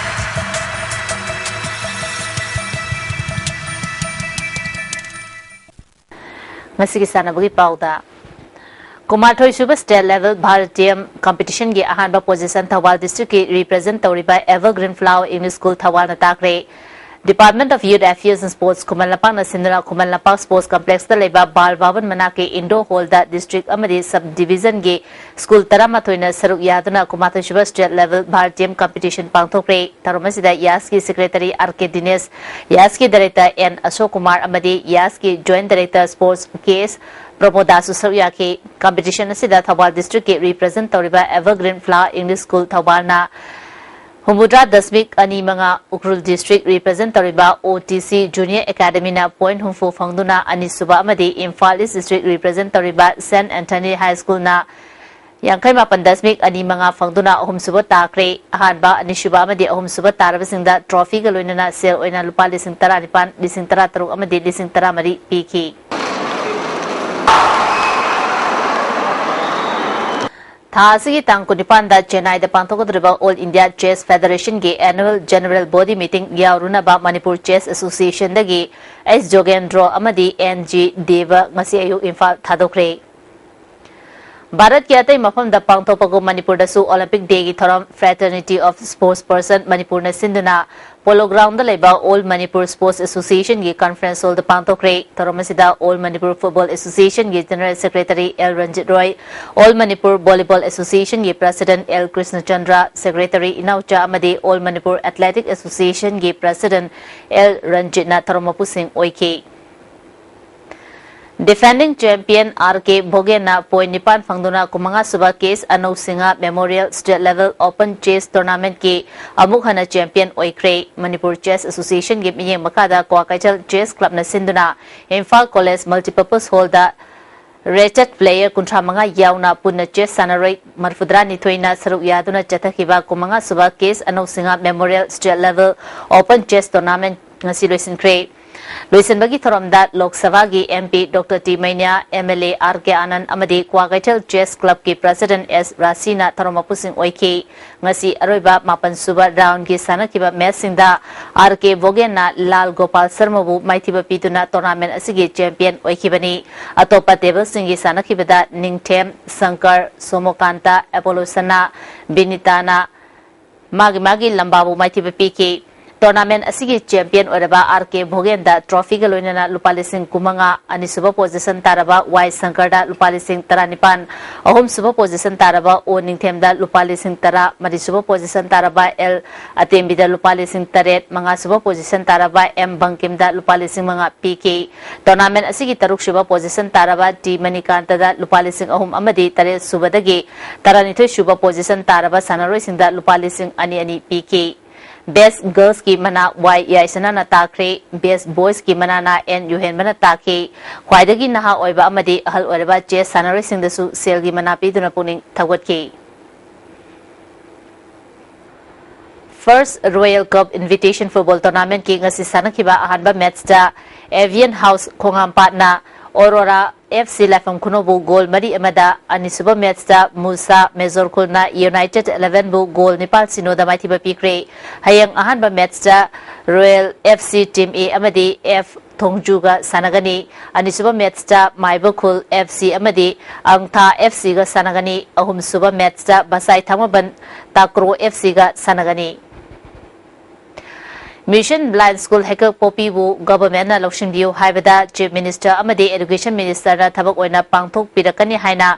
ꯉꯁꯤꯒꯤ ꯁꯥꯟꯅꯕꯒꯤ ꯄꯥꯎꯗ, ꯀꯨꯟꯃꯥꯊꯣꯏ ꯁꯨꯕ ꯁ꯭ꯇꯦꯠ ꯂꯦꯚꯦꯜ ꯚꯥꯔꯠꯇꯤꯌꯝ ꯀꯝꯄꯤꯇꯤꯁꯟꯒꯤ ꯑꯍꯥꯟꯕ ꯄꯣꯖꯤꯁꯟ ꯊꯧꯕꯥꯜ ꯗꯤꯁꯇ꯭ꯔꯤꯛꯀꯤ ꯔꯤꯄ꯭ꯔꯖꯦꯟ ꯇꯧꯔꯤꯕ ꯑꯦꯚꯔꯒ꯭ꯔꯤꯟ ꯐ꯭ꯂꯥꯋꯔ ꯏꯪꯂꯤꯁ ꯁ꯭ꯀꯨꯜ ꯊꯧꯕꯥꯜꯅ ꯇꯥꯈ꯭ꯔꯦ꯫ Department of Youth Affairs and Sports ꯈꯨꯃꯟ ꯂꯝꯄꯥꯛꯅ ꯁꯤꯟꯗꯨꯅ ꯈꯨꯃꯟ ꯂꯝꯄꯥꯛ ꯁ꯭ꯄꯣꯔꯠꯁ ꯀꯝꯄ꯭ꯂꯦꯛꯁꯇ ꯂꯩꯕ ꯕꯥꯜ ꯚꯕꯟ ꯃꯅꯥꯛꯀꯤ ꯏꯟꯗꯣꯔ ꯍꯣꯜꯗ ꯗꯤꯁꯇ꯭ꯔꯤꯛ ꯑꯃꯗꯤ ꯁꯕ ꯗꯤꯚꯤꯖꯟꯒꯤ ꯁ꯭ꯀꯨꯜ ꯇꯔꯥꯃꯥꯊꯣꯏꯅ ꯁꯔꯨꯛ ꯌꯥꯗꯨꯅ ꯀꯨꯟꯃꯥꯊꯣꯏ ꯁꯨꯕ ꯁ꯭ꯇꯦꯠ ꯂꯦꯚꯦꯜ ꯚꯥꯔꯠꯇꯤꯌꯝ ꯀꯝꯄꯤꯇꯤꯁꯟ ꯄꯥꯡꯊꯣꯛꯈ꯭ꯔꯦ꯫ ꯊꯧꯔꯝ ꯑꯁꯤꯗ ꯌꯥꯁꯀꯤ ꯁꯦꯀ꯭ꯔꯦꯇꯔꯤ ꯑꯥꯔ ꯀꯦ ꯗꯤꯅꯦꯁ, ꯌꯥꯁꯀꯤ ꯗꯥꯏꯔꯦꯛꯇꯔ ꯑꯦꯟ ꯑꯁꯣꯛ ꯀꯨꯃꯥꯔ ꯑꯃꯗꯤ ꯌꯥꯁꯀꯤ joint director sports K S ꯄ꯭ꯔꯃꯣꯗꯥꯁꯨ ꯁꯔꯨꯛ ꯌꯥꯈꯤ꯫ ꯀꯝꯄꯤꯇꯤꯁꯟ ꯑꯁꯤꯗ ꯊꯧꯕꯥꯜ ꯗꯤꯁꯇ꯭ꯔꯤꯛꯀꯤ ꯔꯤꯄ꯭ꯔꯖꯦꯟꯠ ꯇꯧꯔꯤꯕ ꯑꯦꯚꯔꯒ꯭ꯔꯤꯟ ꯐ꯭ꯂꯥꯋꯔ ꯏꯪꯂꯤꯁ ꯁ꯭ꯀꯨꯜ ꯊꯧꯕꯥꯜꯅ ꯍꯨꯝꯐꯨꯇꯔꯥ ꯗꯁꯃꯤꯛ ꯑꯅꯤ ꯃꯉꯥ, ꯎꯈ꯭ꯔꯨꯜ ꯗꯤꯁꯇ꯭ꯔꯤꯛ ꯔꯤꯄ꯭ꯔꯖꯦꯟ ꯇꯧꯔꯤꯕ O T C junior ꯑꯦꯀꯥꯗꯃꯤꯅ point ꯍꯨꯝꯐꯨ ꯐꯪꯗꯨꯅ ꯑꯅꯤꯁꯨꯕ ꯑꯃꯗꯤ ꯏꯝꯐꯥꯜ ꯏꯁ ꯗꯤꯁꯇ꯭ꯔꯤꯛ ꯔꯤꯄ꯭ꯔꯖꯦꯟ ꯇꯧꯔꯤꯕ ꯁꯦꯟꯠ ꯑꯦꯟꯊꯅꯤ ꯍꯥꯏ ꯁ꯭ꯀꯨꯜꯅ ꯌꯥꯡꯈꯩ ꯃꯥꯄꯟ ꯗꯁꯃꯤꯛ ꯑꯅꯤ ꯃꯉꯥ ꯐꯪꯗꯨꯅ ꯑꯍꯨꯝꯁꯨꯕ ꯇꯥꯈ꯭ꯔꯦ꯫ ꯑꯍꯥꯟꯕ, ꯑꯅꯤꯁꯨꯕ ꯑꯃꯗꯤ ꯑꯍꯨꯝꯁꯨꯕ ꯇꯥꯔꯕꯁꯤꯡꯗ ꯇ꯭ꯔꯣꯐꯤꯒ ꯂꯣꯏꯅꯅ ꯁꯦꯜ ꯑꯣꯏꯅ ꯂꯨꯄꯥ ꯂꯤꯁꯤꯡ ꯇꯔꯥꯅꯤꯄꯥꯟ, ꯂꯤꯁꯤꯡ ꯇꯔꯥꯇꯔꯨꯛ ꯑꯃꯗꯤ ꯂꯤꯁꯤꯡ ꯇꯔꯥꯃꯔꯤ ꯄꯤꯈꯤ꯫ ꯊꯥ ꯑꯁꯤꯒꯤ ꯇꯥꯡ ꯀꯨꯟꯅꯤꯄꯥꯟꯗ ꯆꯦꯟꯅꯥꯏꯗ ꯄꯥꯡꯊꯣꯛꯀꯗꯧꯔꯤꯕ ꯑꯣꯜ ꯏꯟꯗꯤꯌꯥ ꯆꯦꯁ ꯐꯦꯗꯔꯦꯁꯟꯒꯤ ꯑꯦꯅꯨꯋꯦꯜ ꯖꯦꯅꯔꯦꯜ ꯕꯣꯗꯤ ꯃꯤꯇꯤꯡ ꯌꯥꯎꯔꯨꯅꯕ ꯃꯅꯤꯄꯨꯔ ꯆꯦꯁ ꯑꯦꯁꯣꯁꯤꯌꯦꯁꯟꯗꯒꯤ ꯑꯦꯁ ꯖꯣꯒꯦꯟꯗ꯭ꯔꯣ ꯑꯃꯗꯤ ꯑꯦꯟ ꯖꯤ ꯗꯦꯕ ꯉꯁꯤ ꯑꯌꯨꯛ ꯏꯝꯐꯥꯜ ꯊꯥꯗꯣꯛꯈ꯭ꯔꯦ꯫ ꯚꯥꯔꯠꯀꯤ ꯑꯇꯩ ꯃꯐꯝꯗ ꯄꯥꯡꯊꯣꯛꯄꯒꯨꯝ ꯃꯅꯤꯄꯨꯔꯗꯁꯨ Olympic Dayꯒꯤ ꯊꯧꯔꯝ Fraternity of Sports Person ꯃꯅꯤꯄꯨꯔꯅ ꯁꯤꯟꯗꯨꯅ Polo Groundꯗ ꯂꯩꯕ All Manipur Sports Associationꯒꯤ conference hallꯗ ꯄꯥꯡꯊꯣꯛꯈ꯭ꯔꯦ꯫ ꯊꯧꯔꯝ ꯑꯁꯤꯗ All Manipur Football Associationꯒꯤ General Secretary L Ranjit ꯔꯣꯏ, All Manipur Volleyball Associationꯒꯤ President L ꯀ꯭ꯔꯤꯁꯅꯆꯟꯗ꯭ꯔ, Secretary ꯏꯅꯥꯎꯆꯥ ꯑꯃꯗꯤ All Manipur Athletic Associationꯒꯤ President L ꯔꯟꯖꯤꯠꯅ ꯊꯧꯔꯝ ꯃꯄꯨꯁꯤꯡ ꯑꯣꯏꯈꯤ꯫ Defending champion R K ꯚꯣꯒꯦꯟꯅ point ꯅꯤꯄꯥꯟ ꯐꯪꯗꯨꯅ ꯀꯨꯟꯃꯉꯥ ꯁꯨꯕ ꯀꯦ ꯑꯦꯁ ꯑꯅꯧ Singh Memorial State Level Open Chess Tournamentꯀꯤ ꯑꯃꯨꯛ ꯍꯟꯅ champion ꯑꯣꯏꯈ꯭ꯔꯦ꯫ ꯃꯅꯤꯄꯨꯔ Chess Associationꯒꯤ ꯃꯤꯠꯌꯦꯡ ꯃꯈꯥꯗ ꯀ꯭ꯋꯥꯀꯩꯊꯦꯜ Chess Clubꯅ ꯁꯤꯟꯗꯨꯅ Imphal College Multipurpose Hallꯗ rated player ꯀꯨꯟꯊ꯭ꯔꯥ ꯃꯉꯥ ꯌꯥꯎꯅ ꯄꯨꯟꯅ chess ꯁꯥꯟꯅꯔꯣꯏ ꯃꯔꯤꯐꯨꯇꯔꯥꯅꯤꯊꯣꯏꯅ ꯁꯔꯨꯛ ꯌꯥꯗꯨꯅ ꯆꯠꯊꯈꯤꯕ ꯀꯨꯟꯃꯉꯥ ꯁꯨꯕ ꯀꯦ ꯑꯦꯁ ꯑꯅꯧ Singh Memorial State Level Open Chess Tournament ꯉꯁꯤ ꯂꯣꯏꯁꯤꯟꯈ꯭ꯔꯦ꯫ ꯂꯣꯏꯁꯤꯟꯕꯒꯤ ꯊꯧꯔꯝꯗ ꯂꯣꯛ ꯁꯚꯥꯒꯤ M P Doctor T Meinya, M L A R K Anand ꯑꯃꯗꯤ ꯀ꯭ꯋꯥꯀꯩꯊꯦꯜ Chess Clubꯀꯤ President S ꯔꯥꯁꯤꯅ ꯊꯧꯔꯝ ꯃꯄꯨꯁꯤꯡ ꯑꯣꯏꯈꯤ꯫ ꯉꯁꯤ ꯑꯔꯣꯏꯕ ꯃꯥꯄꯟ ꯁꯨꯕ roundꯒꯤ ꯁꯥꯟꯅꯈꯤꯕ matchꯁꯤꯡꯗ R K ꯚꯣꯒꯦꯟꯅ ꯂꯥꯜ ꯒꯣꯄꯥꯜ ꯁꯔꯃꯕꯨ ꯃꯥꯏꯊꯤꯕ ꯄꯤꯗꯨꯅ tournament ꯑꯁꯤꯒꯤ champion ꯑꯣꯏꯈꯤꯕꯅꯤ꯫ ꯑꯇꯣꯞꯄ tableꯁꯤꯡꯒꯤ ꯁꯥꯟꯅꯈꯤꯕꯗ ꯅꯤꯡꯊꯦꯝ, ꯁꯪꯀꯔ, ꯁꯣꯃꯣꯀꯥꯟꯇ, ꯑꯦꯄꯣꯂꯣ ꯁꯅꯥ, ꯕꯤꯅꯤꯇꯥꯅ ꯃꯥꯒꯤ ꯃꯥꯒꯤ ꯂꯝꯕꯥꯕꯨ ꯃꯥꯏꯊꯤꯕ ꯄꯤꯈꯤ꯫ Tournament ꯑꯁꯤꯒꯤ champion ꯑꯣꯏꯔꯕ R K ꯚꯣꯒꯦꯟꯗ trophyꯒ ꯂꯣꯏꯅꯅ ꯂꯨꯄꯥ ꯂꯤꯁꯤꯡ ꯀꯨꯟꯃꯉꯥ, ꯑꯅꯤꯁꯨꯕ position ꯇꯥꯔꯕ ꯋꯥꯏ ꯁꯪꯀꯔꯗ ꯂꯨꯄꯥ ꯂꯤꯁꯤꯡ ꯇꯔꯥꯅꯤꯄꯥꯟ, ꯑꯍꯨꯝꯁꯨꯕ position ꯇꯥꯔꯕ ꯑꯣ ꯅꯤꯡꯊꯦꯝꯗ ꯂꯨꯄꯥ ꯂꯤꯁꯤꯡ ꯇꯔꯥ, ꯃꯔꯤꯁꯨꯕ position ꯇꯥꯔꯕ ꯑꯦꯜ ꯑꯇꯦꯝꯕꯤꯗ ꯂꯨꯄꯥ ꯂꯤꯁꯤꯡ ꯇꯔꯦꯠ, ꯃꯉꯥꯁꯨꯕ position ꯇꯥꯔꯕ ꯑꯦꯝ ꯕꯪꯀꯤꯝꯗ ꯂꯨꯄꯥ ꯂꯤꯁꯤꯡ ꯃꯉꯥ ꯄꯤꯈꯤ꯫ Tournament ꯑꯁꯤꯒꯤ ꯇꯔꯨꯛꯁꯨꯕ position ꯇꯥꯔꯕ ꯇꯤ ꯃꯅꯤꯀꯥꯟꯇꯗ ꯂꯨꯄꯥ ꯂꯤꯁꯤꯡ ꯑꯍꯨꯝ ꯑꯃꯗꯤ ꯇꯔꯦꯠꯁꯨꯕꯗꯒꯤ ꯇꯔꯥꯅꯤꯊꯣꯏꯁꯨꯕ position ꯇꯥꯔꯕ ꯁꯥꯟꯅꯔꯣꯏꯁꯤꯡꯗ ꯂꯨꯄꯥ ꯂꯤꯁꯤꯡ ꯑꯅꯤ ꯑꯅꯤ ꯄꯤꯈꯤ꯫ Best Girlsꯀꯤ ꯃꯅꯥ ꯋꯥꯏ ꯌꯥꯏꯁꯅꯥꯅ ꯇꯥꯈ꯭ꯔꯦ꯫ Best Boysꯀꯤ ꯃꯅꯥꯅ ꯑꯦꯟ ꯌꯨꯍꯦꯟꯕꯅ ꯇꯥꯈꯤ꯫ ꯈ꯭ꯋꯥꯏꯗꯒꯤ ꯅꯍꯥ ꯑꯣꯏꯕ ꯑꯃꯗꯤ ꯑꯍꯜ ꯑꯣꯏꯔꯕ chess ꯁꯥꯟꯅꯔꯣꯏꯁꯤꯡꯗꯁꯨ ꯁꯦꯜꯒꯤ ꯃꯅꯥ ꯄꯤꯗꯨꯅ ꯄꯨꯛꯅꯤꯡ ꯊꯧꯒꯠꯈꯤ꯫ First Royal Cup Invitation Football Tournamentꯀꯤ ꯉꯁꯤ ꯁꯥꯟꯅꯈꯤꯕ ꯑꯍꯥꯟꯕ matchꯇ Avian House ꯈꯣꯡꯍꯥꯝꯄꯥꯠꯅ Aurora F C ꯂꯥꯏꯐꯝ ꯈꯨꯅꯧꯕꯨ goal ꯃꯔꯤ ꯑꯃꯗ, ꯑꯅꯤꯁꯨꯕ matchꯇ ꯃꯨꯁꯥ ꯃꯦꯖꯣꯔ ꯈꯨꯜꯅ United Elevenꯕꯨ goal ꯅꯤꯄꯥꯜ ꯁꯤꯅꯣꯗ ꯃꯥꯏꯊꯤꯕ ꯄꯤꯈ꯭ꯔꯦ꯫ ꯍꯌꯦꯡ ꯑꯍꯥꯟꯕ matchꯇ Royal F C Team A ꯑꯃꯗꯤ F ꯊꯣꯡꯖꯨꯒ ꯁꯥꯟꯅꯒꯅꯤ꯫ ꯑꯅꯤꯁꯨꯕ ꯃꯦꯠꯁꯇ ꯃꯥꯏꯕ ꯈꯨꯜ F C ꯑꯃꯗꯤ ꯑꯪꯊꯥ F Cꯒ ꯁꯥꯟꯅꯒꯅꯤ꯫ ꯑꯍꯨꯝꯁꯨꯕ ꯃꯦꯠꯁꯇ ꯕꯁꯥꯏ ꯊꯥꯡꯃꯕꯟ ꯇꯥꯀ꯭ꯔꯣ F Cꯒ ꯁꯥꯟꯅꯒꯅꯤ꯫ Mission Blind School ꯍꯩꯀꯛꯄꯣꯛꯄꯤꯕꯨ governmentꯅ ꯂꯧꯁꯤꯟꯕꯤꯌꯨ ꯍꯥꯏꯕꯗ Chief Minister ꯑꯃꯗꯤ Education Ministerꯅ ꯊꯕꯛ ꯑꯣꯏꯅ ꯄꯥꯡꯊꯣꯛꯄꯤꯔꯛꯀꯅꯤ ꯍꯥꯏꯅ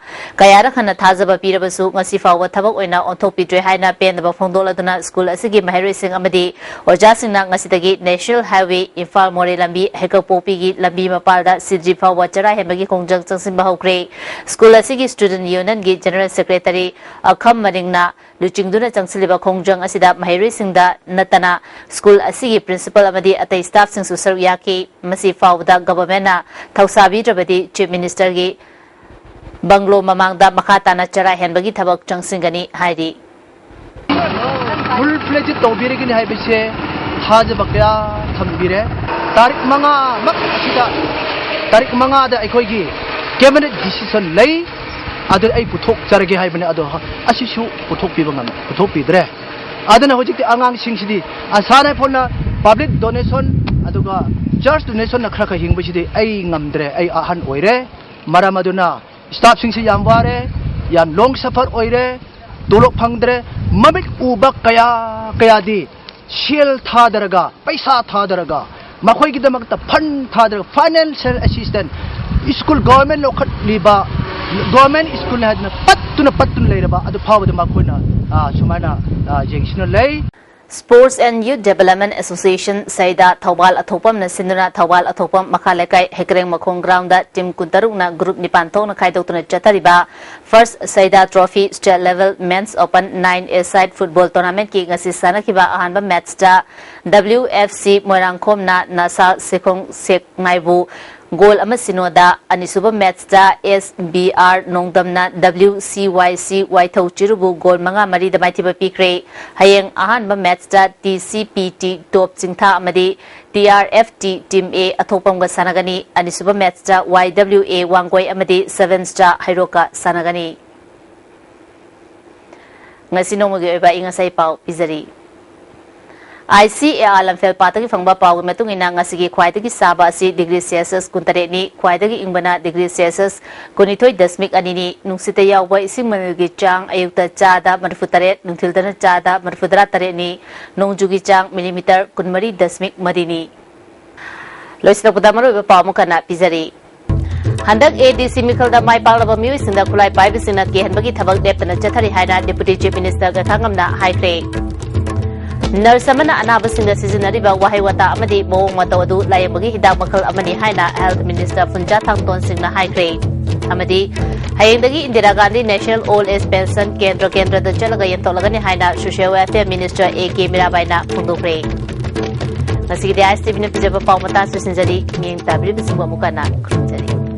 ꯀꯌꯥꯔꯛ ꯍꯟꯅ ꯊꯥꯖꯕ ꯄꯤꯔꯕꯁꯨ ꯉꯁꯤ ꯐꯥꯎꯕ ꯊꯕꯛ ꯑꯣꯏꯅ ꯑꯣꯟꯊꯣꯛꯄꯤꯗ꯭ꯔꯦ ꯍꯥꯏꯅ ꯄꯦꯟꯗꯕ ꯐꯣꯡꯗꯣꯛꯂꯗꯨꯅ ꯁ꯭ꯀꯨꯜ ꯑꯁꯤꯒꯤ ꯃꯍꯩꯔꯣꯏꯁꯤꯡ ꯑꯃꯗꯤ ꯑꯣꯖꯥꯁꯤꯡꯅ ꯉꯁꯤꯗꯒꯤ National Highway ꯏꯝꯐꯥꯜ ꯃꯣꯔꯦ ꯂꯝꯕꯤ ꯍꯩꯀꯛꯄꯣꯛꯄꯤꯒꯤ ꯂꯝꯕꯤ ꯃꯄꯥꯜꯗ ꯁꯤꯗ꯭ꯔꯤ ꯐꯥꯎꯕ ꯆꯔꯥ ꯍꯦꯟꯕꯒꯤ ꯈꯣꯡꯖꯪ ꯆꯪꯁꯤꯟꯕ ꯍꯧꯈ꯭ꯔꯦ꯫ ꯁ꯭ꯀꯨꯜ ꯑꯁꯤꯒꯤ Student Unionꯒꯤ General Secretary ꯑꯈꯝ ꯃꯔꯤꯡꯅ ꯂꯨꯆꯤꯡꯗꯨꯅ ꯆꯪꯁꯤꯜꯂꯤꯕ ꯈꯣꯡꯖꯪ ꯑꯁꯤꯗ ꯃꯍꯩꯔꯣꯏꯁꯤꯡꯗ ꯅꯠꯇꯅ ꯁ꯭ꯀꯨꯜ ꯑꯁꯤꯒꯤ principal ꯑꯃꯗꯤ ꯑꯇꯩ staffꯁꯤꯡꯁꯨ ꯁꯔꯨꯛ ꯌꯥꯈꯤ꯫ ꯃꯁꯤ ꯐꯥꯎꯕꯗ governmentꯅ ꯊꯧꯁꯥꯕꯤꯗ꯭ꯔꯕꯗꯤ Chief Ministerꯒꯤ bungalow ꯃꯃꯥꯡꯗ ꯃꯈꯥ ꯇꯥꯅ ꯆꯔꯥ ꯍꯦꯟꯕꯒꯤ ꯊꯕꯛ ꯆꯪꯁꯤꯟꯒꯅꯤ ꯍꯥꯏꯔꯤ꯫ Full fledged ꯇꯧꯕꯤꯔꯒꯅꯤ ꯍꯥꯏꯕꯁꯦ ꯊꯥꯖꯕ ꯀꯌꯥ ꯊꯝꯕꯤꯔꯦ꯫ ꯇꯥꯔꯤꯛ ꯃꯉꯥꯃꯛ ꯑꯁꯤꯗ, ꯇꯥꯔꯤꯛ ꯃꯉꯥꯗ ꯑꯩꯈꯣꯏꯒꯤ cabinet decision ꯂꯩ, ꯑꯗꯨ ꯑꯩ ꯄꯨꯊꯣꯛꯆꯔꯒꯦ ꯍꯥꯏꯕꯅꯤ꯫ ꯑꯗꯣ ꯑꯁꯤꯁꯨ ꯄꯨꯊꯣꯛꯄꯤꯕ ꯉꯝ-, ꯄꯨꯊꯣꯛꯄꯤꯗ꯭ꯔꯦ꯫ ꯑꯗꯨꯅ ꯍꯧꯖꯤꯛꯇꯤ ꯑꯉꯥꯡꯁꯤꯡꯁꯤꯗꯤ ꯑꯁꯥꯅ ꯐꯣꯟꯅ public donation ꯑꯗꯨꯒ church donationꯅ ꯈꯔ ꯈꯔ ꯍꯤꯡꯕꯁꯤꯗꯤ ꯑꯩ ꯉꯝꯗ꯭ꯔꯦ, ꯑꯩ ꯑꯍꯟ ꯑꯣꯏꯔꯦ꯫ ꯃꯔꯝ ꯑꯗꯨꯅ staffꯁꯤꯡꯁꯤ ꯌꯥꯝ ꯋꯥꯔꯦ, ꯌꯥꯝ long suffer ꯑꯣꯏꯔꯦ, ꯇꯣꯂꯣꯞ ꯐꯪꯗ꯭ꯔꯦ꯫ ꯃꯃꯤꯠ ꯎꯕ ꯀꯌꯥ ꯀꯌꯥꯗꯤ ꯁꯦꯜ ꯊꯥꯗꯔꯒ, ꯄꯩꯁꯥ ꯊꯥꯗꯔꯒ, ꯃꯈꯣꯏꯒꯤꯗꯃꯛꯇ fund ꯊꯥꯗꯔꯒ, financial assistance, school government ꯂꯧꯈꯠꯂꯤꯕ, government schoolꯅꯤ ꯍꯥꯏꯗꯨꯅ ꯄꯠꯇꯨꯅ ꯄꯠꯇꯨꯅ ꯂꯩꯔꯕ ꯑꯗꯨ ꯐꯥꯎꯕꯗ ꯃꯈꯣꯏꯅ, ꯑ, ꯁꯨꯃꯥꯏꯅ, ꯑ, ꯌꯦꯡꯁꯤꯟꯅ ꯂꯩ꯫ Sports and Youth Development Association ꯁꯩꯗꯥ Thoubal ꯑꯊꯣꯛꯄꯝꯅ ꯁꯤꯟꯗꯨꯅ ꯊꯧꯕꯥꯜ ꯑꯊꯣꯛꯄꯝ ꯃꯈꯥ ꯂꯩꯀꯥꯏ ꯍꯩꯀꯔꯦꯡ ꯃꯈꯣꯡ groundꯗ team ꯀꯨꯟꯇꯔꯨꯛꯅ group ꯅꯤꯄꯥꯟ ꯊꯣꯛꯅ ꯈꯥꯏꯗꯣꯛꯇꯨꯅ ꯆꯠꯊꯔꯤꯕ First ꯁꯩꯗꯥ Trophy State Level Men's Open nine A side football tournamentꯀꯤ ꯉꯁꯤ ꯁꯥꯟꯅꯈꯤꯕ ꯑꯍꯥꯟꯕ matchꯇ W F C ꯃꯣꯏꯔꯥꯡꯈꯣꯝꯅ ꯅꯁꯥ ꯁꯦꯈꯣꯡ ꯁꯦꯛ ꯉꯥꯏꯕꯨ goal ꯑꯃ ꯁꯤꯅꯣꯗ, ꯑꯅꯤꯁꯨꯕ matchꯇ S B R ꯅꯣꯡꯗꯝꯅ W C Y C ꯋꯥꯏꯊꯧ ꯆꯤꯔꯨꯕꯨ goal ꯃꯉꯥ ꯃꯔꯤꯗ ꯃꯥꯏꯊꯤꯕ ꯄꯤꯈ꯭ꯔꯦ꯫ ꯍꯌꯦꯡ ꯑꯍꯥꯟꯕ matchꯇ T C P T ꯇꯣꯞ ꯆꯤꯡꯊꯥ ꯑꯃꯗꯤ T R F T Team A ꯑꯊꯣꯛꯄꯝꯒ ꯁꯥꯟꯅꯒꯅꯤ꯫ ꯑꯅꯤꯁꯨꯕ matchꯇ Y W A ꯋꯥꯡꯒꯣꯏ ꯑꯃꯗꯤ Sevensꯇ ꯍꯩꯔꯣꯛꯀ ꯁꯥꯟꯅꯒꯅꯤ꯫ ꯉꯁꯤ ꯅꯣꯡꯃꯒꯤ ꯑꯣꯏꯕ ꯑꯏꯪ ꯑꯁꯥꯒꯤ ꯄꯥꯎ ꯄꯤꯖꯔꯤ꯫ ICAR ꯂꯝꯐꯦꯜ ꯄꯥꯠꯇꯒꯤ ꯐꯪꯕ ꯄꯥꯎꯒꯤ ꯃꯇꯨꯡ ꯏꯟꯅ, ꯉꯁꯤꯒꯤ ꯈ꯭ꯋꯥꯏꯗꯒꯤ ꯁꯥꯕ ꯑꯁꯤ degree Celsius ꯀꯨꯟꯇꯔꯦꯠꯅꯤ, ꯈ꯭ꯋꯥꯏꯗꯒꯤ ꯏꯪꯕꯅ degree Celsius ꯀꯨꯟꯅꯤꯊꯣꯏ ꯗꯁꯃꯤꯛ ꯑꯅꯤꯅꯤ꯫ ꯅꯨꯡꯁꯤꯠꯇ ꯌꯥꯎꯕ ꯏꯁꯤꯡ ꯃꯅꯤꯜꯒꯤ ꯆꯥꯡ ꯑꯌꯨꯛꯇ ꯆꯥꯗ ꯃꯔꯤꯐꯨꯇꯔꯦꯠ, ꯅꯨꯡꯊꯤꯜꯗꯅ ꯆꯥꯗ ꯃꯔꯤꯐꯨꯇꯔꯥ ꯇꯔꯦꯠꯅꯤ꯫ ꯅꯣꯡꯖꯨꯒꯤ ꯆꯥꯡ millimeter ꯀꯨꯟꯃꯔꯤ ꯗꯁꯃꯤꯛ ꯃꯔꯤꯅꯤ꯫ ꯂꯣꯏꯁꯤꯜꯂꯛꯄꯗ ꯃꯔꯨꯑꯣꯏꯕ ꯄꯥꯎ ꯑꯃꯨꯛ ꯍꯟꯅ ꯄꯤꯖꯔꯤ꯫ ꯍꯟꯗꯛ ADC ꯃꯤꯈꯜꯗ ꯃꯥꯏ ꯄꯥꯛꯂꯕ ꯃꯤꯑꯣꯏꯁꯤꯡꯗ ꯈꯨꯠꯂꯥꯏ ꯄꯥꯏꯕꯁꯤꯡꯅ ꯀꯤꯍꯟꯕꯒꯤ ꯊꯕꯛ ꯂꯦꯞꯇꯅ ꯆꯠꯊꯔꯤ ꯍꯥꯏꯅ Deputy Chief Minister ꯒꯩꯊꯥꯉꯝꯅ ꯍꯥꯏꯈ꯭ꯔꯦ꯫ Nurse ꯑꯃꯅ ꯑꯅꯥꯕꯁꯤꯡꯗ ꯁꯤꯖꯤꯟꯅꯔꯤꯕ ꯋꯥꯍꯩ ꯋꯥꯇꯥ ꯑꯃꯗꯤ ꯃꯑꯣꯡ ꯃꯇꯧ ꯑꯗꯨ ꯂꯥꯌꯦꯡꯕꯒꯤ ꯍꯤꯗꯥꯛ ꯃꯈꯜ ꯑꯃꯅꯤ ꯍꯥꯏꯅ Health Minister ꯄꯨꯟꯖꯥ ꯊꯥꯡꯇꯣꯟ ꯁꯤꯡꯅ ꯍꯥꯏꯈ꯭ꯔꯦ꯫ ꯑꯃꯗꯤ ꯍꯌꯦꯡꯗꯒꯤ Indira Gandhi National Old Age Pension ꯀꯦꯟꯗ꯭ꯔ ꯀꯦꯟꯗ꯭ꯔꯗ ꯆꯠꯂꯒ ꯌꯦꯟꯊꯣꯛꯂꯒꯅꯤ ꯍꯥꯏꯅ Social Welfare Minister A K ꯃꯤꯔꯥꯕꯥꯏꯅ ꯐꯣꯡꯗꯣꯛꯈ꯭ꯔꯦ꯫ ꯉꯁꯤꯒꯤꯗꯤ ISTV ꯅ ꯄꯤꯖꯕ ꯄꯥꯎ ꯃꯇꯥꯡ ꯂꯣꯏꯁꯤꯟꯖꯔꯤ꯫ ꯃꯤꯠꯌꯦꯡ ꯇꯥꯕꯤꯔꯤꯕꯁꯤꯡꯕꯨ ꯑꯃꯨꯛ ꯍꯟꯅ ꯈꯨꯔꯨꯝꯖꯔꯤ꯫